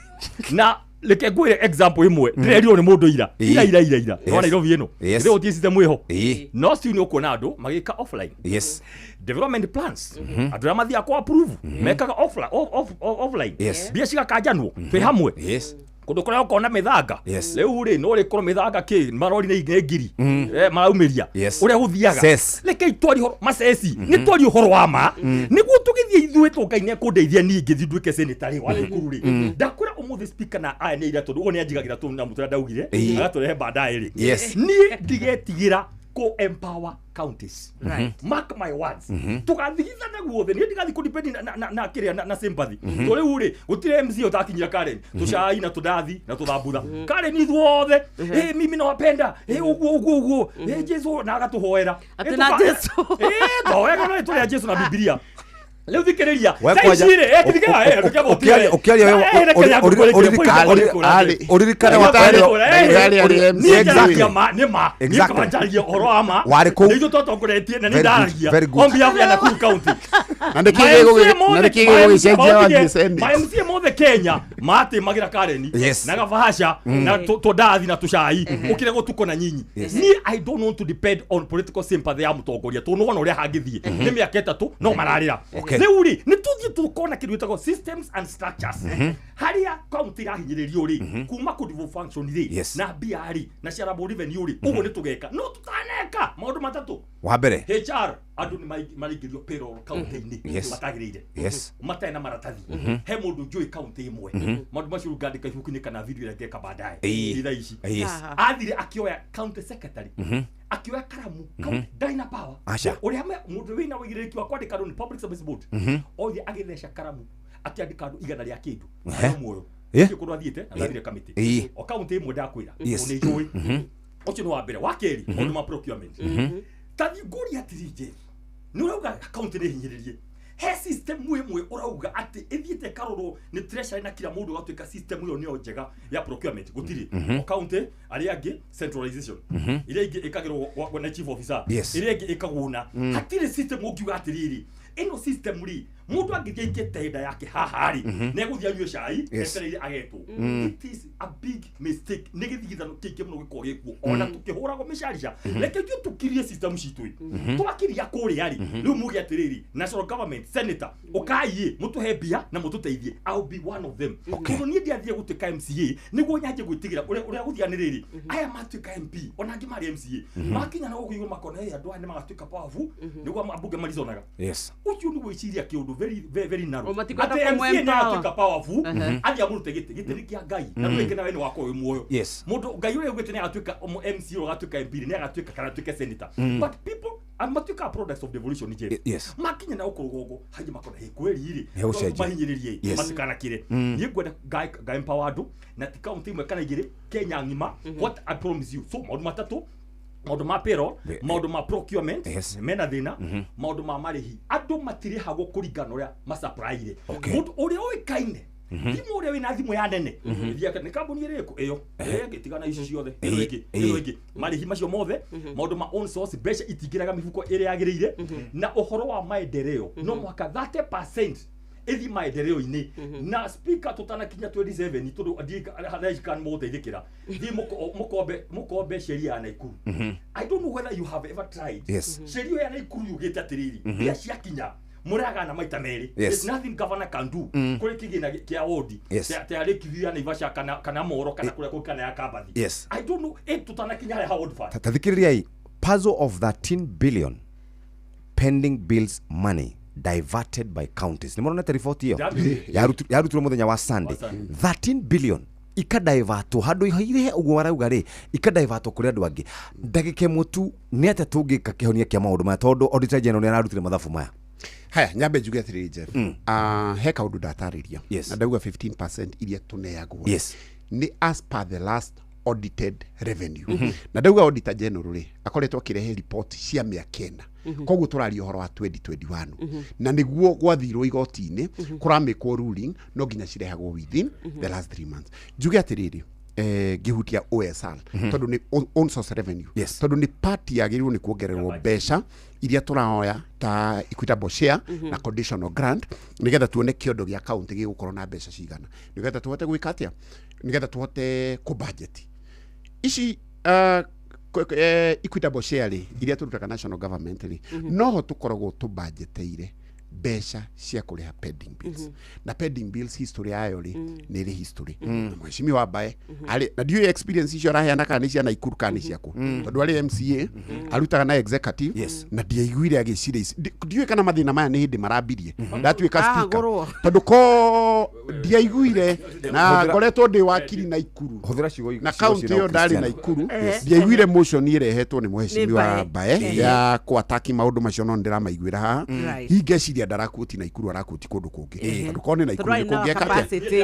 na reke ngwĩre example ĩmwe ndĩrerirwo nĩ mũndũ ira ira ira ira ira wa Nairobi ĩno. Rĩu gũtirĩ system ĩho, no still nĩ ũkuona andũ magĩka offline development plans. Andũ arĩa mathiaga kwa approve mekaga offline, mbia cigakanjanwo twĩ hamwe kũndũ kũrĩa ũkona mĩthanga. Rĩu rĩ, no rĩkorwo mĩthanga kĩ marori nĩ ngiri maraumĩria ũrĩa gũthiaga. Cess. Reke itwari ũhoro maceci, nĩ twari ũhoro wa ma nĩguo tũgĩthiĩ ithuĩ tũ Ngai nĩ ekũndeithia niĩ ngĩthiĩ nduĩke senator rĩ wa Nakuru rĩ. Ndakwĩra ũmũthĩ, Speaker na aya nĩ ira, tondũ ũguo nĩ anjigagĩra tũ na mũtũrĩa ndaugire agatũrehe baadaye rĩ, niĩ ndigetigĩra kũ empower counties. Mark my words, tugathigithana guothe. Niĩ ndigathi kũ depend na kĩrĩa na sympathy. To rĩu rĩ, gũtirĩ MC ũtakinyira Karen tũcai na tũndathi na tũthambutha Karen ithuothe, mimi nawapenda, ũguo ũguo ũguo, Jesu na agatũhoera. Atĩ na Jesu. Tũhoega na rĩtwa rĩa Jesu na Bibilia. Rĩu thikĩrĩria, We thaa kwanja- ici rĩ, thikĩrĩria, reke mũtire. Ũkĩaria we- Reke ũririkane wa- Niĩ njaragia ma, nĩ ma. Niĩ kaba njaragia ũhoro wa ma. Warĩ kũu. Nĩ ithuĩ twatongoretie na nĩ Very good, ndaragia very good. on behalf ya Nakuru County. Na nĩkĩ na nĩkĩ gĩgũgĩcenjia wathiĩ Senate? Ma MCA mothe Kenya matĩmagĩra Kareni na gabahasha na tũndathi na tũcai ũkĩre gũtuko na nyinyi. Niĩ I don't want to depend on political sympathy ya mũtongoria, tondũ nĩwona ũrĩa hangĩthiĩ nĩ mĩaka 3 no mararĩra. Rĩu rĩ, nĩ tũthiĩ tũkona kĩndũ gĩtagwo systems and structures, harĩa county irahinyĩrĩrio rĩ, kuma kũ devolve function rĩ, na mbia rĩ, na shareable revenue rĩ, ũguo nĩ tũgeka, no tũtaneka maũndũ matatũ. Wa mbere. HR, andũ nĩ maraingĩrio payroll county-inĩ matagĩrĩire, matarĩ na maratathi. He mũndũ njũĩ county ĩmwe, maũndũ macio rĩu ngandĩka ibuku-inĩ kana video ĩrĩa ngeka baadaye. Ti thaa ici. Athire akĩoya county secretary, akĩoya karamu, ndarĩ na power. Aca. Ũrĩa mũndũ wĩna ũigĩrĩrĩki wa kwandĩka andũ nĩ Public Service Board. Oire agĩtheca karamu akĩandĩka andũ igana rĩa kĩndũ no muoyo. Gũtirĩ kũndũ athiĩte na ndathire kamĩtĩ o county ĩmwe ndakwĩra, tondũ nĩ njũĩ. Ũcio nĩ wa mbere. Wa kerĩ, maũndũ ma procurement. Tathi ngũria atĩrĩ, Jeff, nĩ ũrauga county nĩ hinyĩrĩrie, he system ĩmwe ũrauga atĩ ĩthiĩte ĩkarorwo nĩ treasury na kila mũndũ ũgatuĩka system ĩyo nĩyo njega ya procurement? Gũtirĩ. O county arĩa angĩ centralization, iria ingĩ ĩkagĩrwo na chief officer, iria ingĩ ĩkagwo na hatirĩ system ũngiuga atĩrĩrĩ Ĩno system rĩ, mũndũ angĩthiĩ aikie tenda yake haha rĩ, nĩegũthiĩ anyue cai etereire agetwo. It is a big mistake. Nĩ gĩthigithano kĩingĩ mũno gĩkoragwo gĩkuo ona tũkĩhũragwo mĩcarica. Reke ithuĩ tũkirie system citũ ĩ, twakiria kũrĩa rĩ, rĩu muge atĩrĩrĩ, national government, senator, ũkai mũtũhe mbia na mũtũteithie. I'll be one of them, tondũ niĩ ndiathiĩ gũtuĩka MCA nĩguo nyanjie gwĩtigĩra ũrĩa gũthiĩ nĩ rĩrĩ, aya matuĩka MP ona angĩ marĩ MCA makinya na gũkũ igũrũ makona, "Hey, andũ aya nĩ magatuĩka powerful," nĩguo ambunge marizonaga. Ũcio nĩ gwĩciria kĩũndũ very very very narrow. O matikwenda Atĩ MCA kũmũ nĩ empower. atuĩka powerful, athiĩ amũrute gĩtĩ. Gĩtĩ nĩ kĩa Ngai na ndũrĩ nawe nĩ wakorwo wĩ muoyo. Mũndũ Ngai ũrĩa ugĩte nĩ agatuĩka MCA, ũgatuĩka MP, nĩ agatuĩka kana atuĩke senator. But people and matuĩkaga products of devolution, Jeff. Makinya na gũkũ rũgongo haji makona, "Hĩ, kweli rĩ, Nĩ gũcenjia. mahinyĩrĩrie matikanakĩre." Niĩ ngwenda nga empower andũ na ti kaunti ĩmwe kana igĩrĩ, Kenya ng'ima. What I promise you, so maũndũ matatũ: maũndũ ma payroll, maũndũ ma procurement mena thĩna, maũndũ ma marĩhi, andũ matirĩhagwo kũringana na ũrĩa macapraire. Mũndũ ũrĩa ũĩkaine, thimũ ũrĩa wĩna thimũ ya nene, ĩthiaga nĩ kambuni ĩrĩkũ ĩyo, ĩrĩa ĩngĩ, tigana ici ciothe, ĩno ĩngĩ, ĩno ĩngĩ, marĩhi macio mothe, maũndũ ma own source, mbeca itingĩraga mĩhuko ĩrĩa yagĩrĩire, na ũhoro wa maendeleo, no mũhaka 30% ĩthiĩ maendeleo-inĩ. Na speaker, tũtanakinya 27, tondũ ndikan mũgũteithĩkĩra, thiĩ mũkombe sheria ya Naikuru. I don't know whether you have ever tried. Sheria ĩyo ya Naikuru yugĩte atĩrĩrĩ, mbia ciakinya mũragana maita merĩ. There's nothing governor can do kũrĩ kĩgĩna kĩa wodi, ta ya Lake View, ya Naivasha, kana Moro, kana kũrĩa kũngĩ, kana ya Kambathi. I don't know, tũtanakinya harĩa ha ward fund. Ta thikĩrĩriai, puzzle of 13 billion pending bills money diverted by counties. Nĩ mũronete riboti ĩyo? Yarutirwo mũthenya wa Sunday. 13 billion ikadivertwo handũ irehe ũguo warauga rĩ, ikadivertwo kũrĩ andũ angĩ. Ndagĩka ĩmwe tu, nĩ atĩa tũngĩka kĩhonia kĩa maũndũ maya, tondũ auditor general nĩ ararutire mathabu maya? Haya, nyambe njuge atĩrĩrĩ, Jeff. Ah, he kaũndũ ndatarĩria na ndauga 15% iria tũneagwo nĩ as per the last audited revenue. Na ndauga auditor general rĩ, akoretwo akĩrehe report cia mĩaka 4. Koguo tũraria ũhoro wa 2021. Na nĩguo gwathirwo igoti-inĩ, kũramĩkwo ruling, no nginya cirehagwo within the last 3 months. Njuge atĩrĩrĩ, ngĩhutia OSR, tondũ nĩ own source revenue, tondũ nĩ part yagĩrĩirwo nĩ kuongererwo mbeca iria tũraoya ta equitable share na conditional grant, nĩgetha tuone kĩondo gĩa county gĩgũkorwo na mbeca cigana, nĩgetha tũhote gwĩka atĩa, nĩgetha tũhote kũ budget ici equitable share rĩ, iria tũrutaga national government rĩ, noho tũkoragwo tũbanjeteire mbeca cia kũrĩha pending bills. Na pending bills, history yayo rĩ, nĩ ĩrĩ history. Na mheshimiwa Mbae arĩ na ndiũĩ experience icio araheana kana nĩ cia Naikuru kana nĩ ciakũ, tondũ arĩ MCA arutaga na executive na ndiaiguire agĩciria ici. Ndiũĩ kana mathĩna maya nĩ hĩndĩ marambirie ndatuĩka speaker, Agũrwo. tondũ ko ndiaiguire na ngoretwo ndĩ wakiri Naikuru Hũthĩra ciugo na ciugo kaunti ciĩna ĩyo ndarĩ Ũkristiano. Naikuru, ndiaiguire motion ĩrehetwo nĩ mheshimiwa Nĩ Mbae Mbae. ya kwataki maũndũ macio, no nĩndĩramaiguĩra haha. Hingeciria ndarakuoti Naikuru, arakuoti kũndũ kũngĩ, tondũ korwo nĩ Naikuru Tondũ nĩ arĩ na kũngĩeka atĩa? capacity.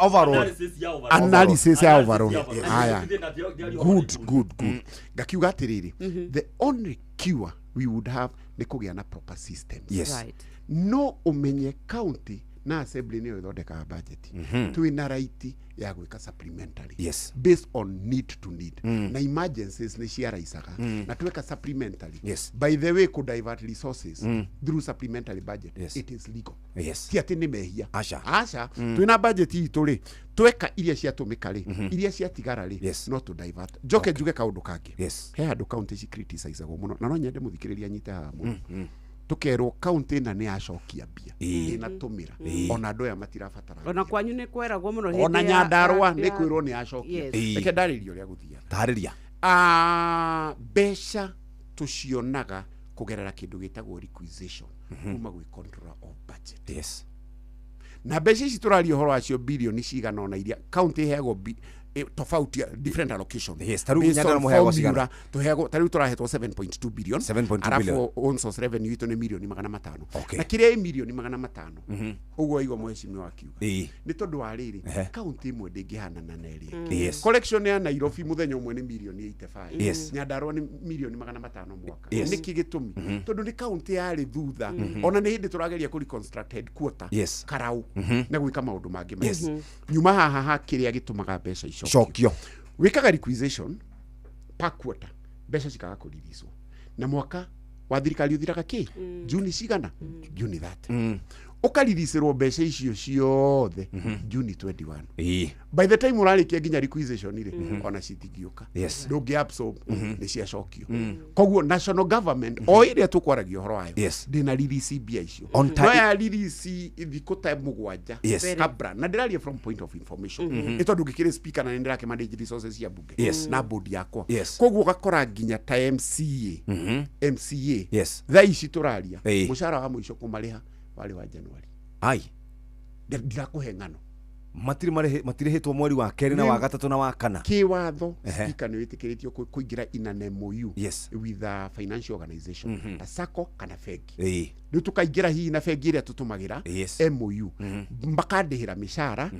Overall. Analysis ya overall. Analysis ya Haya, overall. good good good. Ngakiuga atĩrĩrĩ, the only cure we would have nĩ kũgĩa na proper systems. No ũmenye county na assembly nĩyo ĩthondekaga budget. Twĩna right ya gwĩka supplementary based on need to need, na emergencies nĩ ciaraicaga na tweka supplementary. By the way, kũ divert resources through supplementary budget, it is legal. Ti atĩ nĩ mehia. Aca. Aca. Twĩna budget itũ rĩ, tweka iria ciatũmĩka rĩ, iria ciatigara rĩ, no tũ divert. Njoke njuge kaũndũ kangĩ. He handũ county ci criticizagwo mũno, na no nyende mũthikĩrĩria anyite haha mũno. Tũkerwo county ĩna nĩ yacokia mbia, ĩnatũmĩra, ona andũ aya matirabatara. Ona kwanyu nĩ kweragwo mũno hĩndĩ Ona Nyandarũa nĩ kwĩrwo nĩ yacokia. Reke ndarĩrie ũrĩa gũthiaga. Tarĩria. Ah, mbeca tũcionaga kũgerera kĩndũ gĩtagwo requisition kuma gwĩ controller of budget. Na mbeca ici tũraria ũhoro wacio, bilioni cigana ona iria county ĩheagwo tofauti different allocation. Ta rĩu Based Nyandarua on mũheagwo formula, cigana? Tũheagwo, ta rĩu tũrahetwo 7.2 billion. 7.2 Arabu billion. own source revenue itũ nĩ milioni 500. Na kĩrĩa ĩ milioni 500, ũguo waigua mheshimiwa akiuga, nĩ tondũ wa rĩrĩ, kaunti ĩmwe ndĩngĩhanana na ĩrĩa ĩngĩ. Collection ya Nairobi mũthenya ũmwe nĩ milioni 85. Nyandarua nĩ milioni 500 mwaka. Nĩkĩ gĩtũmi? Tondũ nĩ kaunti yarĩ thutha. Ona nĩ hĩndĩ tũrageria kũ reconstruct headquarter, karau, na gwĩka maũndũ mangĩ maingĩ. Nyuma haha ha kĩrĩa gĩtũmaga mbeca icokio, Cokio. Wĩkaga requisition per quarter, mbeca cikaga kũririzwo na mwaka. Wa thirikari ũthiraga kĩ Juni cigana? Juni 30. Ũkaririsĩrwo mbeca icio ciothe Juni 21. By the time ũrarĩkia nginya requisition rĩ, ona citingĩũka. Ndũngĩ absorb, nĩ ciacokio. Koguo national government o ĩrĩa tũkwaragia ũhoro wayo ndĩna release mbia icio. On No ya release thikũ ta 7 kabla, na ndĩraria from point of information, nĩ tondũ ngĩkĩrĩ speaker na nĩ ndĩrake manage resources cia bunge na board yakwa. Koguo ũgakora nginya ta MCA, MCA thaa ici tũraria, mũcara wa mũico kũmarĩha warĩ wa January. Ai. Ndirakũhe ng'ano. Matirĩhĩtwo mweri wa kerĩ na wa gatatũ na wa kana. Kĩwatho, speaker nĩ wĩtĩkĩrĩtio kũingĩra in an MOU with a financial organization ta SACCO kana bengi. Rĩu tũkaingĩra hihi na bengi ĩrĩa tũtũmagĩra MOU, makandĩhĩra mĩcara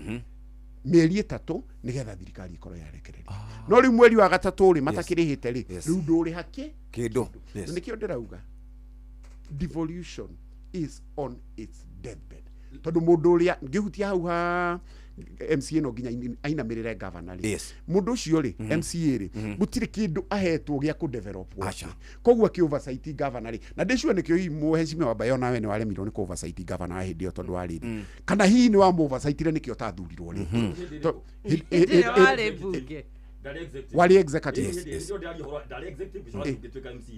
mĩeri 3 nĩgetha thirikari ĩkorwo yarekereria. No rĩu mweri wa gatatũ rĩ, matakĩrĩhĩte rĩ, rĩu ndũrĩha kĩ kĩndũ. Na nĩkĩo ndĩrauga devolution is on its deathbed, tondũ mũndũ ũrĩa ngĩhutia hau ha MCA no nginya ainamĩrĩre governor rĩ, mũndũ ũcio rĩ, MCA rĩ, gũtirĩ kĩndũ ahetwo gĩa kũ develop gwake. Koguo akĩ oversight governor rĩ, na ndĩcua nĩkĩo hihi mũhecimiwa Wambayo nawe nĩ waremirwo nĩ kũ oversight governor wa hĩndĩ ĩyo, tondũ wa rĩrĩ, kana hihi nĩ wamũ oversightire nĩkĩo ũtathurirwo rĩngĩ. Hĩndĩ ĩrĩa warĩ mbunge. Warĩ executive.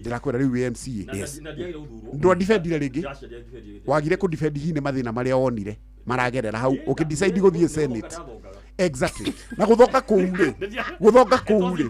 Ndĩrakwĩra rĩu wĩ MCA ndwa-defendire rĩngĩ, wagire kũ-defend hihi nĩ mathĩna marĩa wonire maragerera hau ũkĩ-decide gũthiĩ Senate. Exactly. Na gũthonga kũu rĩ, gũthonga kũu rĩ,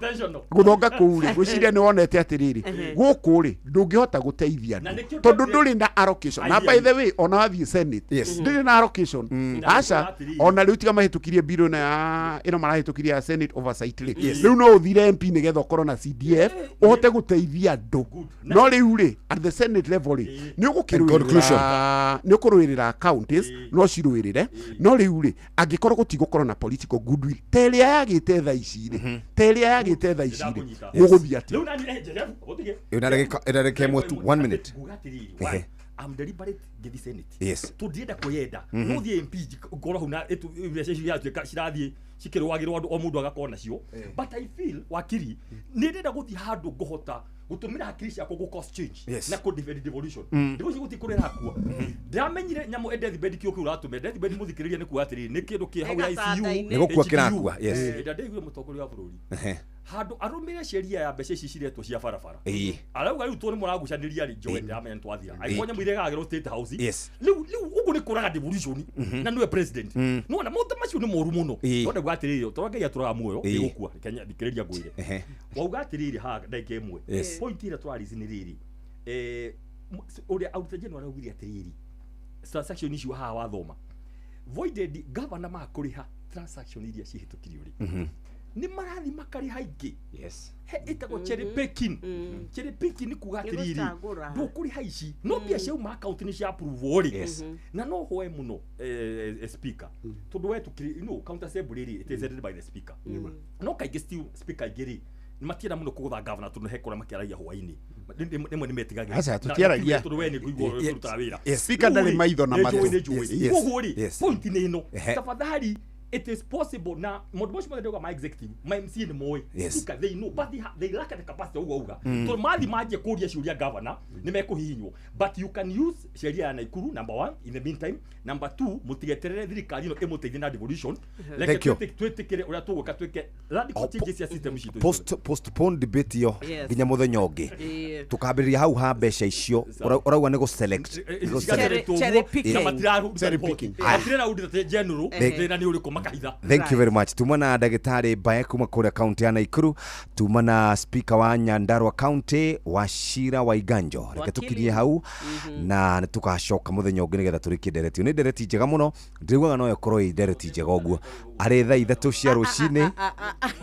gũthonga kũu rĩ, ngwĩciria nĩ wonete atĩrĩrĩ, gũkũ rĩ, ndũngĩhota gũteithia Na andũ nĩkĩo tondũ ndũrĩ na allocation. Na by the way, ona wathiĩ Senate ndĩrĩ na allocation, aca. Ona rĩu tiga mahĩtũkirie bill ĩno ya ĩno marahĩtũkirie ya Senate oversight rĩ, rĩu no ũthire MP nĩgetha ũkorwo na CDF ũhote gũteithia andũ. No rĩu rĩ, at the Senate level rĩ, nĩ Conclusion. ũgũkĩrũĩrĩra, nĩ ũkũrũĩrĩra counties, no cirũĩrĩre. No rĩu rĩ, angĩkorwo gũtigũkorwo na political goodwill ta ĩrĩa yagĩte thaa ici rĩ, ta ĩrĩa yagĩte thaa ici rĩ, gũgũthiĩ atĩa? Rĩu nani Jeff, gũtige. Ĩyo na ndagĩka ĩmwe tu, one minute. Nguga atĩrĩrĩ, one, I'm deliberate ngĩthiĩ Senate. Tondũ ndirenda kwĩyenda. No thiĩ MP ngorwo hau na mbeca icio iratuĩka cirathiĩ cikĩrũagĩrwo andũ, o mũndũ agakorwo nacio. But I feel, wakiri, nĩ ndĩrenda gũthiĩ handũ ngũhota gũtũmĩra hakiri ciakwa gũ cause change na kũ defend devolution. Devolution gũtirĩ kũrĩa ĩrakua. Ndĩramenyire nyamũ ĩ deathbed, kĩo kĩu ũratũmĩra deathbed, mũthikĩrĩria, nĩ kuga atĩrĩrĩ, nĩ kĩndũ kĩ hau ya ICU. Ĩgacandainĩ. Nĩ gũkua HDU. kĩrakua, yes. Hĩndĩ ĩrĩa ndaiguire mũtongoria wa bũrũri handũ arũmĩre sheria ya mbeca ici ciretwo cia barabara, arauga rĩu tũ nĩ mũragucanĩria rĩ, njoe ndĩramenya nĩ twathira angĩkorwo nyamũ iria ĩgagĩrwo State House. Rĩu ũguo nĩ kũraga devolution na nĩwe president. Nĩwona maũndũ macio nĩ moru mũno. No ndauga atĩrĩrĩ, tondũ Ngai atũraga muoyo, ĩgũkua. Reke thikĩrĩria ngwĩre. Wauga atĩrĩrĩ haha ndagĩka ĩmwe. Point ĩrĩa tũrarici nĩ rĩrĩ, ũrĩa auditor general araugire atĩrĩrĩ, transaction icio haha wathoma voided, governor makũrĩha transaction iria cihĩtũkirio rĩ, nĩ marathi makarĩha ingĩ. He ĩtagwo cherry picking. Cherry picking nĩ kuga Nĩ atĩrĩrĩ, gũcagũra. ndũkũrĩha ici no mbia ciauma account nĩ cia approve rĩ. Na no hoe mũno speaker, tondũ we tũkĩrĩ county assembly rĩ, it is headed by the speaker, no kaingĩ still speaker aingĩ rĩ, matienda mũno kũgũtha governor tondũ he kũrĩa makĩaragia hwainĩ, rĩmwe nĩ metigagĩra. Aca, tũtiaragia. Tondũ we nĩ kũigua ũrutaga wĩra. Speaker ndarĩ Rĩu rĩ, maitho na nĩ matũ. njũĩ, nĩ njũĩ. Koguo rĩ, point nĩ ĩno, tafadhali, it is possible na maũndũ macio mothe ndauga ma executive, ma MCA nĩ moĩ. Speaker, they know, but they lack the capacity ũguo auga, tondũ mathi manjie kũria ciũria governor nĩ mekũhihinywo. But you can use sheria ya Naikuru, number one, in the meantime. Number two, mũtigeterere thirikari ĩno ĩmũteithie na devolution. Reke Thank you. twĩtĩkĩre ũrĩa tũgwĩka, twĩke radical changes cia system citũ. Postpone debate ĩyo nginya mũthenya ũngĩ. Tũkambĩrĩria hau ha mbeca icio. Ũrauga nĩ gũ select. Nĩ gũ select. Cherry picking. Cherry picking. Matireraundĩte general thĩna nĩ ũrĩkũ makahitha. Thank you very much. Tuma na ndagĩtarĩ Mbae kuma kũrĩa kaunti ya Naikuru, tuma na speaker wa Nyandarua County Wachira wa Iganjo. Reke Wakili. tũkirie hau na nĩ tũgacoka mũthenya ũngĩ nĩgetha tũrĩkie ndereti. Nĩ ndereti njega mũno, ndĩraugaga no ĩkorwo ĩ ndereti njega ũguo. Arĩ thaa 3 cia rũcinĩ,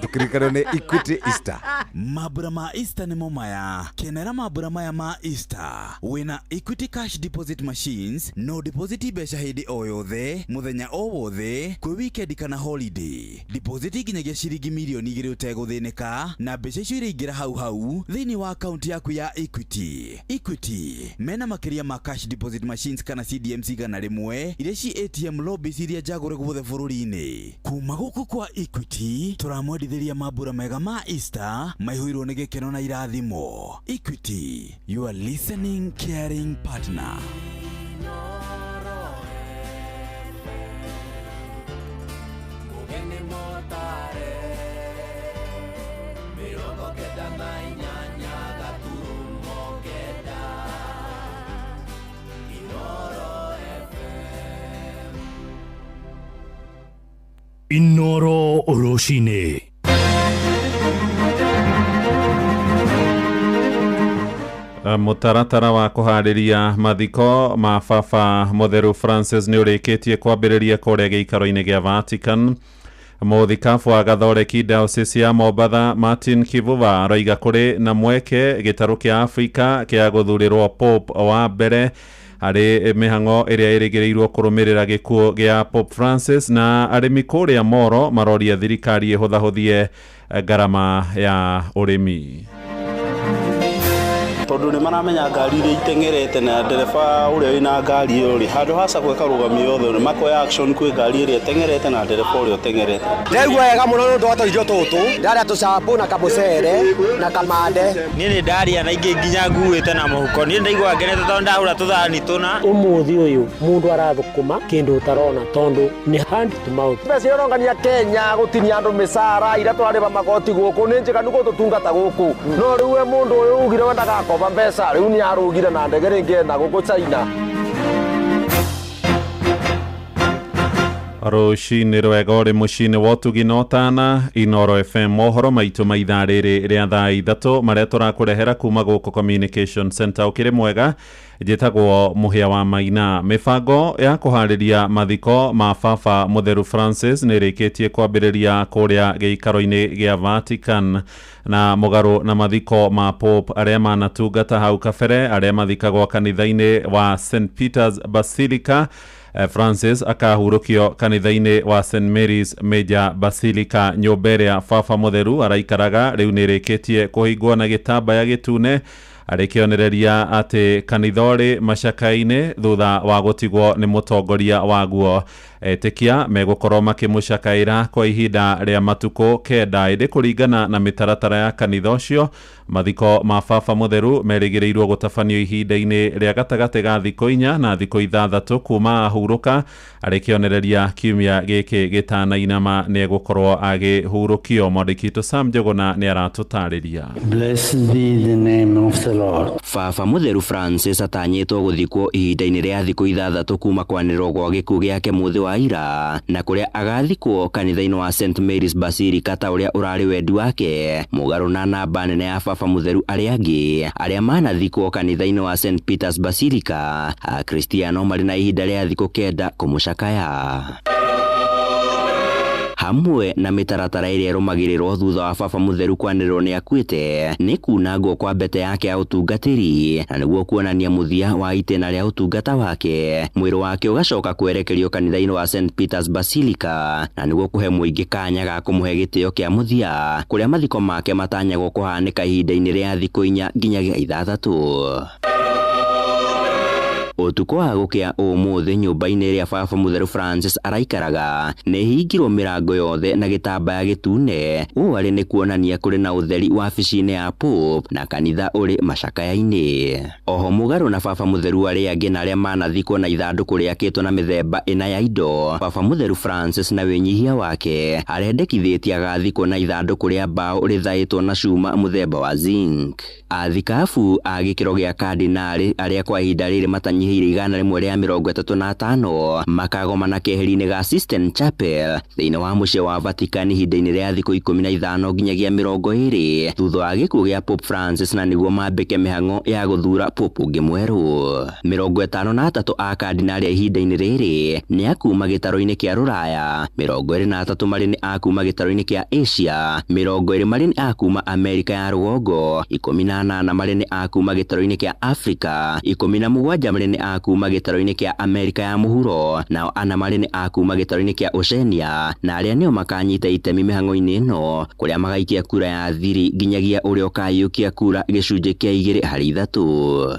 tũkĩririkana nĩ Equity Easter. Mambura ma Easter nĩmo maya. Kenera mambura maya ma Easter wĩna Equity Cash Deposit Machines. No deposit mbeca hĩndĩ o yothe, mũthenya o wothe, kwĩ weekend. weekend kana holiday. Deposit nginyagia ciringi mirioni 2 ũtegũthĩnĩka na mbeca icio iraingĩra hau hau thĩinĩ wa akaunti yaku ya Equity. Equity mena makĩria ma cash deposit machines kana CDMs 100 iria ci ATM lobbies iria njagũre guothe bũrũri-inĩ. Kuma gũkũ kwa Equity tũramwendithĩria mambura mega ma Easter maihũirwo nĩ gĩkeno na irathimo. Equity, your listening caring partner. Inoro Rũcinĩ. Mũtaratara wa kũharĩria mathiko ma Baba Mũtheru Francis nĩ ũrĩkĩtie kwambĩrĩria kũrĩa gĩikaro-inĩ gĩa Vatican. Mũthikabu wa Gathoreki Diocese ya Mombatha Martin Kivuva aroiga kũrĩ na mweke gĩtarũ kĩa Afrika kĩa gũthurĩrwo Pope wa mbere harĩ mĩhang'o ĩrĩa ĩrĩgĩrĩirwo kũrũmĩrĩra gĩkuũ gĩa Pope Francis, na arĩmi kũrĩa Moro maroria thirikari ĩhũthahũthie ngarama ya ũrĩmi. Tondu nĩ maramenya ngari iria itengerete na ndereba ũrĩa wĩna ngari ĩyo rĩ, handũ ha sacco ĩkarũgamio yothe nĩ makoya action kwĩ ngari ĩrĩa ĩtengerete na ndereba ũrĩa ũtengerete. Ndaigua wega mũno nĩ ũndũ wa tũirio tũtũ, ndarĩa tũcambo na kamũcere na kamande. Niĩ nĩ ndarĩa na ingĩ nginya nguĩte na mũhuko. Niĩ ndaigua ngenete tondũ ndahũra tũthani tũna. Ũmũthĩ ũyũ mũndũ arathũkũma kĩndũ ũtarona tondũ nĩ hand to mouth. Mbeca iria ũrongania Kenya gũtinia andũ mĩcara iria tũrarĩba magoti gũkũ nĩ njega nĩ gũtũtungata gũkũ, no rĩu we mũndũ ũyũ ugire wendaga koba mbeca rĩu nĩ arugire na ndege rĩngĩ na gũkũ China. Rũcinĩ rwega ũrĩ mũciĩ-inĩ wa ũtugi na ũtana Inoro FM, mohoro maitũ ma ithaa rĩrĩ rĩa thaa 3 marĩa tũrakũrehera kuma gũkũ Communication Center. Ũkĩrĩ mwega, njĩtagwo Mũhĩa wa Maina. Mĩbango ya kũharĩria mathiko ma Baba Mũtheru Francis nĩ ĩrĩkĩtie kwambĩrĩria kũrĩa gĩikaro-inĩ gĩa Vatican, na mũgarũ na mathiko ma Pope arĩa manatungata hau kabere arĩa mathikagwo kanitha-inĩ wa St Peter's Basilica. Francis akahurũkio kanitha-inĩ wa St Mary's Major Basilica. Nyũmba ĩrĩa Baba Mũtheru araikaraga rĩu nĩ ĩrĩkĩtie kũhingwo na gĩtambaya gĩtune, arĩ kĩonereria atĩ kanitha ũrĩ macaka-inĩ thutha wa gũtigwo nĩ mũtongoria waguo. Etĩkia megũkorwo makĩmũcakaĩra kwa ihinda rĩa matukũ 9, ĩndĩ kũringana na mĩtaratara ya kanitha ũcio mathiko ma Baba Mũtheru merĩgĩrĩirwo gũtabanio ihinda-inĩ rĩa gatagatĩ ga thikũ 4 na thikũ 6 kuma ahurũka, arĩ kĩonereria kiumia gĩkĩ gĩtanainama nĩ egũkorwo agĩhurũkio. Mwandĩki witũ Sam Njũgũna nĩ aratũtarĩria. Blessed be the name of the Lord. Baba Mũtheru Francis atanyĩtwo gũthikwo ihinda-inĩ rĩa thikũ 6 kuma kwanĩrĩrwo gwa gĩkuũ gĩake mũthĩ wa ira, na kũrĩa agathikwo kanitha-inĩ wa St Mary's Basilica ta ũrĩa ũrarĩ wendi wake, mũgarũ na namba nene ya Baba Mũtheru arĩa angĩ arĩa manathikwo kanitha-inĩ wa St Peter's Basilica. Akristiano marĩ na ihinda rĩa thikũ 9 kũmũcakaya hamwe na mĩtaratara ĩrĩa ĩrũmagĩrĩrwo thutha wa Baba Mũtheru kwanĩrĩrwo nĩ akuĩte nĩ kunangwo kwa mbete yake ya ũtungatĩri, na nĩguo kuonania mũthia wa itĩna rĩa ũtungata wake. Mwĩrĩ wake ũgacoka kwerekerio kanitha-inĩ wa St Peter's Basilica, na nĩguo kũhe mũingĩ kanya ga kũmũhe gĩtĩo kĩa mũthia, kũrĩa mathiko make matanyagwo kũhanĩka ihinda-inĩ rĩa thikũ 4 nginyagia 6. Ũtukũ wa gũkĩa ũmũthĩ nyũmba-inĩ ĩrĩa Baba Mũtheru Francis araikaraga nĩ hingirwo mĩrango yothe na gĩtambaya gĩtune, ũũ arĩ nĩ kuonania kũrĩ na ũtheri wabici-inĩ ya Pope na kanitha ũrĩ macakaya-inĩ. Oho mũgarũ na Baba Mũtheru arĩa angĩ na arĩa manathikwo na ithandũkũ rĩakĩtwo na mĩthemba ĩna ya indo, Baba Mũtheru Francis na wĩnyihia wake arendekithĩtie agathikwo na ithandũkũ rĩa mbaũ rĩthaĩtwo na cuma mũthemba wa zinc. Athikabu a gĩkĩro gĩa kardinali arĩa kwa ihinda rĩrĩ matanyihĩire 135 makagomana keheri-inĩ ga Sistine Chapel thĩinĩ wa mũciĩ wa Vatican ihinda-inĩ rĩa thikũ 15 nginyagia 20 thutha wa gĩkuũ gĩa Pope Francis, na nĩguo mambĩke mĩhang'o ya gũthura Pope ũngĩ mwerũ. 53 a kardinali a ihinda-inĩ rĩrĩ nĩ a kuma gĩtarũ-inĩ kĩa Rũraya, 23 marĩ nĩ a kuma gĩtarũ-inĩ kĩa Asia, 20 marĩ nĩ a kuma Amerika ya rũgongo, 18 marĩ nĩ a kuma gĩtarũ-inĩ kĩa Afrika, 17 marĩ nĩ nĩ a kuma gĩtarũ-inĩ kĩa Amerika ya mũhuro, nao 4 marĩ nĩ a kuma gĩtarũ-inĩ kĩa Oceania, na arĩa nĩo makanyita itemi mĩhang'o-inĩ ĩno kũrĩa magaikia kura ya thiri nginyagia ũrĩa ũkaiyũkia kura gĩcunjĩ kĩa 2 harĩ 3.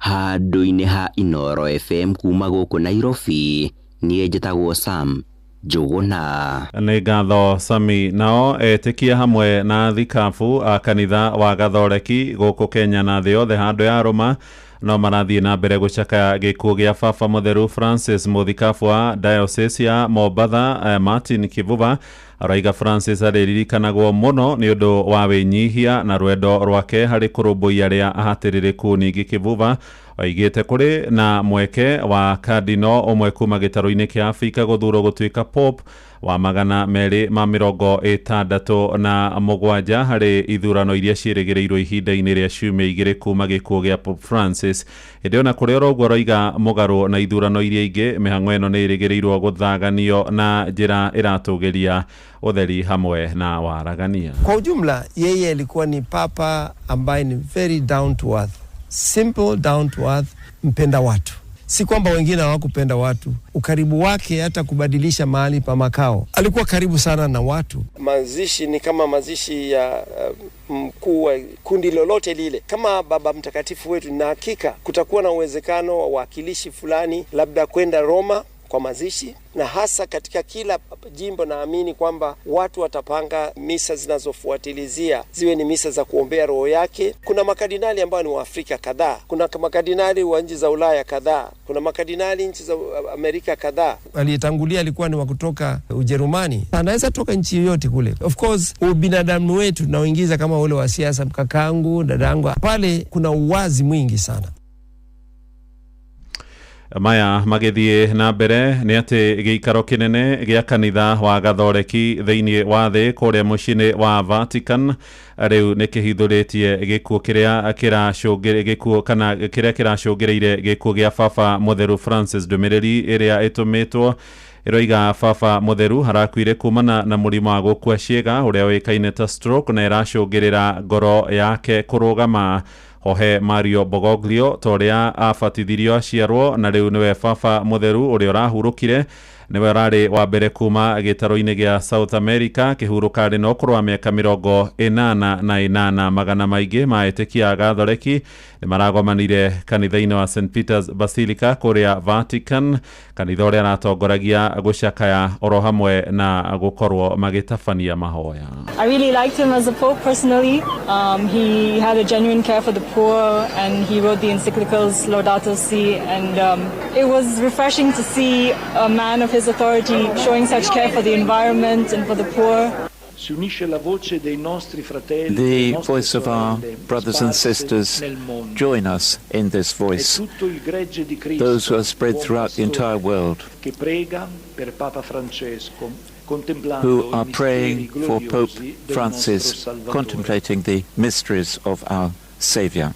Handũ-inĩ ha Inooro FM kuma gũkũ Nairobi, niĩ njĩtagwo Sam Njũgũna. Nĩ ngatho Sami. Nao etĩkia hamwe na thikabu a kanitha wa Gathoreki gũkũ Kenya na thĩ yothe handũ ya Roma no marathiĩ na mbere gũcakaya gĩkuũ gĩa Baba Mũtheru Francis. Mũthikabu wa Diocese ya Mombatha Martin Kivuva araiga Francis arĩririkanagwo mũno nĩ ũndũ wa wĩnyihia na rwendo rwake harĩ kũrũmbũiya arĩa ahatĩrĩrĩku. Ningĩ Kivuva oigĩte kũrĩ na mweke wa kardino ũmwe kuma gĩtarũ-inĩ kĩa Afrika gũthurwo gũtuĩka Pope wa 267 harĩ ithurano iria ciĩrĩgĩrĩirwo ihinda-inĩ rĩa ciumia 2 kuma gĩkuũ gĩa Pope Francis. Hĩndĩ ona kũrĩ oro ũguo aroiga mũgarũ na ithurano iria ingĩ, mĩhang'o ĩno nĩ ĩrĩgĩrĩirwo gũthaganio na njĩra ĩratũgĩria ũtheri hamwe na waragania. Kwa ujumla, yeye alikuwa ni papa ambaye ni very down to earth, simple, down to earth, mpenda watu. Si kwamba wengine hawakupenda watu. Ukaribu wake hata kubadilisha mahali pa makao, alikuwa karibu sana na watu. Mazishi ni kama mazishi ya mkuu wa kundi lolote lile. Kama Baba Mtakatifu wetu, na hakika kutakuwa na uwezekano wa wakilishi fulani labda kwenda Roma kwa mazishi, na hasa katika kila jimbo naamini kwamba watu watapanga misa zinazofuatilizia ziwe ni misa za kuombea roho yake. Kuna makardinali ambao ni wa Afrika kadhaa, kuna makardinali wa nchi za Ulaya kadhaa, kuna makardinali nchi za Amerika kadhaa. Aliyetangulia alikuwa ni wa kutoka Ujerumani, anaweza toka nchi yoyote kule. Of course, ubinadamu wetu tunaoingiza kama ule wa siasa, mkakangu, dadangu, pale kuna uwazi mwingi sana. Maya magĩthiĩ na mbere nĩ atĩ gĩikaro kĩnene gĩa kanitha wa Gathoreki thĩinĩ wa thĩ kũrĩa mũciĩ-inĩ wa Vatican rĩu nĩ kĩhithũrĩtie gĩkuũ kĩrĩa kĩracũngĩrĩire gĩkuũ gĩa Baba Mũtheru Francis. Ndũmĩrĩri ĩrĩa ĩtũmĩtwo ĩroiga Baba Mũtheru harakuire kumana na mũrimũ wa gũkua ciĩga ũrĩa ũĩkaine ta stroke na ĩracũngĩrĩra ngoro yake kũrũgama. Jorge Mario Bergoglio ta ũrĩa abatithirio aciarwo na rĩu nĩwe Baba Mũtheru ũrĩa ũrahurũkire, nĩwe ũrarĩ wa mbere kuma gĩtarũ-inĩ gĩa South America kĩhurũka arĩ na ũkũrũ wa mĩaka 88. Magana maingĩ ma etĩkia a Gathoreki nĩ maragomanire kanitha-inĩ wa St Peter's Basilica kũrĩa Vatican, kanitha ũrĩa aratongoragia gũcakaya oro hamwe na gũkorwo magĩtabania mahoya. I really liked him as a pope personally. He had a genuine care for the poor, and he wrote the encyclicals Laudato Si, and it was refreshing to see a man of his authority showing such care for the environment and for the poor. The voice of our brothers and sisters join us in this voice, those who are spread throughout the entire world, who are praying for Pope Francis, contemplating the mysteries of our Savior.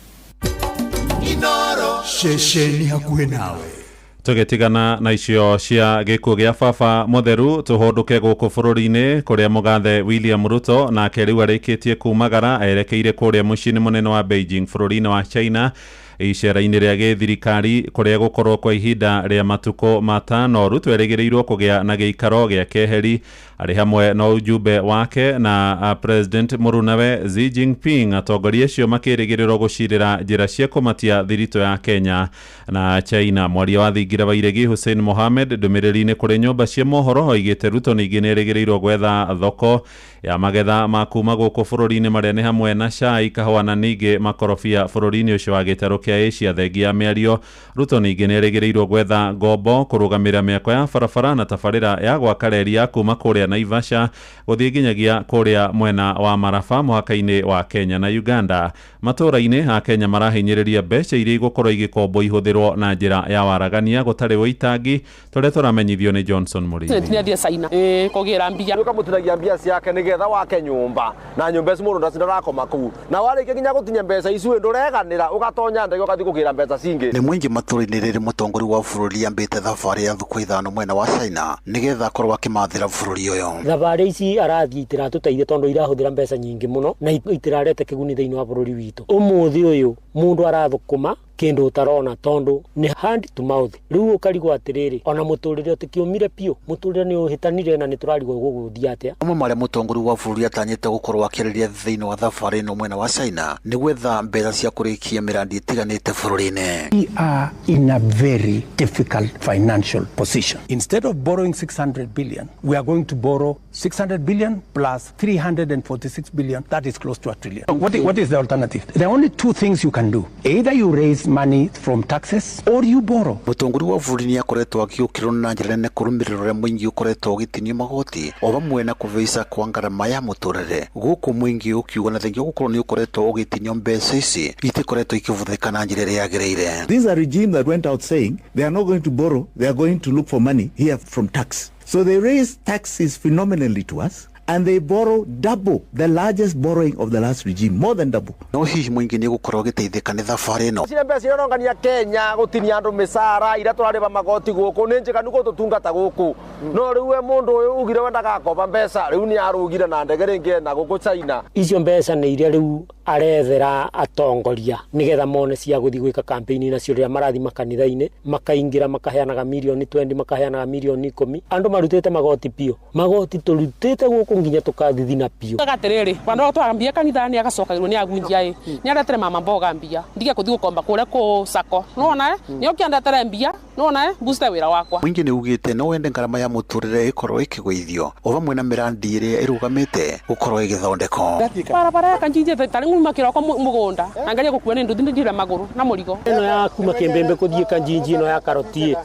Tũgĩtigana na icio cia gĩkuũ gĩa Baba Mũtheru tũhũndũke gũkũ bũrũri-inĩ kũrĩa mũgathe William Ruto nake rĩu arĩkĩtie kumagara erekeire kũrĩa mũciĩ-inĩ mũnene wa Beijing bũrũri-inĩ wa China icera-inĩ rĩa gĩthirikari kũrĩa gũkorwo kwa ihinda rĩa matukũ 5. Ruto erĩgĩrĩirwo kũgĩa na gĩikaro gĩa keheri arĩ hamwe na ujumbe wake na President mũrunawe Xi Jinping. Atongoria acio makĩrĩgĩrĩrwo gũcirĩra njĩra cia kũmatia thiritũ ya Kenya na China. Mwaria wa thingira wa iregi Hussein Mohamed ndũmĩrĩri-inĩ kũrĩ nyũmba cia mohoro oigĩte Ruto ningĩ nĩerĩgĩrĩirwo gwetha thoko ya magetha ma kuma gũkũ bũrũri-inĩ marĩa nĩ hamwe na cai, kahũa na ningĩ makorobia bũrũri-inĩ ũcio wa gĩtarũ kĩa Asia. Thengia ya mĩario, Ruto ningĩ nĩerĩgĩrĩirwo gwetha ngombo kũrũgamĩrĩra mĩako ya barabara na tabarĩra ya gwaka reri ya kuma kũrĩa Naivasha gũthiĩ nginyagia kũrĩa mwena wa Maraba mũhaka-inĩ wa Kenya na Uganda. Matũũra-inĩ a Kenya marahinyĩrĩria mbeca iria igũkorwo igĩkombwo ihũthĩrwo na njĩra ya waragania gũtarĩ ũitangi, tũrĩa tũramenyithio nĩ Johnson Mũrĩithi. Nĩathiĩ China kũgĩra mbia ũkamũtinagia mbia ciake nĩgetha wake nyũmba na nyũmba ici mũndũ ndarakoma kũu, na warĩkia nginya gũtinia mbeca icio ndũreganĩra ũgatonya ndege ũgathiĩ kũgĩra mbeca cingĩ. Nĩ mũingĩ matũũra-inĩ rĩrĩ mũtongoria wa bũrũri ambĩte thabarĩ ya thikũ 5 mwena wa China nĩgetha akorwo akĩmathĩra bũrũri ũyũ. Thabarĩ ici arathiĩ itiratũteithia tondũ irahũthĩra mbeca nyingĩ mũno na itirarete kĩguni thĩinĩ wa bũrũri witũ. citũ. Ũmũthĩ ũyũ mũndũ arathũkũma kĩndũ ũtarona tondũ nĩ hand to mouth. Rĩu ũkarigwo atĩrĩrĩ, ona mũtũrĩre ũtĩkĩũmire piũ, mũtũrĩre nĩ ũhĩtanire na nĩ tũrarigwo gũgũthiĩ atĩa. Amwe marĩa mũtongoria wa bũrũri atanyĩte gũkorwo akĩarĩria thĩinĩ wa thabarĩ ĩno mwena wa China nĩ gwetha mbeca cia kũrĩkia mĩrandi ĩtiganĩte bũrũri-inĩ. We are in a very difficult financial position. Instead of borrowing 600 billion, we are going to borrow 600 billion plus 346 billion. That is close to a trillion. What is the alternative? There are only two things you can do. Either you raise money from taxes or you borrow. Mũtongoria wa bũrũri nĩ akoretwo agĩũkĩrĩrwo na njĩra nene kũrũmĩrĩra ũrĩa mũingĩ ũkoretwo ũgĩtinio magoti o hamwe na kũhaica kwa ngarama ya mũtũrĩre gũkũ mũingĩ ũkiuga na thengia gũkorwo nĩ ũkoretwo ũgĩtinio mbeca ici itikoretwo ikĩhũthĩka na njĩra ĩrĩa yagĩrĩire. This is a regime that went out saying they are not going to borrow, they are going to look for money here from tax. So they raise taxes phenomenally to us, and they borrow double the largest borrowing of the last regime, more than double. No hihi mũingĩ nĩ ũgũkorwo ũgĩteithĩka nĩ thabarĩ ĩno? Cire mbeca irongania Kenya gũtinia andũ mĩcara iria tũrarĩba magoti gũkũ nĩ njiganu gũtũtungata gũkũ. No rĩu we mũndũ ũyũ ugire we ndagakomba mbeca, rĩu nĩ arugire na ndege rĩngĩ na gũkũ China. Icio mbeca nĩ iria rĩu arethera atongoria nigetha mone cia guthi gwika campaign nacio rĩrĩa marathi makanitha-inĩ makaingĩra makaheanaga mirioni 20 makaheanaga mirioni 10. Andũ marutĩte magoti piũ, magoti tũrutĩte gũkũ nginya tũkathithina piũ. Agatĩrĩrĩ vandũ twambia kanitha nĩ agacokagĩrwo nĩ agunjia ĩ nĩ aretere mama mboga mbia ndige kũthi gũkomba kũrĩa kũ sako nĩwona nĩ ũkĩandetere mbia nĩwona booster wĩra wakwa. Mũingĩ nĩ ugĩte no wende ngarama ya mũtũrĩre ĩkorwo ĩkĩgũithio o hamwe na mĩrandi ĩrĩa ĩrũgamĩte gũkorwo ĩgĩthondekwo. Barabara ya Kanjinji tarĩ ng'uma kĩroko mũgũnda na ngaria gũkua nĩ nduthi ndire magũrũ na mũrigo. Ĩno ya kuma Kĩmbĩmbĩ kũthiĩ Kanjinji ĩno ya karoti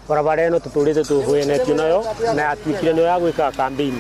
barabara ĩno tũtũrĩte tũhwenetio nayo na yatuĩkire nĩyo ya gwĩka campaign.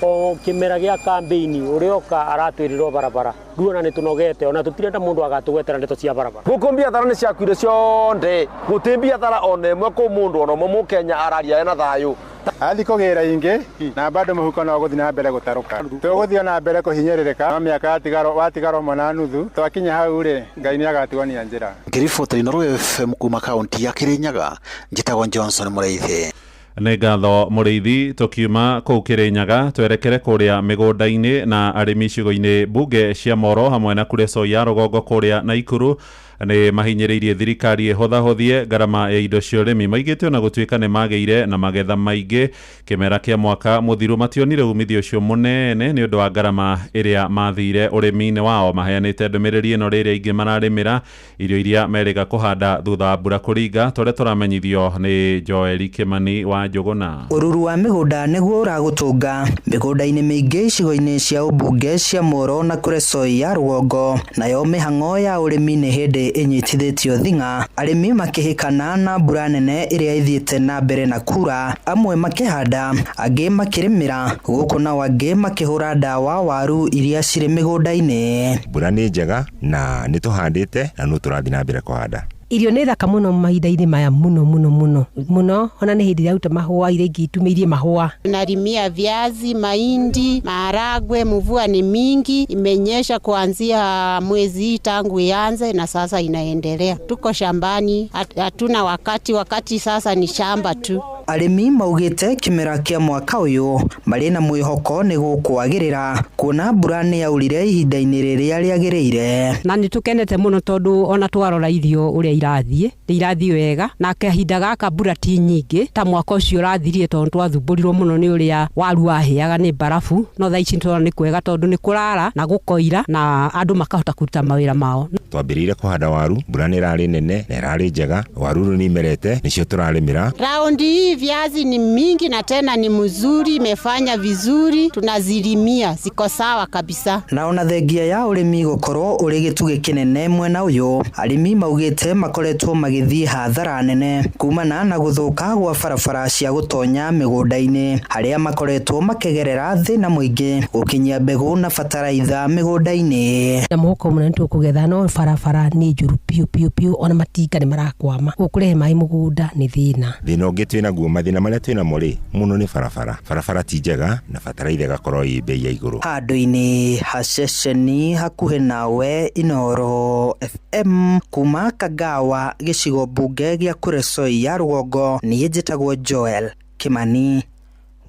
O kĩmera gĩa campaign ũrĩa oka aratwĩrĩrwo barabara rĩu ona nĩ tũnogete ona tũtirenda mũndũ agatũgwetera ndeto cia barabara. Gũkũ mbiathara nĩ ciakuire cionde gũtĩ mbiathara ona ĩmwe kũ mũndũ ona ũmwe mũkenya araria ena thayũ. Athi kũgĩra ingĩ na bado mũhuko no gũthiĩ na mbere gũtarũka tũgũthiĩ na mbere kũhinyĩrĩrĩka no mĩaka watigara ũmwe na nuthu twakinya hau rĩ Ngai nĩ agatuonia njĩra. Ngĩribotera Inooro FM kuma kaunti ya Kirinyaga njĩtagwo Johnson Mũrĩithi. Nĩ ngatho Mũrĩithi. Tũkiuma kũu Kĩrĩnyaga twerekere kũrĩa mĩgũnda-inĩ na arĩmi icigo-inĩ mbunge cia Moro hamwe na Kuresoi ya rũgongo kũrĩa Naikuru nĩ mahinyĩrĩirie thirikari ĩhũthahũthie ngarama ya indo cia ũrĩmi. Maigĩte ona gũtuĩka nĩ magĩire na magetha maingĩ kĩmera kĩa mwaka mũthiru mationire umithio ũcio mũnene nĩ ũndũ wa ngarama ĩrĩa mathire ũrĩmi-inĩ wao. Maheanĩte ndũmĩrĩri ĩno rĩrĩa ingĩ mararĩmĩra irio iria merĩga kũhanda thutha wa mbura kũringa tũrĩa tũramenyithio nĩ Joeli Kĩmani wa Njũgũna. Ũruru wa mĩgũnda nĩguo ũragũtũnga mĩgũnda-inĩ mĩingĩ icigo-inĩ cia ũmbunge cia Moro na Kuresoi ya rũgongo, nayo mĩhang'o ya ũrĩmi nĩ hĩndĩ ĩnyitithĩtio thing'a, arĩmi makĩhĩkana na mbura nene ĩrĩa ĩthiĩte na mbere na kura, amwe makĩhanda angĩ makĩrĩmĩra gũkũ nao angĩ makĩhũra ndawa waru iria cirĩ mĩgũnda-inĩ. Mbura nĩ njega na nĩ tũhandĩte na no tũrathiĩ na mbere kũhanda. Irio nĩ thaka mũno mahinda-inĩ maya mũno mũno mũno mũno, ona nĩ hĩndĩ iraruta mahũa iria ingĩ itumĩirie mahũa. Narimia viazi, mahindi, maharagwe. Mvua ni mingi, imenyesha kuanzia mwezi tangu ianze na sasa inaendelea. Tuko shambani, hatuna wakati sasa ni shamba tu. Arĩmi maugĩte kĩmera kĩa mwaka ũyũ marĩ na mwĩhoko nĩ gũkwagĩrĩra kuona mbura nĩ yaurire ihinda-inĩ rĩrĩa rĩagĩrĩire. Na nĩ tũkenete mũno tondũ ona twarora irio ũrĩa irathiĩ nĩ irathiĩ wega, na kahinda gaka mbura ti nyingĩ ta mwaka ũcio ũrathirie tondũ twathumbũrirwo mũno nĩ ũrĩa waru wahĩaga nĩ mbarabu, no thaa ici nĩtũrona nĩ kwega tondũ nĩ kũrara na gũkoira na andũ makahota kũruta mawĩra mao. Twambĩrĩire kũhanda waru, mbura nĩ ĩrarĩ nene na ĩrarĩ njega, waru rĩu nĩ imerete nĩcio tũrarĩmĩra. Raundi hii viazi ni mingi na tena ni mzuri, imefanya vizuri, tunazilimia ziko sawa kabisa. Na ona thengia ya ũrĩmi gũkorwo ũrĩ gĩtugĩ kĩnene mwena ũyũ, arĩmi maugĩte makoretwo magĩthiĩ hathara nene kumana na gũthũka gwa barabara cia gũtonya mĩgũnda-inĩ harĩa makoretwo makĩgerera thĩna mũingĩ gũkinyia mbegũ na bataraitha mĩgũnda-inĩ. Na mũhuko mũnene tũkũgetha no barabara nĩ njũru piũ piũ piũ, ona matinga nĩ marakwama gũkũrehe maĩ mũgũnda nĩ thĩna. Thĩna ũngĩ twĩnaguo mathĩna marĩa twĩnamo rĩ mũno nĩ barabara, barabara ti njega na bataraitha ĩgakorwo ĩ bei ya igũrũ. Handũ-inĩ ha ceceni hakuhĩ nawe Inooro FM kuma Kagawa gĩcigo mbunge gĩa Kuresoi ya rũgongo, niĩ njĩtagwo Joel Kĩmani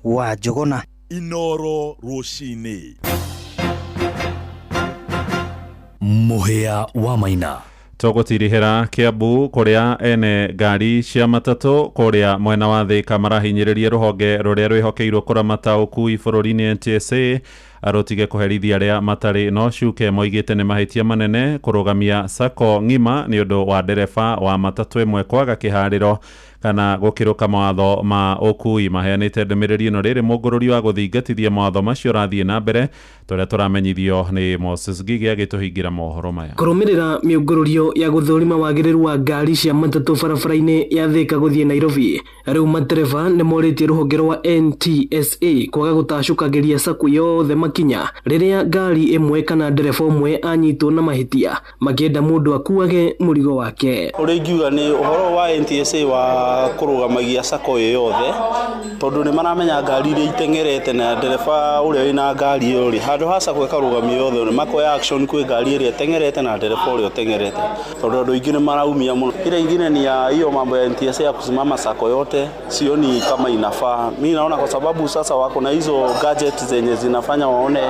wa Njũgũna. Inooro rũcinĩ. Mũhĩa wa Maina. Tũgũtirihĩra Kiambu kũrĩa ene ngari cia matatũ kũrĩa mwena wa Thĩka marahinyĩrĩria rũhonge rũrĩa rwĩhokeirwo kũramata ũkui bũrũri-inĩ NTSA rũtige kũherithia arĩa matarĩ na ũcuke. Moigĩte nĩ mahĩtia manene kũrũgamia sacco ng'ima nĩ ũndũ wa ndereba wa matatũ ĩmwe kwaga kĩharĩro kana gũkĩrũka mawatho ma ũkui. Maheanĩte ndũmĩrĩri ĩno rĩrĩ mũngũrũri wa gũthingatithia mawatho macio ũrathiĩ na mbere tũrĩa tũramenyithio nĩ Moses Ngigĩ agĩtũhingĩra mohoro maya. Kũrũmĩrĩra mĩũngũrũrio ya gũthũrima wagĩrĩru wa ngari cia matatũ barabara-inĩ ya Thĩka gũthiĩ Nairobi, rĩu matereba nĩ morĩtie rũhonge rwa NTSA kwaga gũtacũkagĩria sacco yothe makinya rĩrĩa ngari ĩmwe kana ndereba ũmwe anyitwo na mahĩtia, makĩenda mũndũ akuage mũrigo wake. Ũrĩa ingiuga nĩ ũhoro wa NTSA wa kũrũgamagia sacco ĩ yothe, tondũ nĩ maramenya ngari iria iteng'erete na ndereba ũrĩa wĩna ngari ĩyo rĩ, handũ ha sacco ĩkarũgamio yothe nĩ makoya action kwĩ ngari ĩrĩa ĩteng'erete na ndereba ũrĩa ũteng'erete, tondũ andũ aingĩ nĩ maraumia mũno. Ile ingine ni ya hiyo mambo ya NTSA ya kusimama sacco yote, sioni kama inafaa. Mi naona kwa sababu sasa wako na hizo gadget zenye zinafanya waone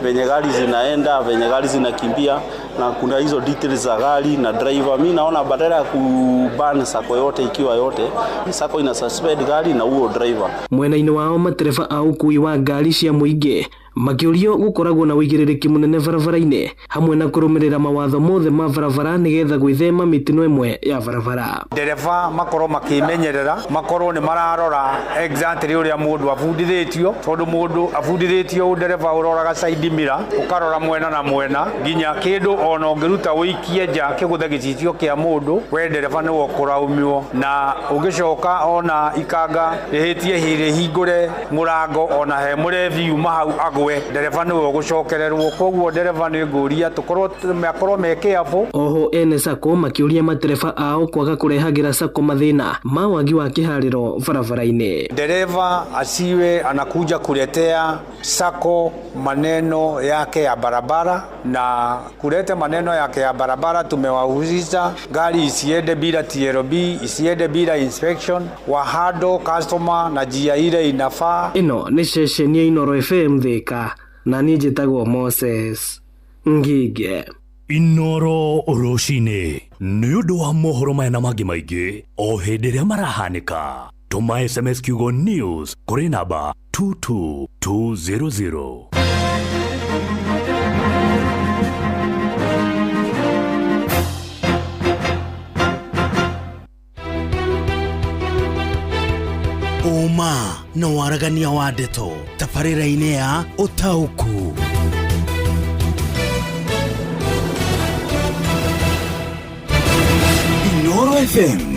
venye gari zinaenda, venye gari zinakimbia, na kuna hizo details za gari na driver. Mi naona badala ya kuban sacco yote ikiwa yote, sacco ina suspend gari na huo driver. Mwena-inĩ wao matereba a ũkui wa ngari cia mũingĩ makĩũrio gũkoragwo na ũigĩrĩrĩki mũnene barabara-inĩ hamwe na kũrũmĩrĩra mawatho mothe ma barabara nĩgetha gwĩthema mĩtino ĩmwe ya barabara. Ndereba makorwo makĩmenyerera, makorwo nĩ mararora exactly ũrĩa mũndũ abundithĩtio, tondũ mũndũ abundithĩtio ndereba ũroraga side mirror, ũkarora mwena na mwena nginya kĩndũ ona ũngĩruta ũikie nja kĩgũthe gĩcicio kĩa mũndũ, we ndereba nĩwe ũkũraumio. Na ũngĩcoka ona ikanga rĩhĩtie rĩhingũre mũrango ona he mũrebi yuma hau agwe, ndereba nĩwe ũgũcokererwo. Koguo ndereba nĩ ngũria tũkorwo makorwo me careful. Oho ene sacco makĩũria matereba ao kwaga kũrehagĩra sacco mathĩna ma wagi wa kĩharĩro barabara-inĩ. Dereva asiwe anakuja kuletea sacco maneno yake ya barabara, na kulete maneno yake ya barabara tumewahusisha gari isiende bila TLB, isiende bila inspection, wahado customer na njia ile inafaa. Ĩno nĩ ceceni ya Inooro FM Thĩka, na niĩ njĩtagwo Moses Ngige. Inooro rũcinĩ nĩ ũndũ wa mohoro maya na mangĩ maingĩ o hĩndĩ ĩrĩa marahanĩka. Tũma SMS kiugo news kũrĩ namba 22200. Ũma na waragania wa ndeto tabarĩra-inĩ ya ũtaũku. Inooro FM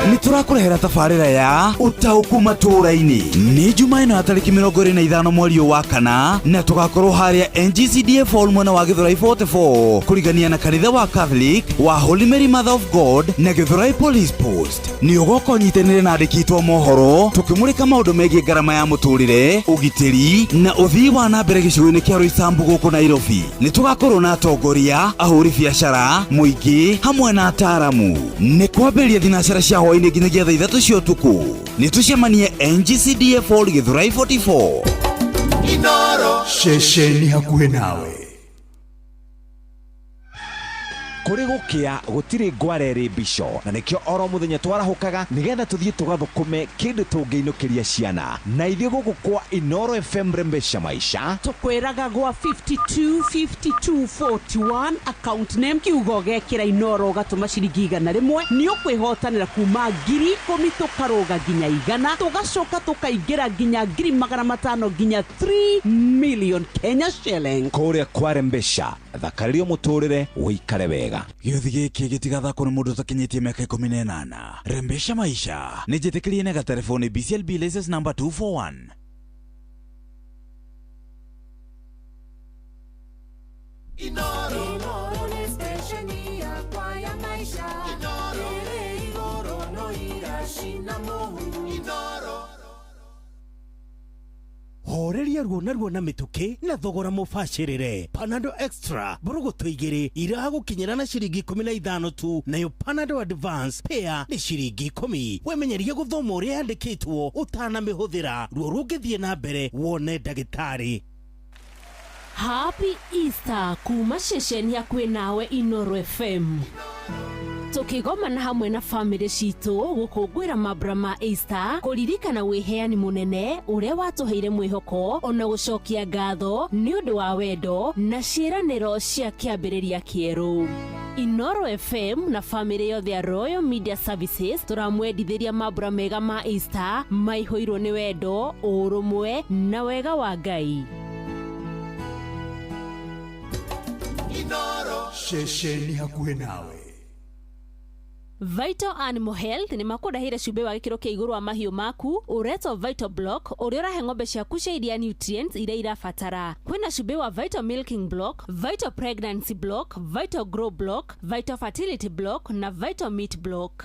nĩ tũrakũrehera tabarĩra ya ũtaũku matũũra-inĩ. Nĩ Jumaa ĩno ya tarĩki 25 mweri ũyũ wa kana, na tũgakorwo harĩa NGCDF Hall mwena wa Gĩthũrai 44 kũrigania na kanitha wa Catholic wa Holy Mary Mother of God na Gĩthũrai Police Post. Nĩ ũgoka ũnyitanĩre na andĩki aitũ a mohoro tũkĩmũrĩka maũndũ megiĩ ngarama ya mũtũrĩre, ũgitĩri na ũthii wa na mbere gĩcigo-inĩ kĩa Roysambu gũkũ Nairobi. Nĩ tũgakorwo na atongoria, ahũri biacara, mũingĩ hamwe na ataaramu. Nĩ kwambĩrĩria thinacara cia hwaĩ-inĩ nginyagia thaa 3 cia ũtukũ. Nĩ tũcemanie NGCDF Hall Gĩthũrai 44. Inooro ceceni hakuhĩ nawe. Kũrĩ gũkĩa gũtirĩ ngware ĩrĩ mbico, na nĩkĩo oro mũthenya twarahũkaga nĩgetha tũthiĩ tũgathũkũme kĩndũ tũngĩinũkĩria ciana. Na ithuĩ gũkũ kwa Inooro FM Rembesha Maisha tũkwĩraga gwa 52 52 41 account name kiugo gekĩra Inooro ũgatũma ciringi 100 nĩ ũkwĩhotanĩra kuma 10,000 tũkarũga nginya 100 tũgacoka tũkaingĩra nginya 500,000 nginya 3 million Kenya shilling. Kũrĩa kwa Rembesha thakarĩrio mũtũrĩre ũikare wega. Gĩũthi gĩkĩ gĩtigathakwo nĩ mũndũ ũtakinyĩtie mĩaka 18. Rembesha Maisha nĩ njĩtĩkĩrie na gatelefoni BCLB license number 241. Inooro nĩ stesheni yakwa ya maisha. Inooro ĩrĩ igũrũ no iracina mũhu. Inooro. Horeria ruo na ruo na mĩtũkĩ na thogora mũbacĩrĩre. Panadol Extra mbũrũgũtũ 2 iragũkinyĩra na ciringi 15 tu, nayo Panadol Advance pea nĩ ciringi 10. Wemenyerie gũthoma ũrĩa yandĩkĩtwo ũtanamĩhũthĩra. Ruo rũngĩthiĩ na mbere wone ndagĩtarĩ. Happy Easter kuma ceceni hakuhĩ nawe Inooro FM. Tukigomana hamwe na family citũ gũkũngũĩra mambura ma Easter, kũririkana wĩheani mũnene ũrĩa watũheire mwĩhoko ona gũcokia ngatho nĩ ũndũ wa wendo na ciĩranĩro cia kĩambĩrĩria kĩerũ. Inooro FM na family yothe ya Royal Media Services tũramwendithĩria mambura mega ma Easter maihũirwo nĩ wendo, ũrũmwe na wega wa Ngai. Inooro ceceni hakuhĩ nawe. Vital Animal Health nĩ makũrehire cumbĩ wa gĩkĩro kĩa igũrũ wa mahiũ maku ũretwo Vital Block ũrĩa ũrahe ng'ombe ciaku cia iria nutrients iria irabatara. Kwĩna cumbĩ wa Vital Milking Block, Vital Pregnancy Block, Vital Grow Block, Vital Fertility Block na Vital Meat Block.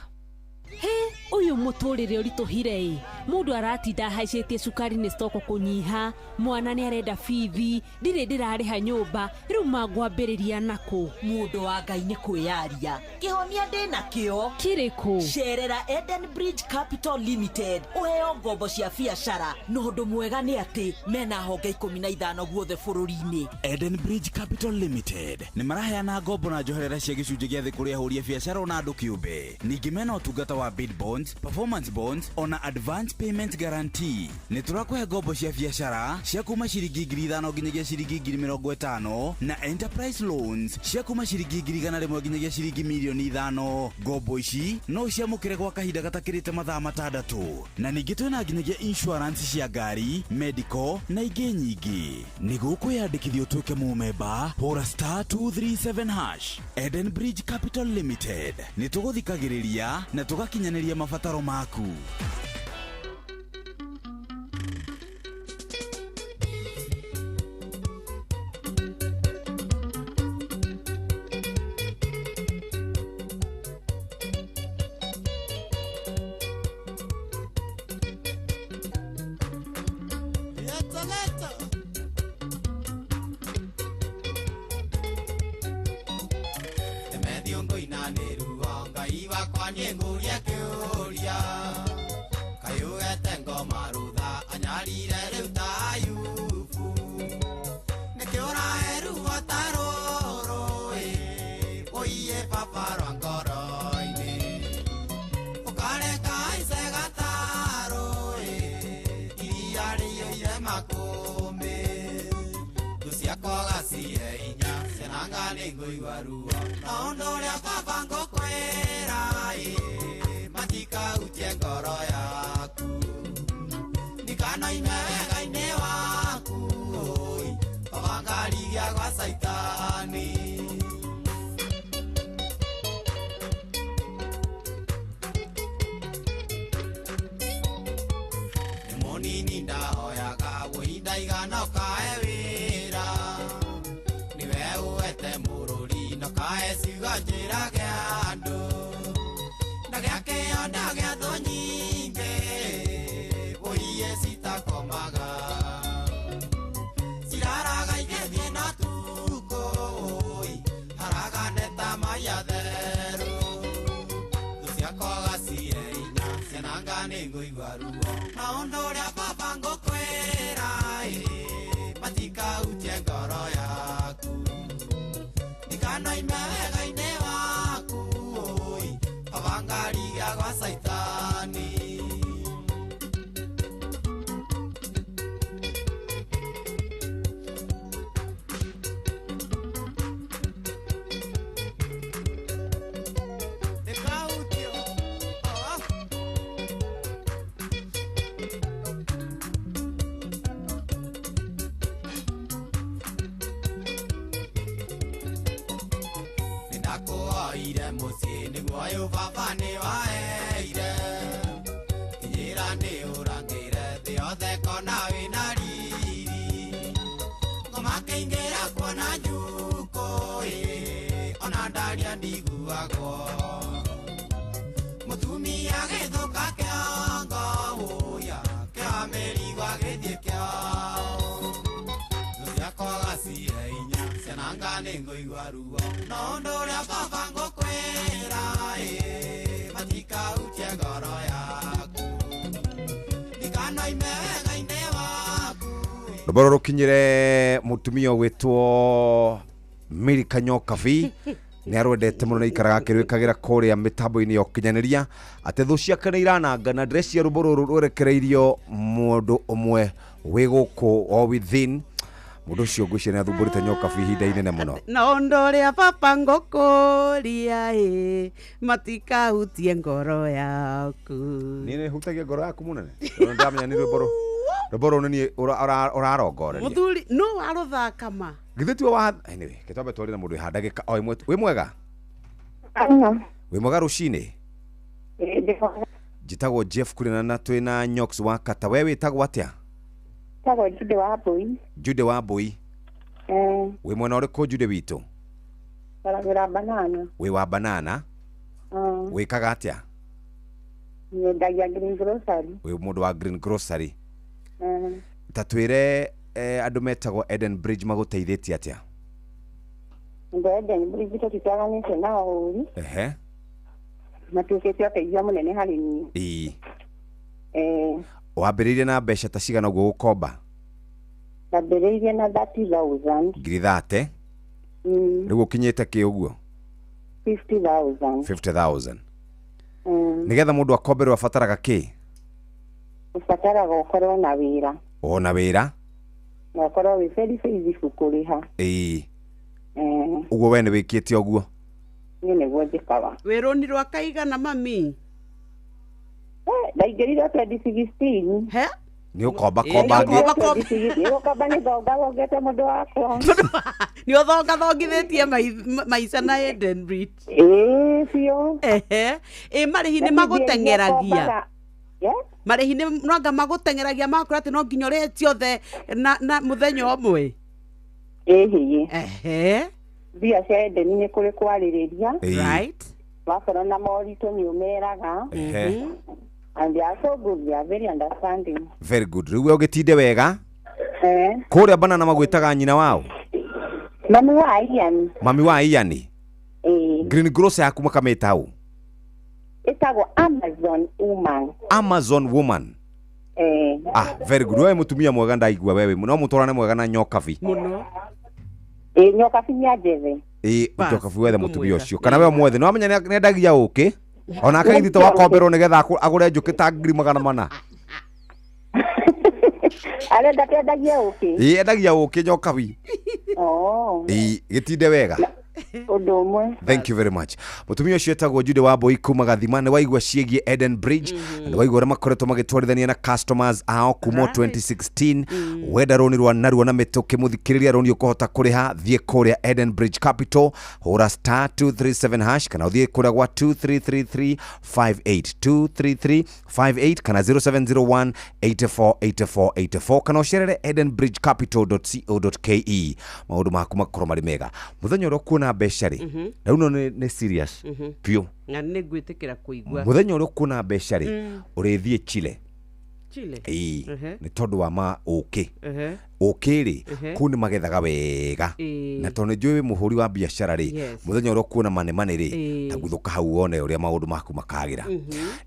He, ũyũ mũtũrĩre ũritũhire ĩ, mũndũ aratinda ahaicĩtie cukari nĩ stoko kũnyiha, mwana nĩ arenda bithi, ndirĩ ndĩrarĩha nyũmba, rĩu mangwambĩrĩria nakũ? Mũndũ wa Ngai nĩ kwĩyaria, kĩhonia ndĩna kĩo. Kĩrĩkũ? Cerera Eden Bridge Capital Limited ũheo ngombo cia biacara, na ũndũ mwega nĩ atĩ mena honge 15 guothe bũrũri-inĩ. Eden Bridge Capital Limited nĩ maraheana ngombo na njoherera cia gĩcunjĩ gĩa thĩ kũrĩ ahũri a biacara ona andũ kĩũmbe. Ningĩ mena ũtungata wa bid bonds, performance bonds ona advance payment guarantee. Nĩ tũrakũhe ngombo cia biacara cia kuma ciringi 5,000 nginyagia ciringi 50,000 na enterprise loans cia kuma ciringi 100,000 nginyagia ciringi 5,000,000. Ngombo ici no ciamũkĩre gwa kahinda gatakĩrĩte mathaa 6. Na ningĩ twĩna nginyagia insurance cia ngari, medical na ingĩ nyingĩ. Nĩguo kwĩyandĩkithia ũtuĩke mũmemba, hũra *237#. Eden Bridge Capital Limited nĩ tũgũthikagĩrĩria na tũgakinyanĩria mabataro maku. Rwĩmbo rũrũ rũkinyĩre mũtumia ũgwĩtwo Mary Kanyokabi nĩ arwendete mũno na ikaraga akĩrwĩkagĩra kũrĩa mĩtambo-inĩ ya ũkinyanĩria atĩ thũ ciake nĩ irananga na ndĩreciria rwĩmbo rũrũ rwerekereirio mũndũ ũmwe wĩ gũkũ o within mũndũ ũcio ngwĩciria nĩ athumbũrĩte Nyokabi ihinda inene mũno. Na ũndũ ũrĩa baba ngũkũria ĩ matikahutie ngoro yaku. Niĩ nĩ hutagia ngoro yaku mũnene tondũ ndamenya nĩ rwĩmbo rwĩmbo rũrũ nĩ niĩ ũrarongoreria. Mũthuri no warũthaka ma. Githĩ tiwe wa anyway ke twambe twarie na mũndũ wĩ ndagĩka o ĩmwe. Wĩ mwega? Wĩ mwega rũcinĩ? Njĩtagwo Jeff Kurinana na twĩna Nyox wa Kata. We wĩtagwo atĩa? Tagwo Jude wa Mbui. Jude wa Mbui. Wĩ mwena ũrĩkũ Jude witũ? Baragĩra banana. Wĩ wa banana? Wĩkaga atĩa? Nyendagia green grocery. Wĩ mũndũ wa green grocery. Ta twĩre andũ metagwo Eden Bridge magũteithĩtie atĩa? Andũ Eden Bridge tũtitwaganĩte nao ũru. Ehe. Matuĩkĩte ũteithio mũnene harĩ niĩ. Ĩĩ. Wambĩrĩirie na mbeca ta cigana ũguo gũkomba? Ndambĩrĩirie na 30,000. Ngiri 30? Rĩu ũkinyĩte kĩ ũguo? 50,000. 50,000. Nĩgetha mũndũ akomberwo abataraga kĩ? Ũbataraga ũkorwo na wĩra. Ona wĩra? Na ũkorwo wĩ very faithful kũrĩha. Ĩĩ. Ũguo we nĩ wĩkĩte ũguo? Niĩ nĩguo njĩkaga. Wĩ rũni rwa kaigana mami? Ndaingĩrire 2016. He? Nĩ ũkomba komba ngĩ. Nĩ ũkomba nĩ thongathongete mũndũ wakwa. Nĩ ũthongathongithĩtie maica na Eden Bridge. Ĩĩ biũ. Ehe. Ĩ marĩhi nĩ magũteng'eragia. Marĩhi nĩ no anga magũteng'eragia makora atĩ no nginya ũrĩhe ciothe na mũthenya ũmwe. Ĩhĩ. Ehe. Mbia cia Eden nĩ kũrĩ kwarĩrĩria. Right. Wakorwo na moritũ nĩ ũmeraga. Ehe. And they are so good, they are very understanding. Very good. Rĩu we ũgĩtinde wega? Kũrĩa banana magwĩtaga nyina wao? Mami wa Ian. Mami wa Ian? Ĩĩ. Green grocer yaku makamĩta ũ? Ĩtagwo Amazon Woman. Amazon Woman. Ah, very good. Wewe mũtumia mwega ndaigua wewe. No mũtwarane mwega na Nyokabi. Mũno. Ĩĩ Nyokabi nĩ anjethe. Ĩĩ Nyokabi wethe mũtumia ũcio. Kana we mwethe. Nĩ wamenya nĩ endagia ũkĩ? Ona akaithite wakomberwo nĩgetha agũre njũkĩ ta 400,000. Arenda kwendagia ũkĩ? Ĩĩ endagia ũkĩ Nyokabi. Oh. Ĩĩ gĩtinde wega. Ũndũ ũmwe. Thank you very much. Mũtumia ũcio etagwo Jude wa Mbui kuma Gathima. Nĩ waigua ciĩgiĩ Eden Bridge. Nĩ waigua ũrĩa makoretwo magĩtwarithania na customers ao kuma 2016. Wenda rũni rwa narua na mĩtũkĩ mũthikĩrĩria rũni ũkũhota kũrĩha thiĩ kũrĩa Eden Bridge Capital hũra star 237 hash kana ũthiĩ kũrĩa gwa 233358 23358 kana 0701 84 84 84 kana ũcerere edenbridgecapital.co.ke. Maũndũ maku makorwo marĩ mega. Mũthenya ũrĩa ũkuona mbeca rĩ, rĩu no nĩ serious biũ. Na nĩ ngwĩtĩkĩra kũigua. Mũthenya ũrĩa ũkuona mbeca rĩ, ũrĩthiĩ Chile. Chile? Ĩĩ. Nĩ tondũ wa ma ũkĩ. Ũkĩ rĩ, kũu nĩ magethaga wega. Na tondũ nĩ njũĩ wĩ mũhũri wa biacara rĩ, mũthenya ũrĩa ũkuona manemane rĩ, ta guthũka hau wone ũrĩa maũndũ maku makagĩra.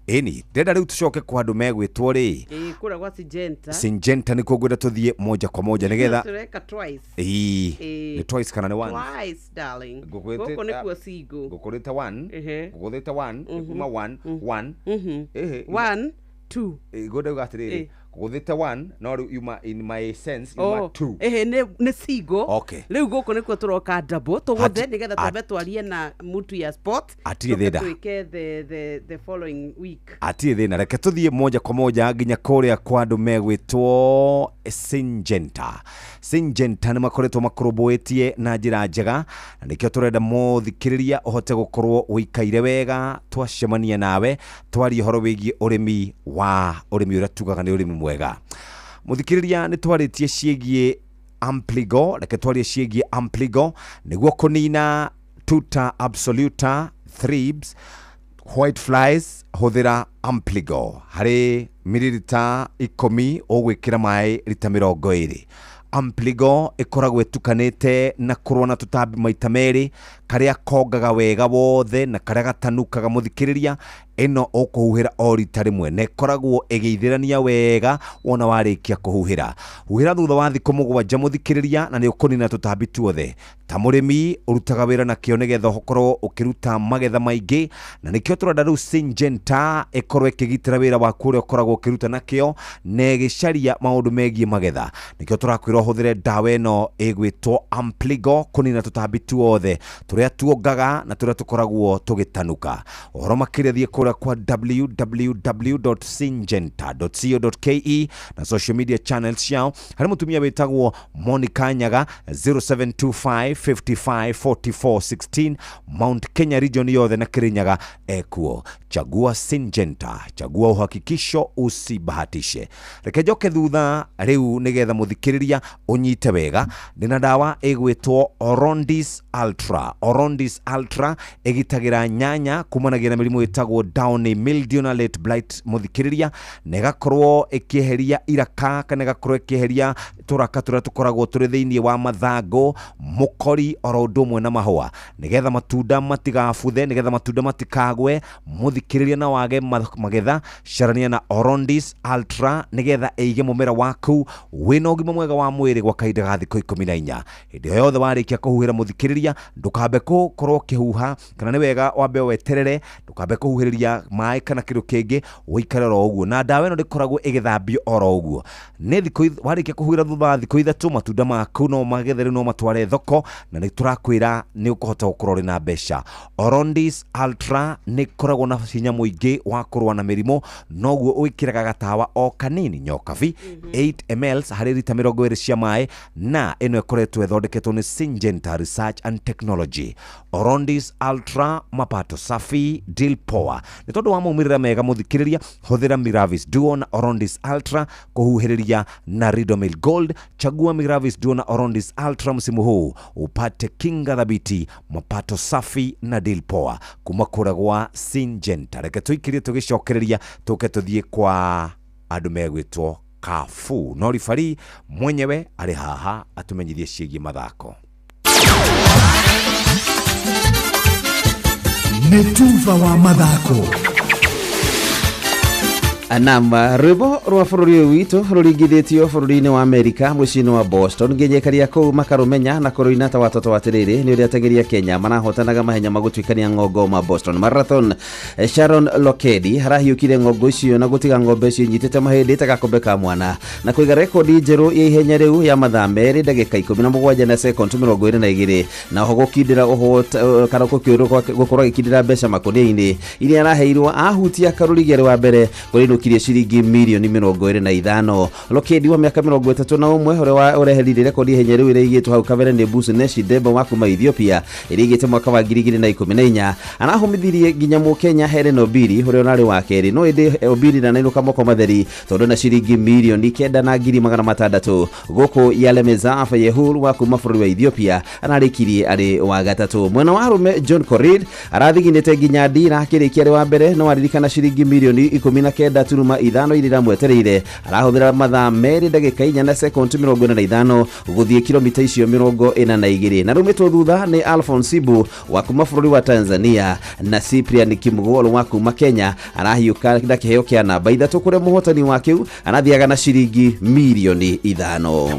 Ĩni, ndĩrenda rĩu tũcoke kwa andũ megwĩtwo rĩ. Ĩĩ kũrĩa gwa Syngenta. Syngenta nĩkuo ngwenda tũthiĩ moja kwa moja nĩgetha. Tũreka twice. Ĩĩ. Nĩ twice kana nĩ one? Twice darling. Gũkũ nĩkuo single. Ngũkũrĩte one. Ngũgũthĩte one. Kuma one. One. Ĩhĩ. 1 2. Ngwenda kuga atĩrĩrĩ, ngũgũthĩte 1 no rĩu yuma in my sense yuma 2. Ehe nĩ single. Okay. Rĩu gũkũ nĩkuo tũroka double tũgũthe nĩgetha twambe twarie na mutu ya sport. Atirĩ thĩna. Twĩke the following week. Atirĩ thĩna. Reke tũthiĩ moja kwa moja nginya kũrĩa kwa andũ megwĩtwo Syngenta. Syngenta nĩ makoretwo makũrũmbũĩtie na njĩra njega na nĩkĩo tũrenda mũthikĩrĩria ũhote gũkorwo ũikaire wega twacemania nawe twarie ũhoro wĩgiĩ ũrĩmi wa ũrĩmi ũrĩa tugaga nĩ ũrĩmi mwega. Mũthikĩrĩria nĩ twarĩtie ciĩgiĩ Ampligo, reke twarie ciĩgiĩ Ampligo nĩguo kũnina tuta absoluta, thrips, white flies, hũthĩra Ampligo harĩ mililita 10 ũgwĩkĩra maĩ rita 20. Ampligo ĩkoragwo ĩtukanĩte na kũrũa na tũtambi maita merĩ Karĩa kongaga wega wothe na karĩa gatanukaga mũthikĩrĩria. Ĩno ũkũhuhĩra o rita rĩmwe na ĩkoragwo ĩgĩithĩrania wega wona warĩkia kũhuhĩra. Huhĩra thutha wa thikũ 7 mũthikĩrĩria, na nĩ ũkũnina tũtambi tuothe. Ta mũrĩmi ũrutaga wĩra na kĩo nĩgetha ũkorwo ũkĩruta magetha maingĩ, na nĩkĩo tũrenda rĩu Syngenta ĩkorwo ĩkĩgitĩra wĩra waku ũrĩa ũkoragwo ũkĩruta na kĩo na ĩgĩcaria maũndũ megiĩ magetha. Nĩkĩo tũrakwĩra ũhũthĩre ndawa ĩno ĩgwĩtwo Ampligo kũnina tũtambi tuothe tũrĩa tuongaga na tũrĩa tũkoragwo tũgĩtanuka. Ũhoro makĩria thiĩ kũrĩa kwa www.syngenta.co.ke na social media channels ciao. Harĩ mũtumia wĩtagwo Monica Nyaga 0725 55 44 16 Mount Kenya region yothe na Kirinyaga ekuo. Chagua Syngenta, chagua uhakikisho, usibahatishe. Reke njoke thutha rĩu nĩgetha mũthikĩrĩria ũnyite wega. Ndĩna ndawa ĩgwĩtwo Orondis Ultra. Orondis Ultra ĩgitagĩra nyanya kumanagia na mĩrimũ ĩtagwo downy mildew na late blight mũthikĩrĩria, na ĩgakorwo ĩkĩeheria iraka kana ĩgakorwo ĩkĩeheria tũraka tũrĩa tũkoragwo tũrĩ thĩinĩ wa mathangũ, mũkori oro ũndũ ũmwe na mahũa, nĩgetha matunda matigabuthe, nĩgetha matunda matikagwe mũthikĩrĩria na wage magetha. Carania na Orondis Ultra nĩgetha ĩige mũmera waku wĩna ũgima mwega wa mwĩrĩ gwa kahinda ga thikũ 14. Hĩndĩ yothe warĩkia kũhuhĩra mũthikĩrĩria, ndũkambe gũkorwo ũkĩhuha, kana nĩ wega wambe weterere, ndũkambe kũhuhĩrĩria maĩ kana kĩndũ kĩngĩ, ũikare oro ũguo. Na ndawa ĩno ndĩkoragwo ĩgĩthambio oro ũguo. Nĩ thikũ warĩkia kũhuhĩra thutha wa thikũ 3 matunda maku no magethe rĩu no matware thoko, na nĩ tũrakwĩra nĩ ũkũhota gũkorwo ũrĩ na mbeca. Orondis Ultra nĩ ĩkoragwo na hinya mũingĩ wa kũrũa na mĩrimũ, noguo ũĩkĩraga gatawa o kanini nyokabi 8 ml harĩ rita 20 cia maĩ, na ĩno ĩkoretwo ĩthondeketwo nĩ Syngenta Research and Technology. Orondis Ultra, mapato safi, deal poa. Nĩ tondũ wa maumĩrĩra mega mũthikĩrĩria, hũthĩra Miravis Duo na Orondis Ultra kũhuhĩrĩria na Ridomil Gold. Chagua Miravis Duo na Orondis Ultra msimu huu upate kinga thabiti, mapato safi na deal poa kuma kũrĩa gwa Syngenta. Reke tũikirie tũgĩcokereria tũke tũthiĩ kwa andũ megwĩtwo Kafu. No ribari mwenyewe arĩ haha atũmenyithie ciĩgiĩ mathako. Nĩ tuba wa mathako. Naam, rwĩmbo rwa bũrũri ũyũ witũ rũringithĩtio bũrũri-inĩ wa Amerika mũciĩ-inĩ wa Boston nginya aikari a kũu makarũmenya na kũrũina ta watoto wa atĩrĩrĩ nĩ ũrĩa ateng'eri a Kenya marahotanaga mahenya ma gũtuĩkania ng'ongo ma Boston Marathon. Sharon Lokedi arahiũkire ng'ongo icio na gũtiga ng'ombe icio inyitĩte mahĩndĩ ta gakombe ka mwana na kũiga rekondi njerũ ya ihenya rĩu ya mathaa 2 ndagĩka 17 na sekondi 22, na oho gũkindĩra kana gũkorwo agĩkindĩra mbeca makũnia-inĩ iria araheirwo ahutia karũrigi arĩ wa mbere kũrĩ kirie ciringi milioni 25. Lokedi wa mĩaka 31 ũrĩa ũreherire rekondi ihenya rĩu ĩrĩa ĩigĩtwo hau kabere nĩ Businesh Deba wa kuma Ethiopia ĩrĩa ĩigĩte mwaka wa 2014. Arahumithirie nginya Mũkenya Helen Obiri ũrĩa ũrarĩ wa kerĩ, no ĩndĩ Obiri ndanainũka moko matheri tondũ na ciringi milioni 9,600. Gũkũ Yalemeza Yehul wa kuma bũrũri wa Ethiopia ararĩkirie arĩ wa gatatũ. Mwena wa arũme John Korir arathiginĩte nginya ndira akĩrĩkia arĩ wa mbere, no aririkana ciringi milioni 19.5 iria iramwetereire. Arahũthĩra mathaa 2 ndagĩka 4 na sekondi 45 gũthiĩ kilomita icio 42. Na rũmĩtwo thutha nĩ Alphonse Sibu wa kuma bũrũri wa Tanzania na Cyprian Kimgolo wa kuma Kenya arahiũka na kĩheo kĩa namba 3 kũrĩa mũhotani wa kĩu arathiaga na ciringi milioni 5.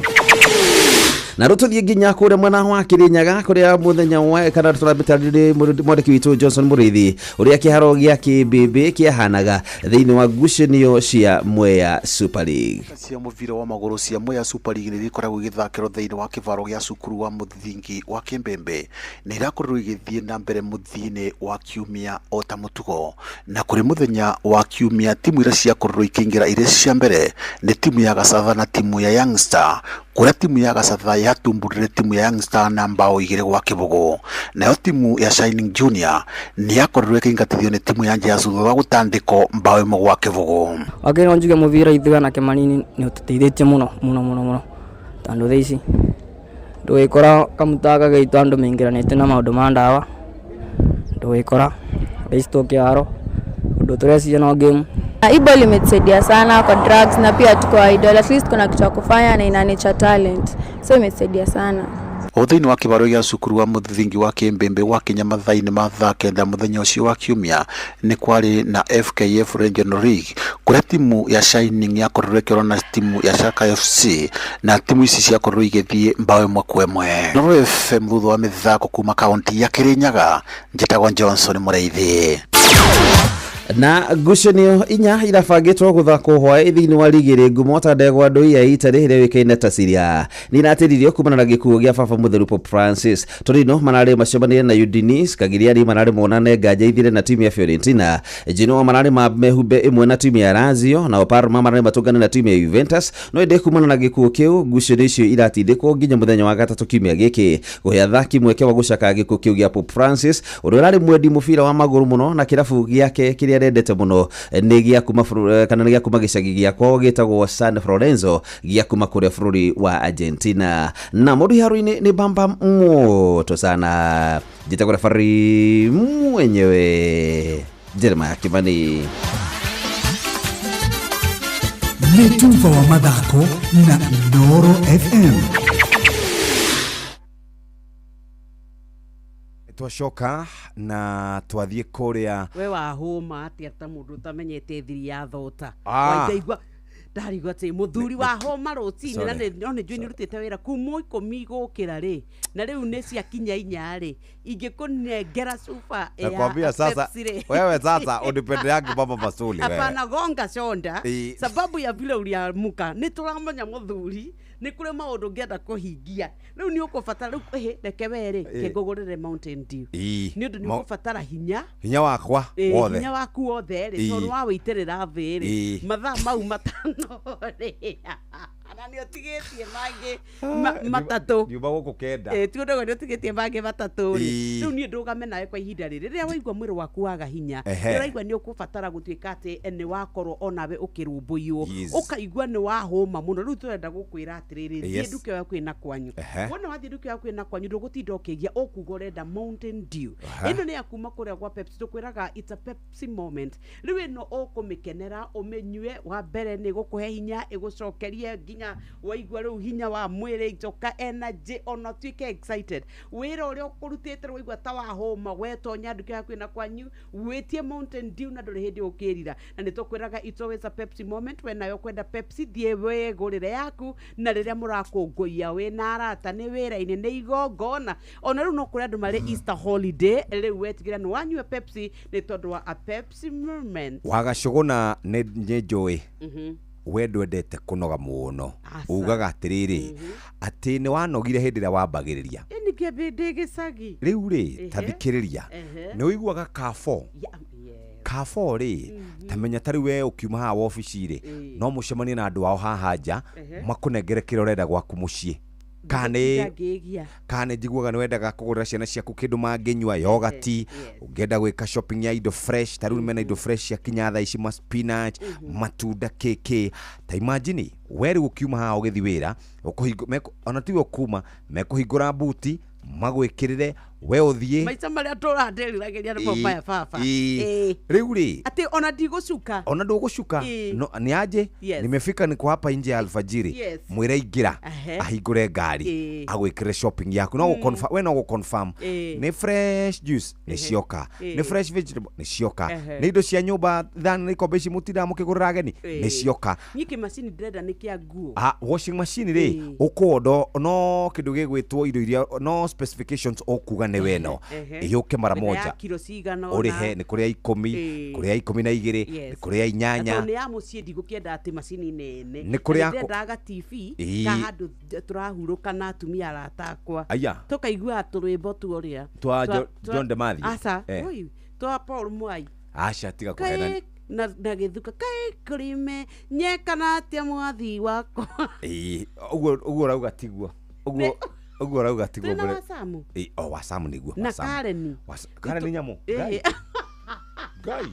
Na rũtũthiĩ nginya kũrĩa mwena wa Kĩrĩnyaga kũrĩa mũthenya wa kana tũrabĩtarĩrie mwandĩki witũ Johnson Mũrĩithi ũrĩa kĩharo gĩa kĩmbĩmbĩ kĩahanaga thĩinĩ wa ngucanio cia Mwea Super League. Cia mũbira wa magũrũ cia Mwea Super League nĩ ikoragwo igĩthakĩrwo thĩinĩ wa kĩbaro gĩa cukuru wa mũthingi wa Kĩmbĩmbĩ nĩ irakorirwo igĩthiĩ na mbere mũthia-inĩ wa kiumia o ta mũtugo. Na kũrĩ mũthenya wa kiumia timu iria ciakorirwo ikĩingĩra irĩ cia mbere nĩ timu ya Gacatha na timu ya Youngstar, kũrĩa timu ya Gacatha yatumbũrire timu ya Youngstar na mbao 2-0. Nayo timu ya Shining Junior nĩ yakorirwo ĩkĩingatithio nĩ timu ya Njeasu thutha wa gũtandĩkwo mbao 1-0. Wakĩrĩ no njuge mũbira ithuĩ anake manini nĩ ũtũteithĩtie mũno mũno mũno mũno, tondũ thaa ici ndũgĩkora kamũtaka gaitũ andũ maingĩranĩte na maũndũ ma ndawa, ndũgĩkora thaa ici tũkĩharo ũndũ tũreciria no game. Hii ball imetusaidia sana kwa drugs na pia tuko idle, at least kuna kitu ya kufanya na ina nature talent, so imetusaidia sana. O thĩinĩ wa kĩbaro gĩa cukuru wa mũthingi wa Kĩmbĩmbĩ gwakinya mathaa-inĩ ma thaa 9 mũthenya ũcio wa kiumia nĩ kwarĩ na FKF Regional League kũrĩa timu ya Shining yakorirwo ĩkĩhũrana na timu ya Shaka FC na timu ici ciakorirwo igĩthiĩ mbao 1-1. Inooro FM thutha wa mĩthako kuma kaunti ya Kirinyaga, njĩtagwo Johnson Mũrĩithi. Na ngucanio 4 irabangĩtwo gũthakwo hwaĩ thĩinĩ wa ligi ĩrĩ ngumo ta ndegwa ndũi ya Italy ĩrĩa yũĩkaine ta Serie A. Nĩ iratĩririo kumana na gĩkuũ gĩa baba mũtheru Pope Francis. Torino mararĩ macemanĩrie na Udinese, Cagliari mararĩ monane nganja ithire na timu ya Fiorentina, Genoa mararĩ mehumbe ĩmwe na timu ya Lazio, nao Parma mararĩ matũngane na timu ya Juventus. No ĩndĩ kumana na gĩkuũ kĩu ngucanio icio iratindĩkwo nginya mũthenya wa gatatũ kiumia gĩkĩ kũhe athaki mweke wa gũcakaya gĩkuũ kĩu gĩa Pope Francis ũrĩa ũrarĩ mwendi mũbira wa magũrũ mũno na kĩrabu gĩake kĩrĩa arendete mũno nĩ gĩa kuma kana nĩ gĩa kuma gĩcagi gĩa kwao gĩtagwo San Lorenzo gĩa kuma kũrĩa bũrũri wa Argentina. Na mũndũ iharo-inĩ nĩ bamba moto sana, njĩtagwo referee mwenyewe Jeremiah Kimani. Nĩ tuba wa mathako na Inooro FM. Twacoka na twathiĩ kũrĩa we wahũma atĩa ta mũndũ ũtamenyete thiri ya thota. Waitaigua ndarigwo atĩ mũthuri wahũma rũcinĩ na no nĩ njũĩ nĩ ũrutĩte wĩra kuma 10 gũkĩra rĩ na rĩu nĩ ciakinya 4 rĩ ingĩkũnengera cuba ya nakwambia sasa wewe sasa unipendeange baba masuli wewe. Hapana, gonga shonda sababu ya vile uliamuka nĩ tũramenya mũthuri nĩ kũrĩ maũndũ ũngĩenda kũhingia rĩu nĩ ũkũbatara rĩu reke we rĩ kĩngũgũrĩre Mountain Dew nĩ ũndũ nĩ ũkũbatara hinya wakwa wothe, hinya waku wothe rĩ tondũ wawĩitĩrĩra thĩ rĩ mathaa mau 5 rĩ na nĩ ũtigĩtie mangĩ 3 nyumba gũkũ 9 ti ũndũ nĩ ũtigĩtie mangĩ 3 rĩ rĩu niĩ ndũgame nawe kwa ihinda rĩrĩ rĩrĩa waigua mwĩrĩ waku waga hinya ũraigua nĩ ũkũbatara gũtuĩka atĩ nĩ wakorwo onawe ũkĩrũmbũiywo ũkaigua nĩ wahũma mũno rĩu tũrenda gũkwĩra atĩrĩrĩ thiĩ nduka ĩyo kwĩna kwanyu wona wathiĩ nduka ĩyo kwĩna kwanyu ndũgũtinda ũkĩgia ũkuga ũrenda Mountain Dew ĩno nĩ ya kuma kũrĩa gwa Pepsi tũkwĩraga it's a Pepsi moment rĩu ĩno ũkũmĩkenera ũmĩnyue wa mbere nĩ ĩgũkũhe hinya ĩgũcokerie nginya waigua rĩu hinya wa mwĩrĩ icoka energy ona ũtuĩke excited wĩra ũrĩa ũkũrutĩte waigua ta wahũma wetonya nduka yaku ĩna kwanyu wĩtie Mountain Dew na ndũrĩ hĩndĩ ũkĩrira na nĩ tũkwĩraga it's always a Pepsi moment we nayo kwenda Pepsi thiĩ wĩgũrĩre yaku na rĩrĩa mũrakũngũiya wĩna arata nĩ wĩra-inĩ nĩ igongona ona rĩu no kũrĩ andũ marĩ Easter holiday rĩu wetigĩra nĩ wanyua Pepsi nĩ tondũ wa a Pepsi moment. Wagacũgũna nĩ njũĩ we ndwendete kũnoga mũno ugaga atĩrĩrĩ atĩ nĩ wanogire hĩndĩ ĩrĩa wambagĩrĩria ndĩ gĩcagi rĩu rĩ ta thikĩrĩria nĩ ũiguaga kabo kabo rĩ ta menya ta rĩu we ũkiuma haha wabici rĩ no mũcemanie na andũ ao haha nja makũnengere kĩrĩa ũrenda gwaku mũciĩ kana njiguaga nĩ wendaga kũgũrĩra ciana ciaku kĩndũ mangĩnyua yogati ũngĩenda gwĩka shopping ya indo fresh ta rĩu mena indo fresh cia kinya thaa ici ma spinach matunda kĩkĩ ta imagine we rĩu ũkiuma haha ũgĩthiĩ wĩra ona tiwe ũkuma mekũhingũra buti magwĩkĩrĩre we ũthiĩ maica marĩa tũranderiragĩria nĩmo maya baba rĩu rĩ atĩ ona ndigũcuka ona ndũgũcuka nĩ aje nimefika niko hapa nje ya alfajiri mwĩre ingĩra ahingũre ngari agwĩkĩre shopping yaku no gũ we no gũ confirm nĩ fresh juice nĩ cioka nĩ fresh vegetable nĩ cioka nĩ indo cia nyũmba thani na ikombe ici mũtindaga mũkĩgũrĩra ageni nĩ cioka niĩ kĩmacini ndĩrenda nĩ kĩa nguo washing machine rĩ ũkũondo no kĩndũ gĩgwĩtwo indo iria no specifications ũkuga nĩ weno ĩyũke mara moja ũrĩhe nĩ kũrĩa 10 kũrĩa 12 nĩ kũrĩa 8 tondũ nĩ ya mũciĩ ndigũkĩenda atĩ macini nene nĩ kũrĩa ndendaga TV ka handũ tũrahurũka na atumia arata akwa tũkaigua tũrwĩmbo tuoria twa John Demathi aca twa Paul Mwai aca tiga kũhena na gĩthuka kaĩ kũrime nyekana atĩa mwathi wakwa ũguo ũrauga tiguo ũguo ũguo ũrauga tiguo na wasamu o wasamu nĩguo na Karen Karen nĩ nyamũ Ngai Ngai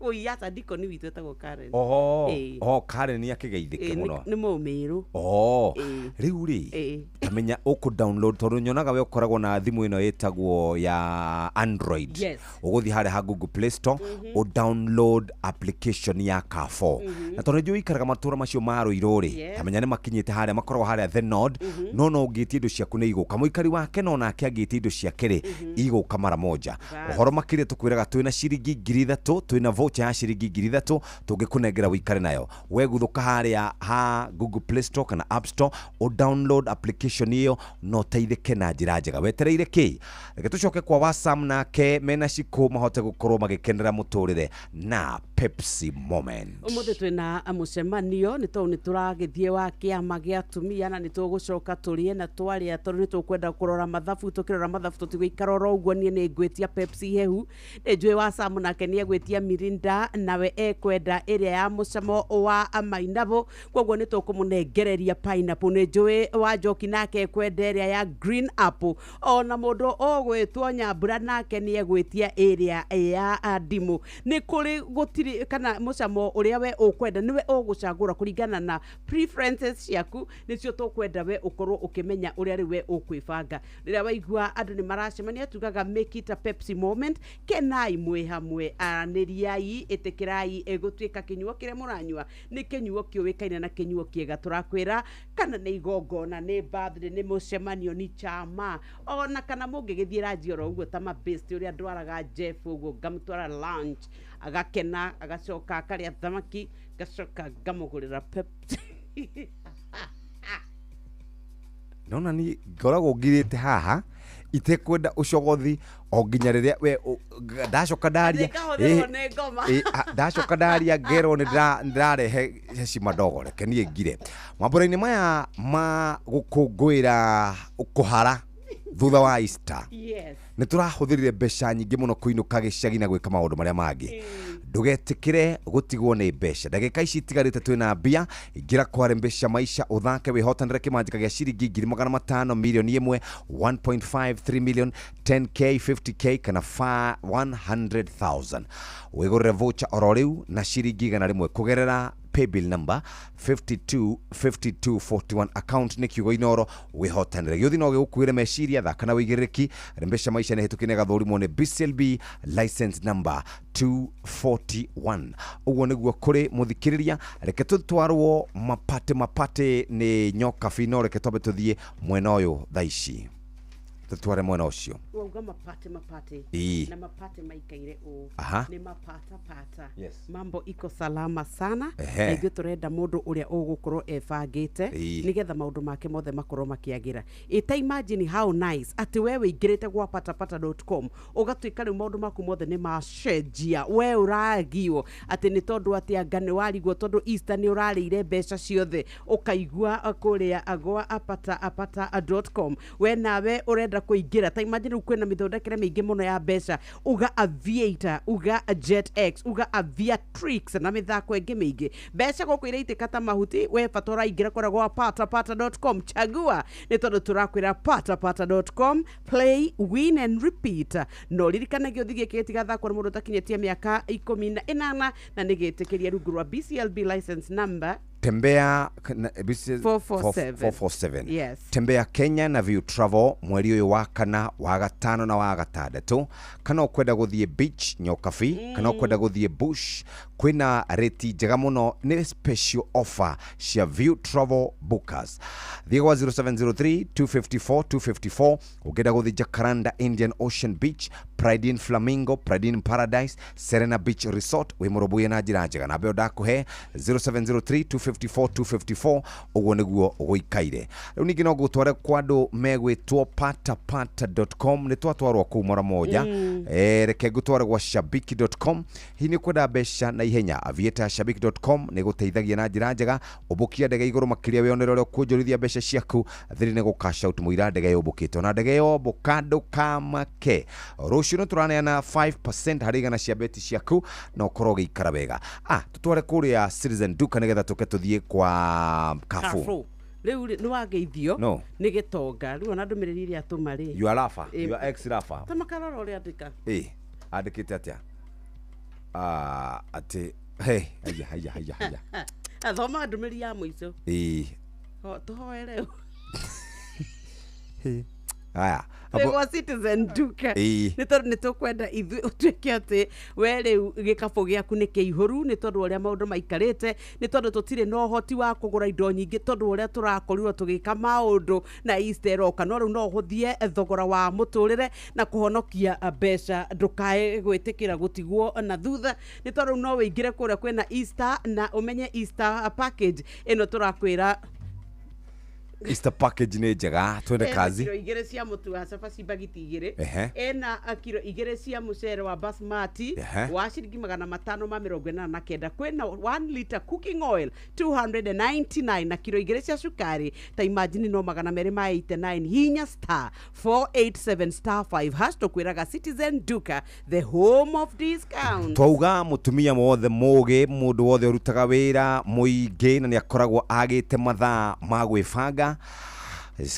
Oi aca dikoni witũ etagwo Karen. Oho. Ĩĩ. Oho, Karen nĩ akĩgeithĩke Ĩĩ, mũno. Nĩ mũmĩrũ. Oh, Ĩĩ. rĩu rĩ, Ĩĩ. tamenya ũkũ download tondũ nyonaga we ũkoragwo na thimũ ĩno ĩtagwo ya Android. Yes. Ũgũthiĩ harĩa ha Google Play Store, ũ download application ya Carrefour. Na tondũ nĩnjũĩ ũikaraga matũra macio ma Rũirũ rĩ, tamenya nĩ makinyĩte harĩa makoragwo harĩa The Node, no ũngĩtia indo ciaku nĩ igũka. Mũikari wake no nake angĩtia indo ciake rĩ, igũka mara moja. Bas. Ũhoro makĩria tũkwĩraga twĩna ciringi 3,000, twĩna voucher ya ciringi 3,000 tũngĩkũnengera wĩikare nayo. We guthũka harĩa ha Google Play Store kana App Store, ũ download application ĩyo na ũteithĩke na njĩra njega. Wetereire kĩ? Reke tũcoke kwa Wasam nake mena Shiko mahote gũkorwo magĩkenera mũtũrĩre na Pepsi Moment. Ũmũthĩ twĩna mũcemanio nĩ tondũ nĩ tũragĩthiĩ wa kĩama gĩa atumia na nĩ tũgũcoka tũrĩe na twarĩa tondũ nĩ tũkwenda kũrora mathabu. Tũkĩrora mathabu tũtigũikara oro ũguo. Niĩ nĩ ngwĩtia Pepsi hehu, nĩ njũĩ wa Sam nake nĩ egwĩtia Mirinda, nawe ekwenda ĩrĩa ya mũcamo wa mainabũ, koguo nĩ tũkũmũnengereria pineapple. Nĩ njũĩ wa Njoki nake ekwenda ĩrĩa ya green apple, ona mũndũ ũgwĩtwo Nyambura nake nĩ egwĩtia ĩrĩa ya ndimũ. Nĩ kũrĩ gũtirĩ kana mũcamo ũrĩa we ũkwenda nĩwe ũgũcagũra kũringana na preferences ciaku, nĩcio tũkwenda we ũkorwo ũkĩmenya ũrĩa rĩu we ũkwĩbanga. Rĩrĩa waigua andũ nĩ maracemania tugaga make it a Pepsi moment. Kenai mwĩ hamwe, aranĩriai, ĩtĩkĩrai gũtuĩka kĩnyuo kĩrĩa mũranyua nĩ kĩnyuo kĩũĩkaine na kĩnyuo kĩega. Tũrakwĩra kana nĩ igongona, nĩ birthday, nĩ mũcemanio, nĩ chama, ona kana mũngĩgĩthiĩ ranji oro ũguo ta mabest ũrĩa ndwaraga Jeff ũguo ngamũtwara lunch agakena, agacoka akarĩa thamaki, ngacoka ngamũgũrĩra Pepsi. Nona ni ngoragwo ngirĩte haha itekwenda ũcogothi o nginya rĩrĩa we ndacoka ndaria. Ngahũthĩrwo nĩ ngoma. Ndacoka ndaria ngerwo nĩ ndĩrarehe heshima ndogo. Reke niĩ ngire mambũra-inĩ maya ma gũkũngũĩra kũhara thutha wa Easter. Nĩ tũrahũthĩrire mbeca nyingĩ mũno kũinũka gĩcagi na gwĩka maũndũ marĩa mangĩ. Ndũgetĩkĩre gũtigwo nĩ mbeca. Ndagĩka ici itigarĩte twĩna mbia, ingĩra kware mbeca maisha ũthake wĩhotanĩre kĩmanjĩka gĩa ciringi 500,000, 1,000,000, 1.53 million, 10K, 50K kana 100,000. Wĩgũrĩre voucher oro rĩu na ciringi 100 kũgerera paybill number 525241, account nĩ kiugo Inoro, wĩhotanĩre. Gĩũthi no gĩgũkuĩre meciria, thaka na wĩigĩrĩrĩki. Mbeca maisha nĩ hĩtũkie nĩ gathũrimwo nĩ BCLB license number 241. Ũguo nĩguo kũrĩ mũthikĩrĩria. Reke tũtwarwo mapate mapate nĩ nyoka no reke twambe tũthiĩ mwena ũyũ thaa ici, tũtware mwena ũcio. Wauga mapate mapate. Ĩĩ. Na mapate maikaire ũũ. Aha. Nĩ mapata pata. Yes. Mambo iko salama sana. Ehe. Na ithuĩ tũrenda mũndũ ũrĩa ũgũkorwo ebangĩte Ĩĩ. nĩgetha maũndũ make mothe makorwo makĩagĩra. Ĩta imagine how nice atĩ we wĩingĩrĩte gwa patapata.com ũgatuĩka rĩu maũndũ maku mothe nĩ macenjia. We ũragio atĩ nĩ tondũ atĩ anga nĩ warigwo tondũ Easter nĩ ũrarĩire mbeca ciothe, ũkaigua kũrĩa gwa patapata.com we nawe ũrenda kũingĩra. Ta imagine rĩu kwĩna mĩthondekere mĩingĩ mũno ya mbeca, uga Aviator, uga Jet X, uga Aviatrix na mĩthako ĩngĩ mĩingĩ. Mbeca gũkũ iraitĩka ta mahuti. We bata ũraingĩra kũrĩa gwa patapata.com, chagua, nĩ tondũ tũrakwĩra patapata.com, play, win and repeat. No ririkana gĩũthi gĩkĩ gĩtigathakwo nĩ mũndũ ũtakinyĩtie mĩaka 18 na nĩ gĩtĩkĩrie rungu rwa BCLB license number Tembea BC 447. 447. Yes. Tembea Kenya na View Travel mweri ũyũ wa kana, wa gatano na wa gatandatũ. Kana ũkwenda gũthiĩ beach Nyokabi, kana ũkwenda gũthiĩ bush, kwĩna rĩti njega mũno, nĩ special offer cia View Travel Bookers. Thiĩ gwa 0703 254 254 ũngĩenda gũthiĩ Jacaranda Indian Ocean Beach, Pride in Flamingo, Pride in Paradise, Serena Beach Resort, wĩ mũrũmbũiye na njĩra njega. Namba ĩyo ndakũhe 0703 254 254. Ũguo nĩguo gũikaire. Rĩu ningĩ no ngũtware kwa andũ megwĩtwo patapata.com, nĩ twatwarwo kũu mara moja. Reke ngũtware gwa shabiki.com. Hihi nĩ ũkwenda mbeca na ihenya? Aviator shabiki.com nĩ gũteithagia na njĩra njega. Ũmbũkia ndege igũrũ makĩria wĩonere ũrĩa ũkuonjorithia mbeca ciaku thiri nĩ gũ cash out mũira ndege yũmbũkĩte. Ona ndege yombũka ndũkamake. Rũciũ nĩ tũraneana 5% harĩ igana cia beti ciaku na ũkorwo ũgĩikara wega. Tũtware kũrĩa Citizen Duka nĩgetha tũke tũthiĩ kwa Carrefour. Carrefour. Rĩu rĩ, nĩ wageithio No. nĩ gĩtonga rĩu ona ndũmĩrĩri ĩrĩa atũma rĩ. You are Rafa, Ĩ, you are ex Rafa. Ta makarora ũrĩa andĩka. Andĩkĩte atĩa? Atĩ hey, haya haya haya haya. Thoma ndũmĩrĩri ya mũico. Ĩĩ. Tũhoe rĩu. Haya. Twĩ Citizen Duka. Ĩĩ. Nĩ tondũ nĩ tũkwenda ithuĩ ũtuĩke atĩ we rĩu gĩkabũ gĩaku nĩ kĩihũru, nĩ tondũ ũrĩa maũndũ maikarĩte, nĩ tondũ tũtirĩ na ũhoti wa kũgũra indo nyingĩ, tondũ ũrĩa tũrakorirwo tũgĩka maũndũ na Easter ĩroka. No rĩu no ũhũthie thogora wa mũtũrĩre na kũhonokia mbeca, ndũkae gwĩtĩkĩra gũtigwo na thutha, nĩ tondũ rĩu no wĩingĩre kũrĩa kwĩna Easter na ũmenye Easter package ĩno tũrakwĩra. Easter package nĩ njega, twende Ena kazi. kiro 2 cia mũtu wa cabaci mbagiti 2. Ena kiro 2 cia mũcere wa basmati wa ciringi 589. Kwĩna 1 liter cooking oil 299 na kiro 2 cia cukari ta imagine no 289. Hinya star 487 star 5 hash. Tũkwĩraga Citizen Duka, the home of discount. Twauga mutumia wothe mũgĩ, mũndũ wothe ũrutaga wĩra mũingĩ na nĩ akoragwo agĩte mathaa ma gwĩbanga,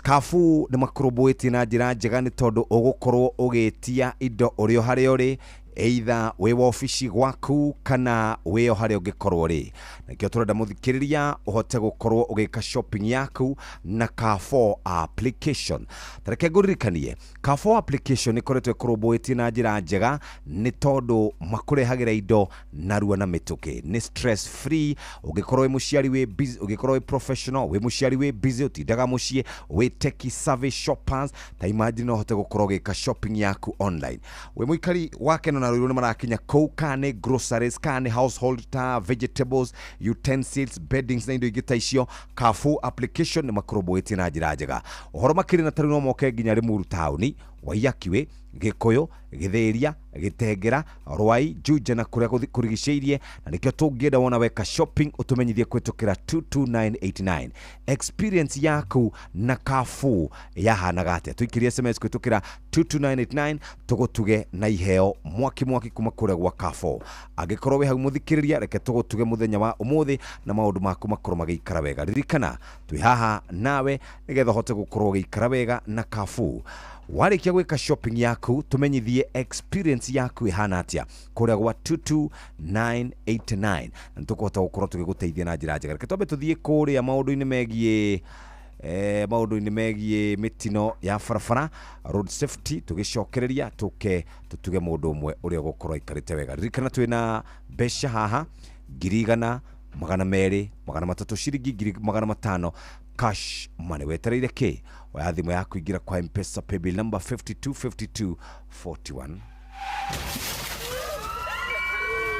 Carrefour nĩ makũrũmbũĩtie na njĩra njega, nĩ tondũ ũgũkorwo ũgĩtia indo ũrĩ o harĩa ũrĩ, either wĩ wabici gwaku kana wĩ o harĩa ũngĩkorwo rĩ. Nakĩo tũrenda mũthikĩrĩria ũhote gũkorwo ũgĩka shopping yaku na Carrefour application. Tareke ngũririkanie, Carrefour application ĩkoretwo ĩkũrũmbũĩtie na njĩra njega, nĩ tondũ makũrehagĩra indo narua na mĩtũkĩ, nĩ stress free. Ũngĩkorwo wĩ mũciari wĩ busy, ũngĩkorwo wĩ professional, wĩ mũciari wĩ busy, ũtindaga mũciĩ, wĩ tech savvy shoppers, ta imagine no ũhote gũkorwo ũgĩka shopping yaku online. Wĩ mũikari wa Keno na Ruiru nĩ marakinya kũu, kana nĩ groceries, kana nĩ household ta vegetables, utensils, beddings na indo ingĩ ta icio, Carrefour application nĩ makũrũmbũĩtie na njĩra njega. Ũhoro makĩria na tarĩu no moke nginya Limuru taũni, Waiyaki, Gĩkũyũ, Gĩthĩria, Gĩtengera, Rwai, Juja na kũrĩa kũrigicĩirie. Na nĩkĩo tũngĩenda wona weka shopping ũtũmenyithie kũhĩtũkĩra 22989. Experience yaku na Carrefour yahanaga atĩa? Tũikĩrie SMS kũhĩtũkĩra 22989, tũgũtuge na iheo mwaki mwaki kuma kũrĩa gwa Carrefour. Angĩkorwo wĩ hau mũthikĩrĩria, reke tũgũtuge mũthenya wa ũmũthĩ na maũndũ maku makorwo magĩikara wega. Ririkana twĩ haha nawe nĩgetha ũhote gũkorwo ũgĩikara wega na Carrefour. Warĩkia gwĩka shopping yaku, tũmenyithie experience yaku ĩhana atĩa kũrĩa gwa 22989, na nĩtũkũhota gũkorwo tũgĩgũteithia na njĩra njega. Reke twambe tũthiĩ kũrĩa maũndũ-inĩ megiĩ maũndũ-inĩ megiĩ mĩtino ya barabara, road safety, tũgĩcokereria tũke tũtuge mũndũ ũmwe ũrĩa ũgũkorwo aikarĩte wega. Ririkana twĩna mbeca haha 100,000, 200, 300, ciringi 500,000 cash money. Wetereire kĩ? Oya thimũ yaku, ingĩra kwa M-Pesa paybill number 525241.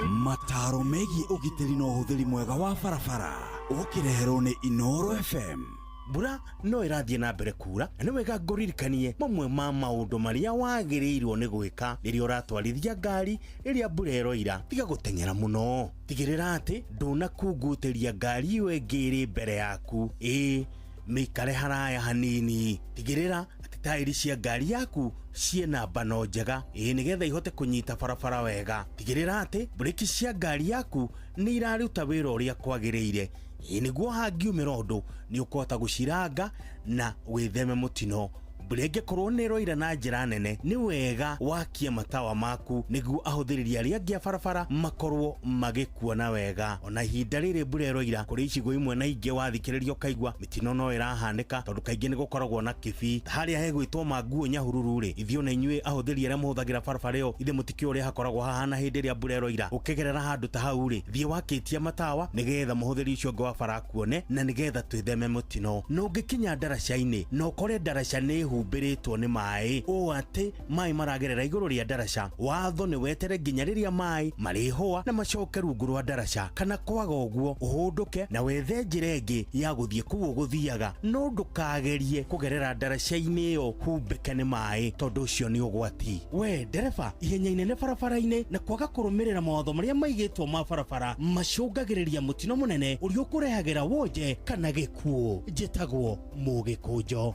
Mataro megiĩ ũgitĩri na ũhũthĩri mwega wa barabara ũkĩreherwo nĩ Inoro FM. Mbura no ĩrathiĩ na mbere kura, na nĩ wega ngũririkanie mamwe ma maũndũ marĩa wagĩrĩirwo nĩ gwĩka rĩrĩa ũratwarithia ngari rĩrĩa mbura ĩroira. Tiga gũteng'era mũno, tigĩrĩra atĩ ndũnakungutĩria ngari ĩyo ĩngĩ ĩrĩ mbere yaku, ĩĩ mĩikare haraya hanini. Tigĩrĩra atĩ taĩri cia ngari yaku ciĩna mbano njega, ĩĩ nĩgetha ihote kũnyita barabara wega. Tigĩrĩra atĩ breki cia ngari yaku nĩ iraruta wĩra ũrĩa kwagĩrĩire, ĩĩ nĩguo hangiumĩra ũndũ nĩ ũkũhota gũciranga na wĩtheme mũtino. Mbura ĩngĩkorwo nĩ ĩroira na njĩra nene, nĩ wega wakie matawa maku nĩguo ahũthĩrĩri arĩa angĩ a barabara makorwo magĩkuona wega. Ona ihinda rĩrĩ mbura ĩroira, kũrĩ icigo imwe na ingĩ wathikĩrĩria ũkaigua mĩtino no ĩrahanĩka, tondũ kaingĩ nĩ gũkoragwo na kĩbii. Harĩa hegwĩtwo Manguo Nyahururu rĩ, ithuĩ ona inyuĩ ahũthĩri arĩa mũhũthagĩra barabara ĩyo, ithe mũtikĩũĩ ũrĩa hakoragwo hahana hĩndĩ ĩrĩa mbura ĩroira. Ũkĩgerera handũ ta hau rĩ, thiĩ wakĩtie matawa nĩgetha mũhũthĩri ũcio ũngĩ wa bara akuone, na nĩgetha twĩtheme mũtino. Na ũngĩkinya ndaraca-inĩ na ũkore ndaraca nĩ ĩhumbĩrĩtwo nĩ maĩ, ũũ atĩ maĩ maragerera igũrũ rĩa ndaraca, watho nĩ wetere nginya rĩrĩa maĩ marĩhũa na macoke rungu rwa ndaraca, kana kwaga ũguo ũhũndũke na wethe njĩra ĩngĩ ya gũthiĩ kũu ũgũthiaga, no ndũkagerie kũgerera ndaraca-inĩ ĩyo humbĩke nĩ maĩ, tondũ ũcio nĩ ũgwati. We ndereba, ihenya inene barabara-inĩ na kwaga kũrũmĩrĩra mawatho marĩa maigĩtwo ma barabara macũngagĩrĩria mũtino mũnene ũrĩa ũkũrehagĩra wonje kana gĩkuũ. Njĩtagwo Mũgĩkũnjo.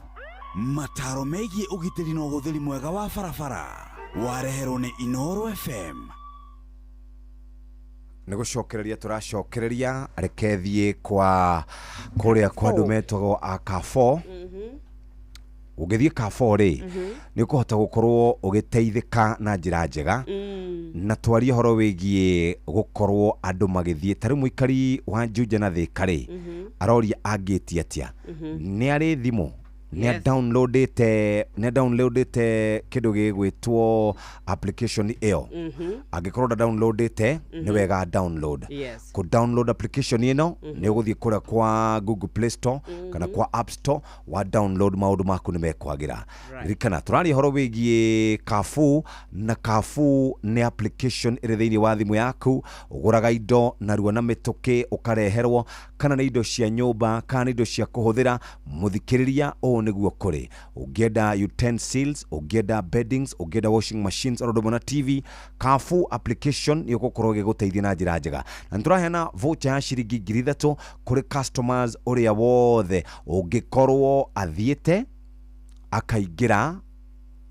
Mataro megiĩ ũgitĩri na ũhũthĩri mwega wa barabara wareherwo nĩ Inoro FM. Nĩ gũcokereria tũracokereria, reke thiĩ kwa kũrĩa kwa andũ metagwo a Carrefour. Ũngĩthiĩ Carrefour rĩ, nĩ ũkũhota gũkorwo ũgĩteithĩka na njĩra njega. Na twarie ũhoro wĩgiĩ gũkorwo andũ magĩthiĩ ta rĩu mũikari wa Juja na Thĩka rĩ, aroria angĩtia atĩa. Nĩ arĩ thimũ, nĩ downloadĩte, nĩ downloadĩte kĩndũ gĩgwĩtwo application ĩyo. Angĩkorwo nda downloadĩte, nĩ wega download. Kũ download application ĩno, nĩ ũgũthiĩ kũrĩa kwa Google Play Store kana kwa App Store, wa download, maũndũ maku nĩ mekwagĩra. Ririkana tũraria ũhoro wĩgiĩ Carrefour, na Carrefour nĩ application ĩrĩ thĩinĩ wa thimũ yaku. Ũgũraga indo narua na mĩtũkĩ, ũkareherwo, kana nĩ indo cia nyũmba kana nĩ indo cia kũhũthĩra. Mũthikĩrĩria, ũũ nĩguo kũrĩ: ũngĩenda utensils, ũngĩenda beddings, ũngĩenda washing machines, oro ũndũ ũmwe na TV, Carrefour application nĩ ũgũkorwo ĩgĩgũteithia na njĩra njega. Na nĩ tũraheana voucher ya ciringi 3,000 kũrĩ customers ũrĩa wothe ũngĩkorwo athiĩte akaingĩra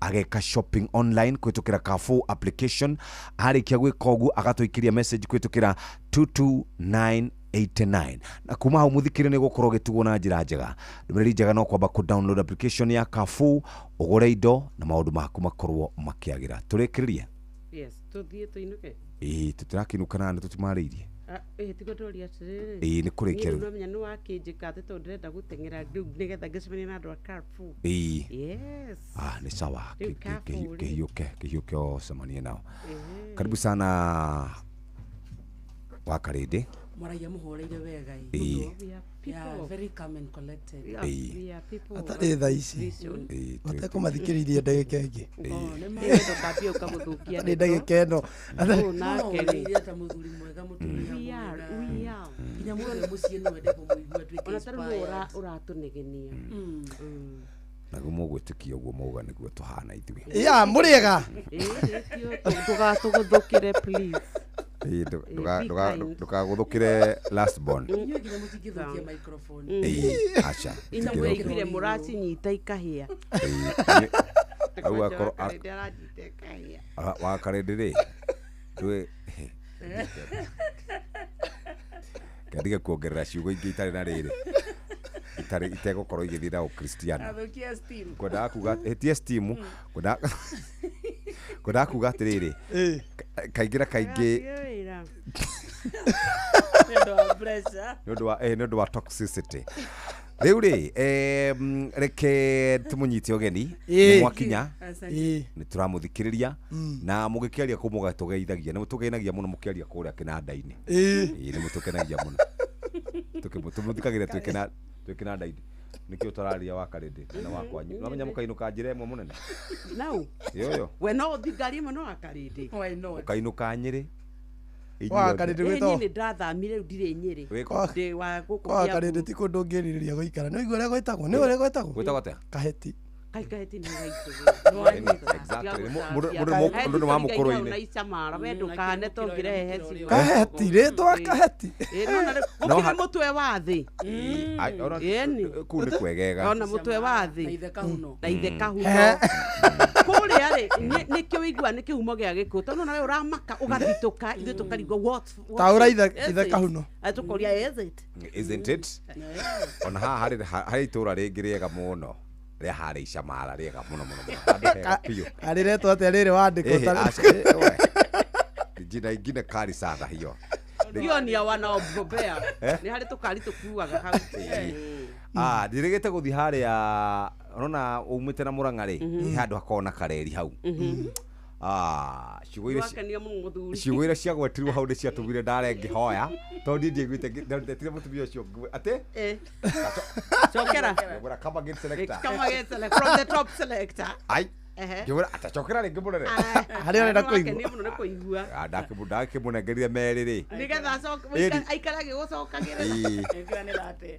ageka shopping online kũhĩtũkĩra Carrefour application. Arĩkia gwĩka ũguo, agatũikĩria message kũhĩtũkĩra 22989, na kuma hau mũthikĩrĩ nĩ gũkorwo ũgĩtugwo na njĩra njega. Ndũmĩrĩri njega no kwamba kũ download application ya Carrefour, ũgũre indo na maũndũ maku makorwo makĩagĩra. Tũrĩkĩrĩrie. Yes, tuthiĩ tũinũke. Ĩĩ, tũtirakinũka na nĩ tũtimarĩirie. Ĩĩ, tigo ndũria atĩrĩrĩ. Ĩĩ, nĩ kũrĩkia Niĩ rĩu. rĩu namenya nĩ wakĩnjĩka atĩ tondũ ndĩrenda gũteng'era rĩu nĩgetha ngĩcemanie na andũ a Carrefour. Ĩĩ. Yes. Ah, nĩ sawa. Rĩu Carrefour rĩ. Kĩhiũke, kĩhiũke ũcemanie nao. Karibu sana Wakarĩndĩ. Mwaragia mũhoreire wega ĩ. Ĩĩ. Yeah, very calm and collected. Ĩĩ. Atarĩ tha ici matekũmathikĩrĩria ndagĩka ĩngĩ. Ndũkambie ũkamũthũkia. Atarĩ ndagĩka ĩno. Ũũ nake rĩ. Mũhoreire ta mũthuri mwega, mũtumia We are, mwega. we are. Nginya mũndũ wĩ mũciĩ no ende kũmũigua atuĩke Ona tarĩu nĩwe inspired. ũratũnegenia. Naguo mũgwĩtĩkia ũguo mauga nĩguo tũhana ithuĩ. Ya mũrĩega. Ndũgatũgũthũkĩre please. Ĩĩ, Be kind. ndũkagũthũkĩre last born. Inyuĩ nginya mũtingĩthũkia microphone. Ĩĩ, aca. Inyuĩ tũtingĩthũkia. iguire mũracinyita ikahĩa. Ĩĩ, hau akorwo Wakarĩndĩ aranyita ikahĩa. Wakarĩndĩ rĩ, ndũĩ kendige kuongerera ciugo ingĩ itarĩ na rĩrĩ, itarĩ itegũkorwo igĩthiĩ na ũkristiano. Athũkia steam. Kwendaga kuga ĩtie steam, kwendaga kuga atĩrĩrĩ, kaingĩ na kaingĩ Wĩra. Nĩ ũndũ wa pressure. Nĩ ũndũ wa nĩ ũndũ wa toxicity. Rĩu rĩ, reke tũmũnyite ũgeni. Ĩĩ. Nĩ mwakinya. Asante. Ĩĩ. Nĩ tũramũthikĩrĩria na mũgĩkĩaria kũu mũgatũgeithagia, nĩ mũtũgenagia mũno mũkĩaria kũrĩa kĩnanda-inĩ. Ĩĩ. Ĩĩ, nĩ mũtũkenagia mũno. Tũmũthikagĩrĩria twĩ kĩnanda-inĩ. Nĩkĩo tũraria Wakarĩndĩ na wakwanyu namenya mũkainũka njĩra ĩmwe mũnene. Nau. Yoyo. We no ũthiĩ ngari ĩmwe no Wakarĩndĩ. Why not? Mũkainũka Nyĩrĩ Wa inyuothe. Wakarĩndĩ Ĩ, gwĩtagwo niĩ nĩ ndathamire rĩu ndirĩ Nyĩrĩ. Wĩ Ndĩ wa gũkũ kwa Kiambu. Wakarĩndĩ ti kũndũ ũngĩrirĩria gũikara. Nĩ ũigua ũrĩa gwĩtagwo? Nĩ ũrĩa gwĩtagwo? Gwĩtagwo atĩa? Kaheti. Kai kaheti nĩ gaitũ. Exactly. Mũndũ nĩ wa mũkũrũ-inĩ. Na icamara we ndũkahane to ngĩrehe ciugo. Kaheti, rĩtwa kaheti. Ĩ, no na rĩu No gũkĩrĩ ha- mũtwe wa thĩ. Ai, ona- Ĩni. kũu nĩ kwegega. Ona mũtwe wa thĩ. Na ithe kahuno. Na ithe kahuno. Kũrĩa rĩ, nĩkĩo ũigua nĩ kĩhumo gĩa gĩkuũ tondũ nawe ũramaka ũgathitũka, ithuĩ tũkarigwo what Taũra is ithe it? kahuno. Atĩ tũkoria is it? Isn't it? Ona haha harĩ itũra rĩngĩ rĩega mũno rĩa harĩa Icamara, rĩega mũno mũno mũno, handũ hega biũ. Arĩretwo atĩa rĩrĩ wandĩkwo Ĩhĩ, aca, we. Jina ingine kali sana hiyo. Hiyo ni ya wanaobobea. Eh? Nĩ harĩ tũkari tũkuaga hau. Ah, ndirĩgĩte gũthiĩ harĩa ũrona umĩte na Mũrang'a rĩ, he handũ hakoragwo na kareri hau. Ah, ciugo iria Nĩwakenio mũno mũthuri. ciugo iria ciagwetirwo hau nĩ ciatũmire ndare ngĩhoya tondũ niĩ ndiaiguĩte ndetire mũtumia ũcio atĩ Eh. Cokera. Ngĩmwĩra, "Come again, selector." Come again, select- from the top selector. Ai. Ehe. Ngĩmwĩra atacokera rĩngĩ mũnene. Harĩa ũrenda kũigua. Nĩwakenio mũno nĩ kũigua. Ah, ndakĩmũnengerire merĩ rĩ. Nĩgetha acoke Ĩni. aikare agĩgũcokagĩrĩra. Ĩĩ. Ĩkĩra nĩ thate.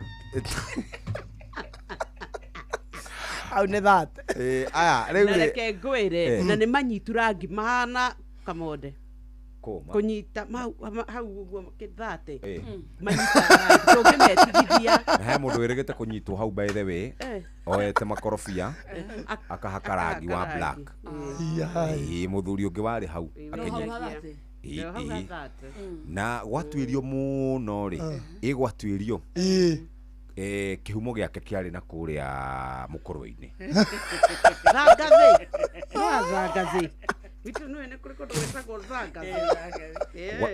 Hau nĩ thate. Ĩĩ, aya rĩu Na rĩ reke ngwĩre Eh. na nĩ manyitu rangi mahana kamonde. Kũma. Kũnyita hau ũguo kĩthate. Ĩĩ. Manyitaga rangi tũngĩmetigithia. Na he mũndũ wĩrĩgĩte kũnyitwo hau by the way, Eh. oete makorobia akahaka rangi wa black. Ĩĩ, mũthuri ũngĩ warĩ hau No hau akĩnyita. hathate. Ĩĩ, No hau ĩĩ. hathate. Na gwatuĩrio mũno rĩ, ĩ gwatuĩrio Kĩhumo gĩake kĩarĩ na kũrĩa mũkũrwe-inĩ. Zangathĩ. No Zangathĩ. Witũ nĩwe nĩ kũrĩ kũndũ gwĩtagwo Zangathĩ.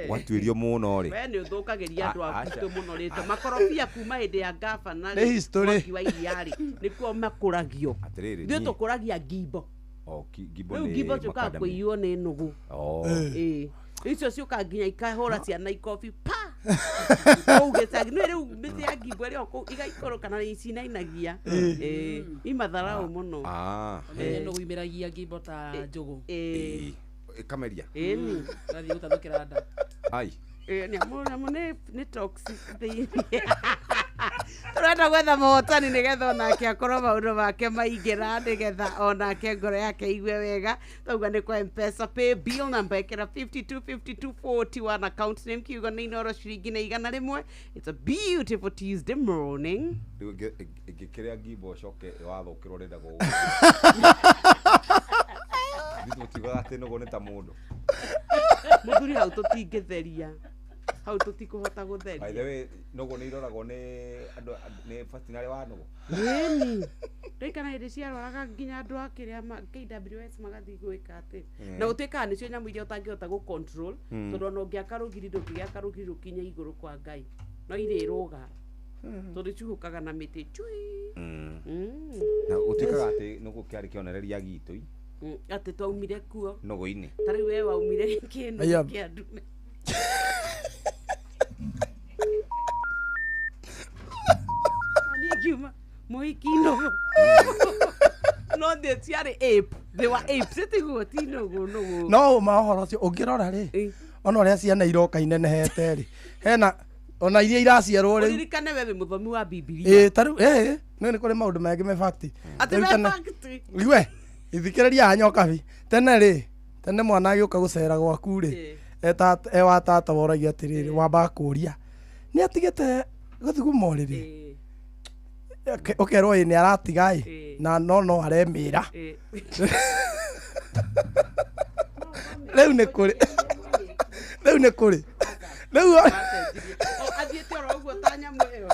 Watuĩrio mũno rĩ. We nĩ ũthũkagĩria andũ A- a aca. gwitũ mũno rĩtwa makorobia kuma hĩndĩ ya gavana Nĩ history. Mwangi wa Iria rĩ nĩkuo makũragio. Atĩrĩrĩ, Ithuĩ niĩ- tũkũragia ngimbo. O, ngimbo Rĩu nĩ ngimbo ciũkaga macadamia. kũiywo nĩ nũgũ. Oh. Ĩĩ. Icio ciũkaga nginya ikahũra ciana ikobi pa kũu gĩcagi nĩ rĩu mĩtĩ ya ngimbo ĩrĩ o kũu igaikũrũka na icinainagia. Ĩĩ. Imatharau mũno. Ah. Ũmenye nũgũ imeragia ngimbo ta njũgũ. Ĩĩ. Ĩkameria. Ĩni. Gathiĩ gũtathũkĩra nda. Ai. Ĩĩ, nĩ nĩ toxic thĩinĩ. Tũrenda gwetha mũhotani nĩgetha onake akorwo maũndũ make maingĩra nĩgetha onake ngoro yake igue wega. Tauga nĩ kwa Mpesa pay bill number ĩkĩra 525241 account name kiugo nĩ Inooro ciringi na 100. It's a beautiful Tuesday morning. Rĩu ĩngĩkĩrĩa ngimbo ũcoke wathũkĩrwo rĩnda gũgũ. Ithuĩ tũtiugaga atĩ nũgũ nĩ ta mũndũ. Mũthuri hau tũtingĩtheria. Hau tũtikũhota By the gũtheria. way, nũgũ nĩ iroragwo nĩ andũ nĩ fastinarĩ wa nũgũ. Ĩni. Rĩkana hĩndĩ ciarwaraga nginya andũ a kĩrĩa KWS magathiĩ gwĩka atĩ. Na gũtuĩkaga nĩcio nyamũ iria ũtangĩhota gũ control tondũ ona ũngĩaka rũgiri ndũngĩgĩaka rũgiri rũkinye igũrũ kwa Ngai. No irĩrũga. Tondũ cihukaga na mĩtĩ chui. Na gũtuĩkaga atĩ nũgũ kĩarĩ kĩonereria gitũ Atĩ twaumire kuo. nũgũ-inĩ. Ta rĩu we waumire kĩndũ Aya. kĩa ndume. Niĩ ngiuma mũhiki nũgũ. No thĩ ciarĩ ape. They were apes. Tiguo ti nũgũ nũgũ. No ũma ũhoro ũcio ũngĩrora rĩ, ona ũrĩa ciana iroka inenehete rĩ, hena ona iria iraciarwo rĩu. Ũririkane we wĩ mũthomi wa Bibilia. Ĩĩ ta rĩu ĩĩ nĩ kũrĩ maũndũ mangĩ me fact. Atĩ Rĩu me tene- fact. Igue, ithikĩrĩria haha nyokabi. Tene rĩ, tene mwana agĩũka gũcera gwaku rĩ, e wa tata woragia atĩrĩrĩ, wambaga kũria nĩ atigĩte gũthuguma ũrĩrĩ? Ũkerwo ĩ nĩ aratiga ĩ, na no no aremĩra. Rĩu nĩ kũrĩ. Rĩu nĩ kũrĩ. Rĩu Athiĩte oro ũguo ta nyamũ ĩyo.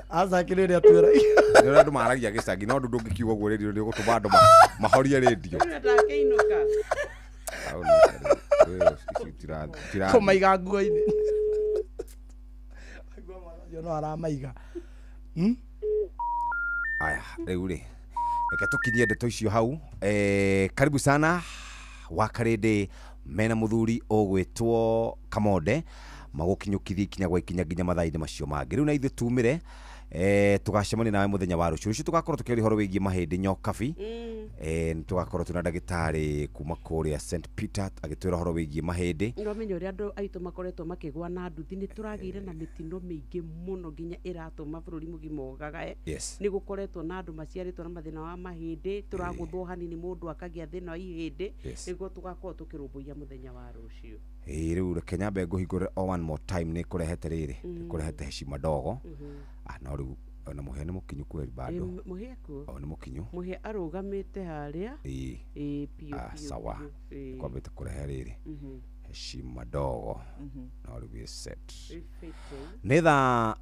Aca kĩrĩ ũrĩa twĩra. Nĩ ũrĩa andũ maragia gĩcagi no andũ ndũngĩkiuga ũguo rĩndiũ nĩ ũgũtũma andũ mahorie rĩndiũ. Rĩu ndakĩinũka. Au no, rĩu ici Kũmaiga nguo-inĩ. Ũcio no aramaiga. Aya, rĩu rĩ reke tũkinyie ndeto icio hau. Karibu sana wakarĩndĩ mena mũthuri ũgwĩtwo Kamonde magũkinyũkithia ikinya gwa ikinya nginya mathaa-inĩ macio mangĩ. Rĩu na ithuĩ tumĩre tũgacemania nawe mũthenya wa rũciũ. Rũciũ tũgakorwo tũkĩaria ũhoro wĩgiĩ mahĩndĩ nyokabi. Nĩ tũgakorwo twĩna ndagĩtarĩ kuma kũrĩa St Peter agĩtwĩra ũhoro wĩgiĩ mahĩndĩ. Ũramenya ũrĩa andũ aitũ makoretwo makĩgwa na nduthi nĩ tũragĩire na mĩtino mĩingĩ mũno nginya ĩratũma bũrũri mũgima ũgagae. Yes. Nĩ gũkoretwo na andũ maciarĩtwo na mathĩna wa mahĩndĩ tũragũthwo hanini mũndũ akagĩa thĩna wa ihĩndĩ. Yes. Nĩguo tũgakorwo tũkĩrũmbũiya mũthenya wa rũciũ. Ĩĩ rĩu reke nyambe ngũhingũre o one more time nĩ kũrehete rĩrĩ nĩ kũrehete heshima ndogo. No rĩu ona mũhĩa nĩ mũkinyu kweli bado. Mũhĩa kuo. O nĩ mũkinyu. Mũhĩa arũgamĩte harĩa. Ĩĩ. Ĩĩ biũ biũ. Sawa. Biũ. Ĩĩ. Kwambĩte kũrehe rĩrĩ heshima ndogo. No rĩu ĩ set. Ĩbĩte. Nĩ thaa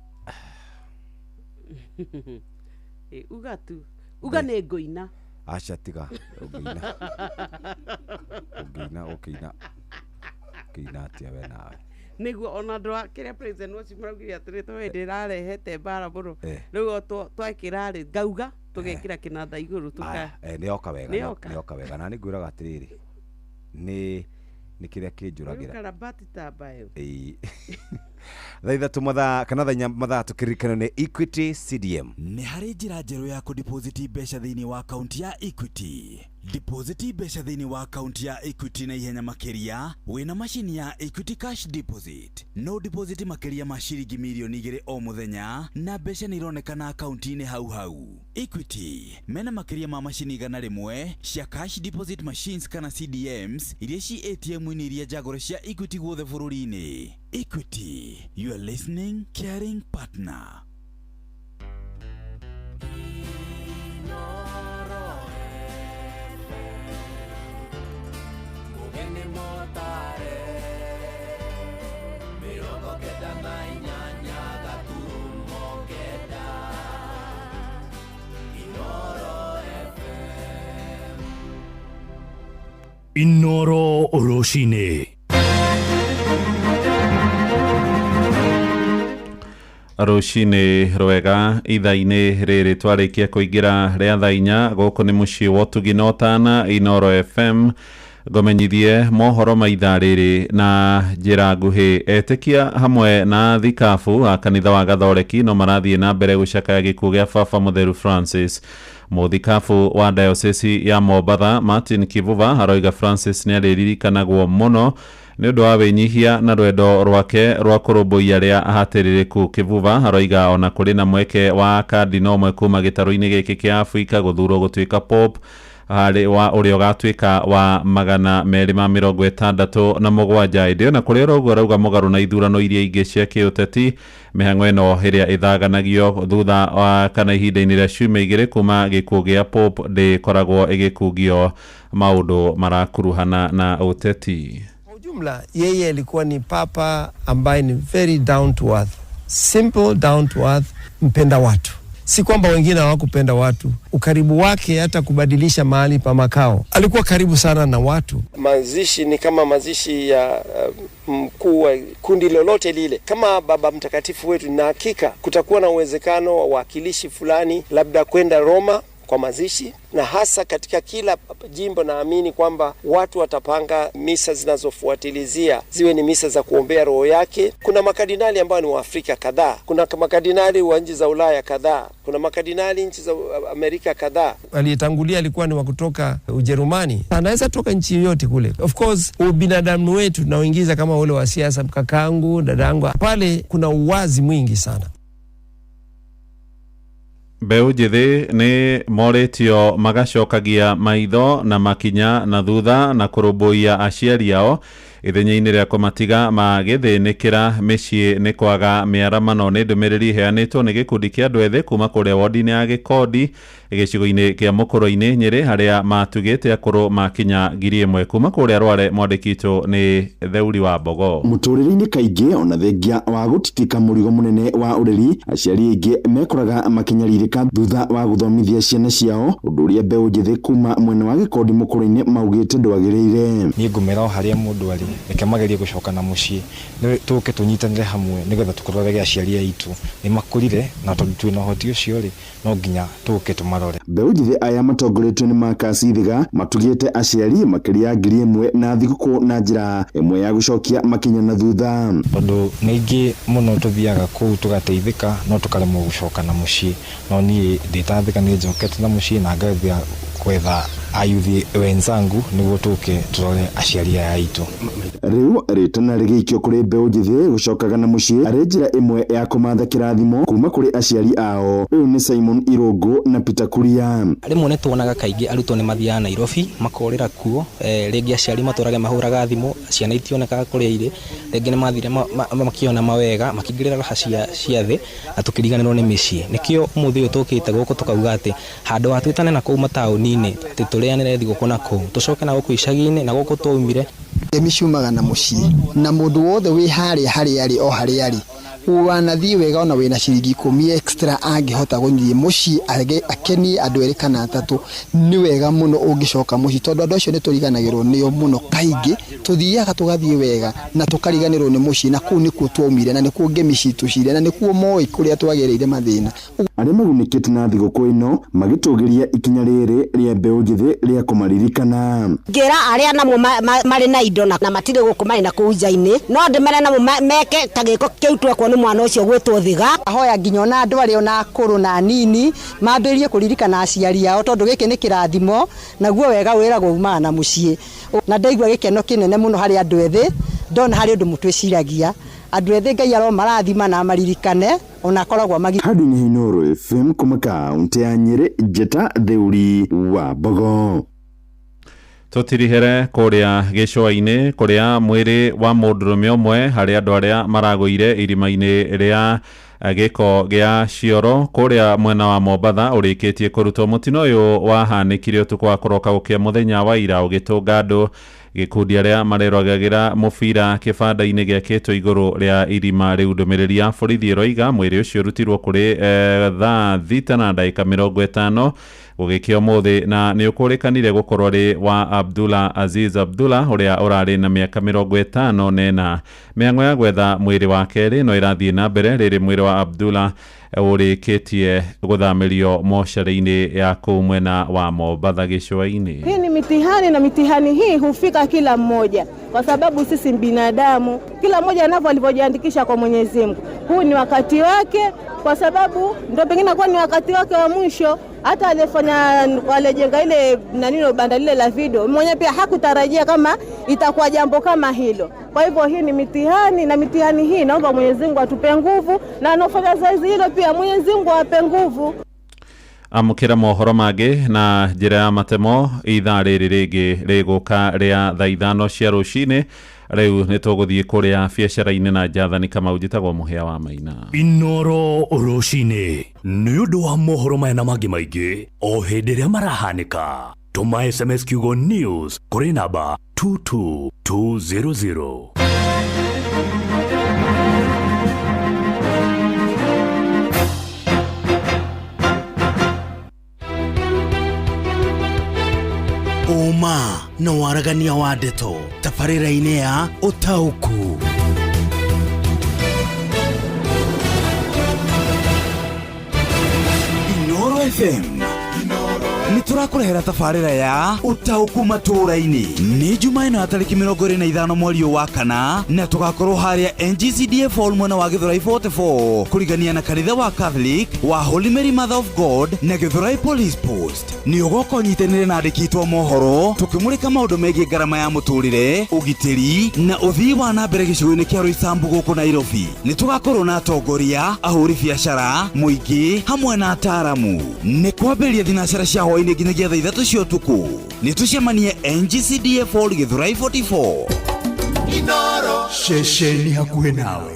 Ĩĩ, uga tu. Uga nĩ ngũina. Aca tiga ũngĩina. Ũngĩina ũkĩina. Ũkĩina atĩa we nawe. Nĩguo ona andũ a kĩrĩa president wacio maraugire atĩrĩ to hĩndĩ ĩrarehete mbara mũno. Rĩu o twekĩra rĩ ngauga tũgekĩra kĩnanda igũrũ tũka. Nĩ yoka wega. Nĩ yoka. Nĩ yoka wega na nĩ ngwĩraga atĩrĩrĩ nĩ kĩrĩa kĩnjũragĩra. Rĩu karabati ta mbayo. Ĩĩ. Thaa ithatũ mathaa kana thaa inya mathaa tũkĩririkana nĩ Equity CDM. Nĩ harĩ njĩra njerũ ya kũdeposit mbeca thĩinĩ wa akaunti ya Equity. Deposit mbeca thĩinĩ wa akaunti ya Equity na ihenya makĩria wĩna macini ya Equity Cash Deposit. No deposit makĩria ma ciringi mirioni 2 o mũthenya na mbeca nĩ ironekana akaunti-inĩ hau hau. Equity mena makĩria ma macini 100 cia cash deposit machines kana CDMs iria ci ATM-inĩ iria njagũre cia Equity guothe bũrũri-inĩ. Equity, your listening, caring partner. Mugeni motare 98. Inoro rũcinĩ. Rũcinĩ rwega ithaa-inĩ rĩrĩ twarĩkia kũingĩra rĩa thaa 4 gũkũ nĩ mũciĩ wa ũtugi na ũtana Inoro FM ngomenyithie mohoro ma ithaa rĩrĩ na njĩra nguhĩ. Etĩkia hamwe na thikabu a kanitha wa Gathoreki no marathiĩ na mbere gũcakaya gĩkuũ gĩa Baba Mũtheru Francis. Mũthikabu wa diocese ya Mombatha Martin Kivuva aroiga Francis nĩ arĩririkanagwo mũno nĩ ũndũ wa wĩnyihia na rwendo rwake rwa kũrũmbũiya arĩa ahatĩrĩrĩku. Kivuva aroiga ona kũrĩ na mweke wa kardinal ũmwe kuma gĩtarũ-inĩ gĩkĩ kĩa Afrika gũthurwo gũtuĩka Pope harĩ wa ũrĩa ũgatuĩka wa 267. Ĩndĩ ona kũrĩ oro ũguo arauga mũgarũ na ithurano iria ingĩ cia kĩũteti mĩhang'o ĩno ĩrĩa ĩthaganagio thutha wa kana ihinda-inĩ rĩa ciumia 2 kuma gĩkuũ gĩa Pope ndĩkoragwo ĩgĩkungio maũndũ marakuruhana na ũteti. Jumla yeye alikuwa ni papa ambaye ni very down to earth, simple down to earth, mpenda watu. Si kwamba wengine hawakupenda watu. Ukaribu wake hata kubadilisha mahali pa makao, alikuwa karibu sana na watu. Mazishi ni kama mazishi ya mkuu wa kundi lolote lile, kama Baba Mtakatifu wetu, na hakika kutakuwa na uwezekano wa wakilishi fulani labda kwenda Roma kwa mazishi, na hasa katika kila jimbo naamini kwamba watu watapanga misa zinazofuatilizia ziwe ni misa za kuombea roho yake. Kuna makardinali ambao ni wa Afrika kadhaa, kuna makardinali wa nchi za Ulaya kadhaa, kuna makardinali nchi za Amerika kadhaa. Aliyetangulia alikuwa ni wa kutoka Ujerumani, anaweza toka nchi yoyote kule. Of course ubinadamu wetu tunaoingiza kama ule wa siasa, mkakangu, dadangu, pale kuna uwazi mwingi sana. Mbeũ njĩthĩ nĩ morĩtio magacokagia maitho na makinya na thutha na kũrũmbũiya aciari ao ithenya-inĩ rĩa kũmatiga magĩthĩnĩkĩra mĩciĩ nĩ kwaga mĩaramano. Nĩ ndũmĩrĩri ĩheanĩtwo nĩ gĩkundi kĩa andũ ethĩ kuma kũrĩa wodi-inĩ ya Gĩkondi gĩcigo-inĩ kĩa Mũkũrũ-inĩ Nyĩrĩ harĩa matugĩte akũrũ makinya 1000. Kuma kũrĩa Rware mwandĩki witũ nĩ Theuri wa Mbogo. Mũtũrĩre-inĩ kaingĩ ona thengia wa gũtitika mũrigo mũnene wa ũreri, aciari aingĩ mekoraga makĩnyarirĩka thutha wa gũthomithia ciana ciao, ũndũ ũrĩa mbeũ njĩthĩ kuma mwena wa Gĩkondi Mũkũrũ-inĩ maugĩte ndwagĩrĩire. Niĩ ngũmera o harĩa mũndũ arĩ, reke magerie gũcoka na mũciĩ, tũke tũnyitanĩre hamwe nĩgetha tũkĩrorage aciari aitũ nĩ makũrire, na tondũ twĩna ũhoti ũcio rĩ, no nginya tũke tũmarore. Mbeũ njĩthĩ aya matongoretio nĩ Marcus Ithiga matugĩte aciari makĩria ya 1000 na thigũkũ na njĩra ĩmwe ya gũcokia makinya na thutha. Tondũ nĩ aingĩ mũno tũthiaga kũu tũgateithĩka no tũkaremwo gũcoka na mũciĩ, no niĩ ndĩtathĩka nĩ njokete na mũciĩ na ngathiĩ kwetha ayuthi wenzangu nĩguo tũke tũrore aciari aya aitũ. Rĩu rĩtana rĩgĩikio kũrĩ mbeũ njĩthĩ gũcokaga na mũciĩ arĩ njĩra ĩmwe ya kũmatha kĩrathimo kuma kũrĩ aciari ao. Ũyũ nĩ Simon Irũngũ na Peter Kuria. Rĩmwe nĩ tuonaga kaingĩ arutwo nĩ mathiaga Nairobi makorĩra kuo, rĩngĩ aciari matũrage mahũraga thimũ, ciana itionekaga kũrĩa irĩ, rĩngĩ nĩ mathire makĩona mawega makĩingĩrĩra raha cia thĩ na tũkĩriganĩrwo nĩ mĩciĩ. Nĩkĩo ũmũthĩ ũyũ tũkĩte gũkũ tũkauga atĩ handũ ha twĩtane na kũu mataũni-inĩ atĩ tũrĩanĩre thigũkũ na kũu, tũcoke na gũkũ icagi-inĩ na gũkũ twaumire. Ngemi ciumaga na mũciĩ, na mũndũ wothe wĩ harĩa harĩa arĩ o harĩa arĩ wanathiĩ wega ona wĩna ciringi 10 extra angĩhota gũthiĩ mũciĩ akenie andũ erĩ kana atatũ, nĩ wega mũno ũngĩcoka mũciĩ, tondũ andũ acio nĩ tũriganagĩrwo nĩo mũno kaingĩ. Tũthiaga tũgathiĩ wega na tũkariganĩrwo nĩ mũciĩ, na kũu nĩkuo twaumire na nĩkuo ngemi citũ cirĩ na nĩkuo moĩ kũrĩa twagereire mathĩna. Arĩa magunĩkĩte na thigũkũ ĩno magĩtũgĩria ikinya rĩrĩ rĩa mbeũ njĩthĩ rĩa kũmaririkana. Ngĩra arĩa namo marĩ na indo na matirĩ gũkũ marĩ na kũu nja-inĩ, no ndĩmere namo meke ta gĩko kĩu twekwo nĩ mwana ũcio gwĩtwo Thiga. Ahoya nginya ona andũ arĩa ona akũrũ na anini mambĩrĩrie kũririkana aciari ao, tondũ gĩkĩ nĩ kĩrathimo, naguo wega wĩragwo umaga na mũciĩ. Na ndaigua gĩkeno kĩnene mũno harĩ andũ ethĩ, ndona harĩ ũndũ mũtwĩciragia. Andũ ethĩ Ngai aromarathima na amaririkane ona akoragwo magi. Handũ-inĩ Inooro FM kuma kaunti ya Nyĩrĩ, Njĩta Theuri wa Mbogo. Tũtirihere kũrĩa gĩcũa-inĩ kũrĩa mwĩrĩ wa mũndũrũme ũmwe harĩ andũ arĩa maragũire irima-inĩ rĩa gĩko gĩa cioro kũrĩa mwena wa Mombatha ũrĩkĩtie kũrutwo. Mũtino ũyũ wahanĩkire ũtukũ wa kũroka gũkĩa mũthenya wa ira ũgĩtũnga andũ gĩkundi arĩa marerogagĩra mũbira kĩbanda-inĩ gĩakĩtwo igũrũ rĩa irima rĩu. Ndũmĩrĩri ya borithi ĩroiga mwĩrĩ ũcio ũrutirwo kũrĩ thaa 6:50 Gũgĩkĩa ũmũthĩ na nĩ ũkũrĩkanire gũkorwo arĩ wa Abdullah Aziz Abdullah ũrĩa ũrarĩ na mĩaka 54. Mĩhang'o ya gwetha mwĩrĩ wa kerĩ no ĩrathiĩ na mbere rĩrĩ mwĩrĩ wa Abdullah ũrĩkĩtie gũthamĩrio mocarĩ-inĩ ya kũu mwena wa Mombatha gĩcũa-inĩ. Hii ni mitihani na mitihani hii hufika kila mmoja, kwa sababu sisi binadamu, kila mmoja anavyo alivyojiandikisha kwa Mwenyezi Mungu. Huu ni wakati wake, kwa sababu ndio pengine kuwa ni wakati wake wa mwisho. Hata aliyefanya aliyejenga ile nanino banda lile la video mwenyewe pia hakutarajia kama itakuwa jambo kama hilo. Kwa hivyo hii ni mitihani, na mitihani hii naomba Mwenyezi Mungu atupe nguvu, na anaofanya zoezi hilo pia Mwenyezi Mungu awape nguvu. Amũkĩra mohoro mangĩ na njĩra ya matemo ithaa rĩrĩ rĩngĩ rĩgũka rĩa thaa 5 cia rũcinĩ. Rĩu nĩ tũgũthiĩ kũrĩa biacara-inĩ na Jathani Kamau. Njĩtagwo Mũhĩa wa Maina. Inoro rũcinĩ nĩ ũndũ wa mohoro maya na mangĩ maingĩ o hĩndĩ ĩrĩa marahanĩka. Tũma SMS kiugo news kũrĩ namba 22200. Ũma na waragania wa ndeto tabarĩra-inĩ ya ũtaũku. Inoro FM nĩ tũrakũrehera tabarĩra ya ũtaũku matũũra-inĩ. Nĩ Jumaa ĩno ya tarĩki 25 mweri ũyũ wa kana, na tũgakorwo harĩa NGCDF Hall mwena wa Gĩthũrai 44 kũrigania na kanitha wa Catholic wa Holy Mary Mother of God na Gĩthũrai Police Post. Nĩ ũgoka ũnyitanĩre na andĩki aitũ a mohoro tũkĩmũrĩka maũndũ megiĩ ngarama ya mũtũrĩre, ũgitĩri na ũthii wa na mbere gĩcigo-inĩ kĩa Roysambu gũkũ Nairobi. Nĩ tũgakorwo na atongoria, ahũri biacara, mũingĩ hamwe na ataaramu. Nĩ kwambĩrĩria thinacara cia hwaĩ-inĩ nginyagia thaa 3 cia ũtukũ. Nĩ tũcemanie NGCDF Hall Gĩthũrai 44. Inoro ceceni hakuhĩ nawe.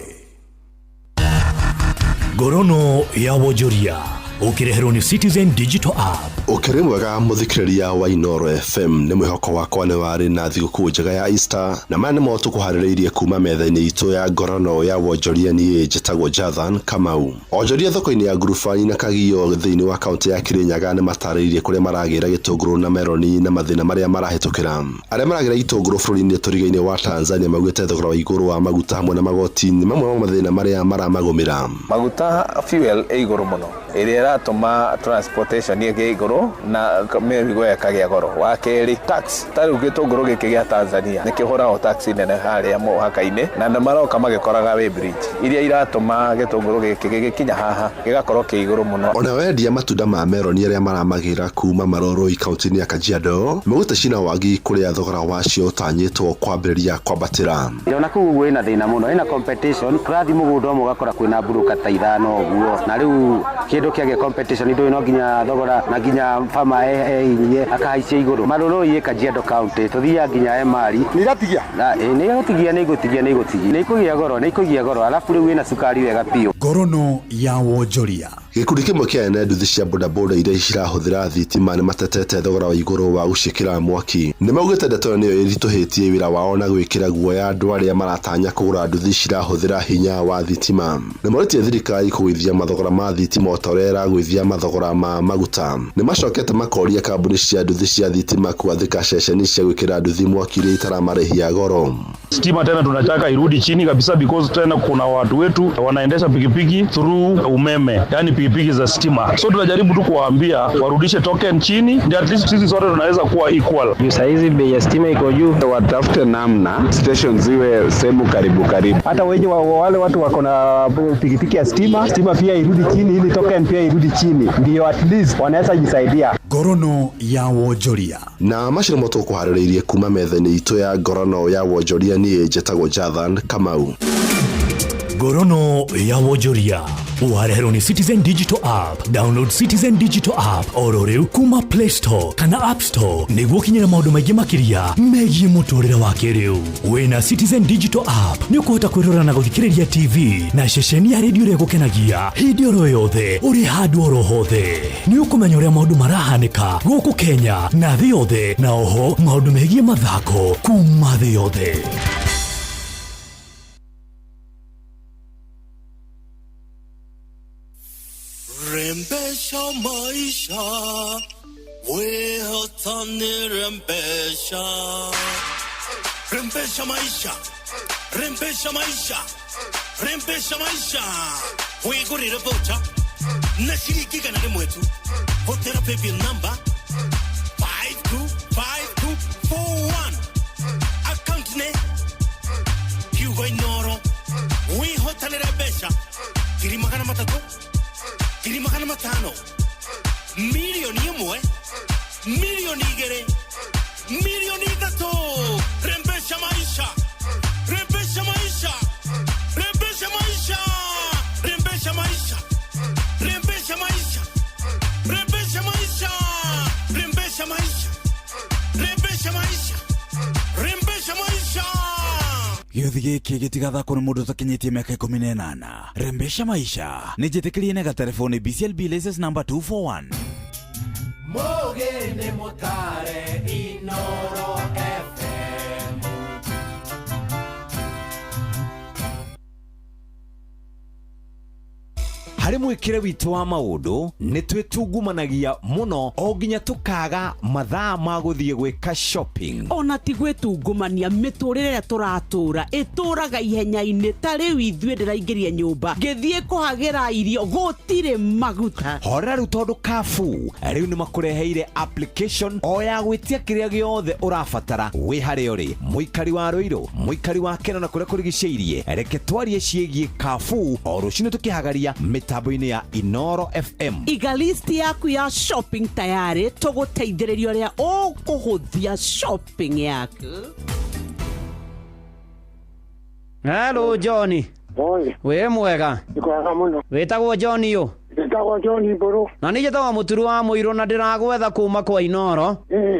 Ngorono ya wonjoria ũkĩreherwo nĩ Citizen Digital App. Ũkĩrĩ mwega mũthikĩrĩria wa Inoro FM, nĩ mwĩhoko wakwa nĩ warĩ na thigũkũ njega ya Easter, na maya nĩmo tũkũharĩrĩirie kuma metha-inĩ itũ ya ngorono ya wonjoria. Niĩ njĩtagwo Jathan Kamau. Onjoria thoko-inĩ ya Ngurubani na Kagio thĩinĩ wa kaũntĩ ya Kirinyaga nĩ matarĩirie kũrĩa maragĩra gĩtũngũrũ na meroni na mathĩna marĩa marahĩtũkĩra. Arĩa maragĩra itũngũrũ bũrũri-inĩ tũriga-inĩ wa Tanzania maugĩte thogora wa igũrũ wa maguta hamwe na magoti nĩ mamwe ma mathĩna marĩa maramagũmĩra. Maguta fuel ĩ igũrũ mũno, ĩrĩa ĩratũma transportation ĩgĩe igũrũ na mĩrigo ĩkagĩa goro. Wa kerĩ, tax, ta rĩu gĩtũngũrũ gĩkĩ gĩa Tanzania nĩ kĩhũragwo tax nene harĩa mũhaka-inĩ, na nĩ maroka magĩkoraga weighbridge iria iratũma gĩtũngũrũ gĩkĩ gĩgĩkinya haha gĩgakorwo kĩ igũrũ mũno. Ona wendia matunda ma meroni arĩa maramagĩra kuma Maroroi kaũntĩ-inĩ ya Kajiado maugĩte cina wagi kũrĩa thogora wacio ũtanyĩtwo kwambĩrĩria kwambatĩra. Ona kũu ũguo ĩna thĩna mũno, ĩna competition. Tũrathiĩ mũgũnda ũmwe ũgakora kwĩna mburuka ta 5 ũguo, na rĩu kĩndũ kĩagĩa competition ndũĩ no nginya thogora na nginya fama ehinyie akahaicia igũrũ. Maroroi ĩ Kajiado County tũthiaga nginya Emari. Nĩ iratigia? Nĩ igũtigia, nĩ igũtigia, nĩ igũtigia. Nĩ ikũgĩa goro, nĩ ikũgĩa goro, alafu rĩu ĩna cukari wega biũ. Ngorono ya wonjoria. Gĩkundi kĩmwe kĩa ene nduthi cia bodaboda iria cirahũthĩra thitima nĩ matetete thogora wa igũrũ wa gũciĩkĩra mwaki. Nĩ maugĩte ndeto ĩyo nĩyo ĩritũhĩtie wĩra wao na gwĩkĩra guoya andũ arĩa maratanya kũgũra nduthi cirahũthĩra hinya wa thitima. Nĩ morĩtie thirikari kũgũithia mathogora ma thitima o ta ũrĩa ĩragũithia mathogora ma maguta. Nĩ macokete makoria kambuni cia nduthi cia thitima kũathĩka ceceni cia gwĩkĩra nduthi mwaki iria itaramarĩhia goro. Stima tena tunataka irudi chini kabisa, because tena kuna watu wetu wanaendesha pikipiki through umeme, yani pikipiki za stima. So tunajaribu tu kuwaambia warudishe token chini, ndio at least sisi sote tunaweza kuwa equal. Juu saizi bei ya stima iko juu, watafute namna station ziwe sehemu karibu karibu. Hata wenye wale watu wako na pikipiki ya stima, stima pia irudi chini ili token pia irudi chini, ndio at least wanaweza jisaidia. Ngorono ya wonjoria. Na macio nĩmo tũkũharĩrĩirie kuma metha-inĩ itũ ya ngorono ya wonjoria. Niĩ njĩtagwo Jathan Kamau. Ngorono ya wonjoria wareherwo nĩ Citizen Digital App. Download Citizen Digital App oro rĩu kuma Play Store kana App Store nĩguo ũkinyĩre maũndũ maingĩ makĩria megiĩ mũtũrĩre wa kĩrĩu. Wĩna Citizen Digital App nĩ ũkũhota kwĩrora na gũthikĩrĩria TV na ceceni ya redio ĩrĩa ĩgũkenagia hĩndĩ oro yothe ũrĩ handũ oro hothe. Nĩ ũkũmenya ũrĩa maũndũ marahanĩka gũkũ Kenya na thĩ yothe, na oho maũndũ megiĩ mathako kuma thĩ yothe. Rembesha maisha, wehotani rembesha. Rembesha maisha, rembesha maisha, rembesha maisha. Wigurire voucher na shilingi 100 tu. Hotera paybill number 525241. Account ne Hugo Inoro. Wihotanire mbeca 300,000, 500,000, 1,000,000, 2,000,000, 3,000,000. Rembesha maisha, rembesha maisha, rembesha maisha, rembesha maisha, rembesha maisha, rembesha maisha, rembesha maisha, rembesha maisha, rembesha maisha. Gĩũthi gĩkĩ gĩtigathakwo nĩ mũndũ ũtakinyĩtie mĩaka 18. Rembesha maisha nĩ njĩtĩkĩrie na gatelefoni BCLB license number 241. Mũgĩ nĩ mũtare Inoro FM. Harĩ mwĩkĩre witũ wa maũndũ nĩ twĩtungumanagia mũno o nginya tũkaga mathaa ma gũthiĩ gwĩka shopping. Ona ti gwĩtungumania, mĩtũrĩre ĩrĩa tũratũra ĩtũraga ihenya-inĩ. Ta rĩu ithuĩ ndĩraingĩria nyũmba ngĩthiĩ kũhagĩra irio gũtirĩ maguta. Horera rĩu tondũ Carrefour rĩu nĩ makũreheire application o ya gwĩtia kĩrĩa gĩothe ũrabatara wĩ harĩa ũrĩ, mũikari wa Rũirũ, mũikari wa Keno na kũrĩa kũrigicĩirie. Reke twarie ciĩgiĩ Carrefour o rũcinĩ tũkĩhagaria mĩtambo-inĩ ya Inoro FM. Iga list yaku ya shopping tayarĩ, tũgũteithĩrĩria ũrĩa ũkũhũthia shopping yaku. Hello Johnny. Wĩ mwega? Nĩ mũno. Wĩtagwo Johnny ũ? Njĩtagwo John Mbũrũ. Na niĩ njĩtagwo Mũturu wa Mũirũ na ndĩragwetha kuma kwa Inoro.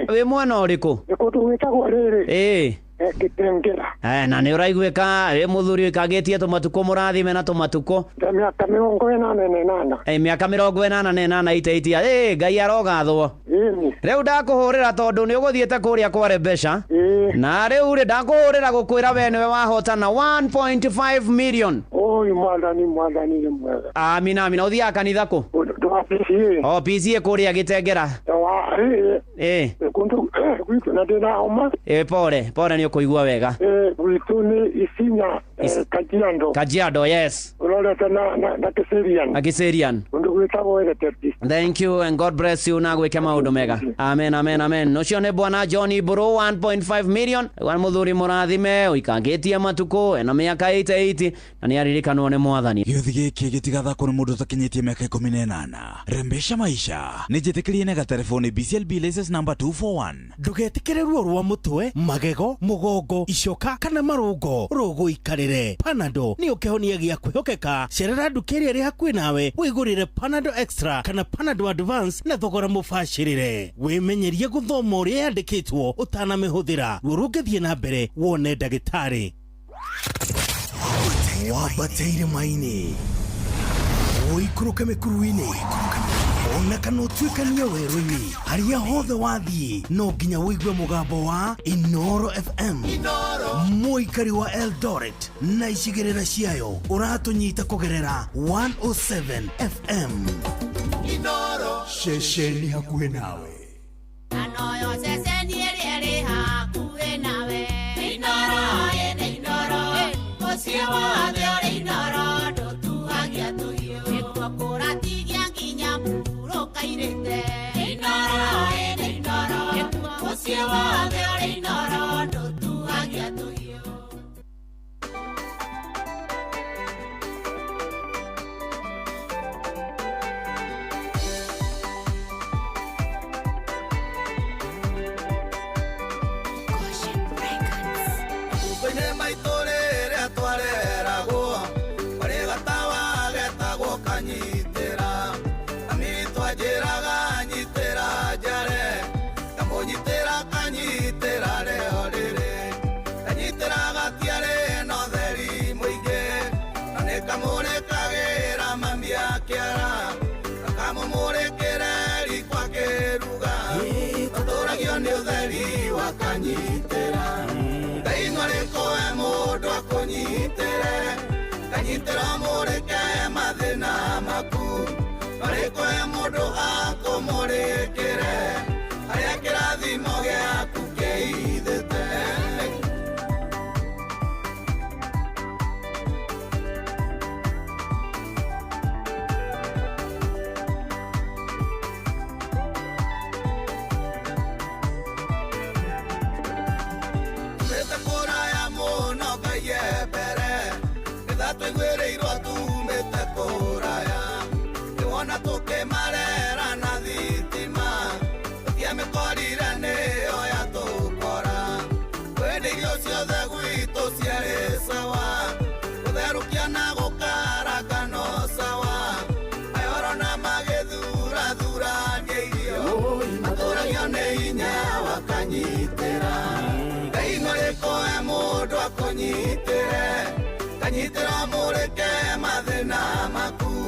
Wĩ mwena ũrĩkũ? Nĩ kũndũ gwĩtagwo rĩrĩ. Gĩtengera. Na nĩ ũraiguĩka wĩ mũthuri ũikangĩtie tũmatukũ mũrathime na tũmatukũ. Mĩaka 88. Mĩaka 88 iteitia. Ngai arogathwo. Rĩu ndakũhũrĩra tondũ nĩ ũgũthiĩte kũrĩa kwa Rebesha. Na rĩu rĩ ndakũhũrĩra gũkwĩra we nĩwe wahotana 1.5 million. Ũyũ mwathani, mwathani nĩ mwega. Amina, amina. Ũthiaga kanitha kũ? PCA. O PCA kũrĩa Gĩtengera. Kũndũ gwitũ na ndĩna homa. Pole, pole nĩ ũkũigua wega. Gwitũ nĩ Isinya, Kajiado. Kajiado, yes. Ũrorete na Kiserian. Na Kiserian. Kũndũ gwĩtagwo Ereteti. Thank you and God bless you na gwĩke maũndũ mega. Amen, amen, amen. Ũcio nĩ bwana John Mbũrũ 1.5 million. Wa mũthuri mũrathime ũikangĩtie matukũ ena mĩaka 88 na nĩ aririkanwo nĩ mwathani. Gĩũthi gĩkĩ gĩtigathakwo nĩ mũndũ ũtakinyĩtie mĩaka 18. Rembesha maisha nĩ njĩtĩkĩrie na gatelefoni BCLB license number 241. Ndũgetĩkĩre ruo rwa mũtwe, magego, mũgongo, icoka kana marũngo rũgũikarĩre. Panado nĩyo kĩhonia gĩa kwĩhokeka. Cerera nduka ĩrĩa ĩrĩ hakuhĩ nawe wĩgũrĩre Panado Extra kana Panado Advance na thogora mũbacĩrĩre. Wĩmenyerie gũthoma ũrĩa yandĩkĩtwo ũtanamĩhũthĩra. Ruo rũngĩthiĩ na mbere wone ndagĩtarĩ. Wambateire maini, ũikũrũke mĩkuru-inĩ, ona kana ũtuĩkanie werũ-inĩ, harĩa hothe wathiĩ no nginya ũigue mũgambo wa Inoro FM. Mũikari wa Eldoret na icigĩrĩra ciayo ũratũnyita kũgerera 107 FM. Inoro. Ceceni hakuhĩ nawe. Anoyo ceceni ĩrĩa ĩrĩ hakuhĩ nawe. Inoro, ĩnĩ Inoro, mũciĩ wothe ũrĩ Inoro, ndũtuagia tũhiũ. Nĩkuo kũratigia nginya mũhurũka-irĩte. Inoro, ĩnĩ Inoro, mũciĩ wothe ũrĩ Inoro, ndũtuagia tũhiũ. Kanyitĩra mũrĩke mathĩna maku, marĩkwe hinya wakanyitĩra. Ngai norĩkũ e mũndũ akũnyitĩre, kanyitĩra mũrĩke mathĩna maku.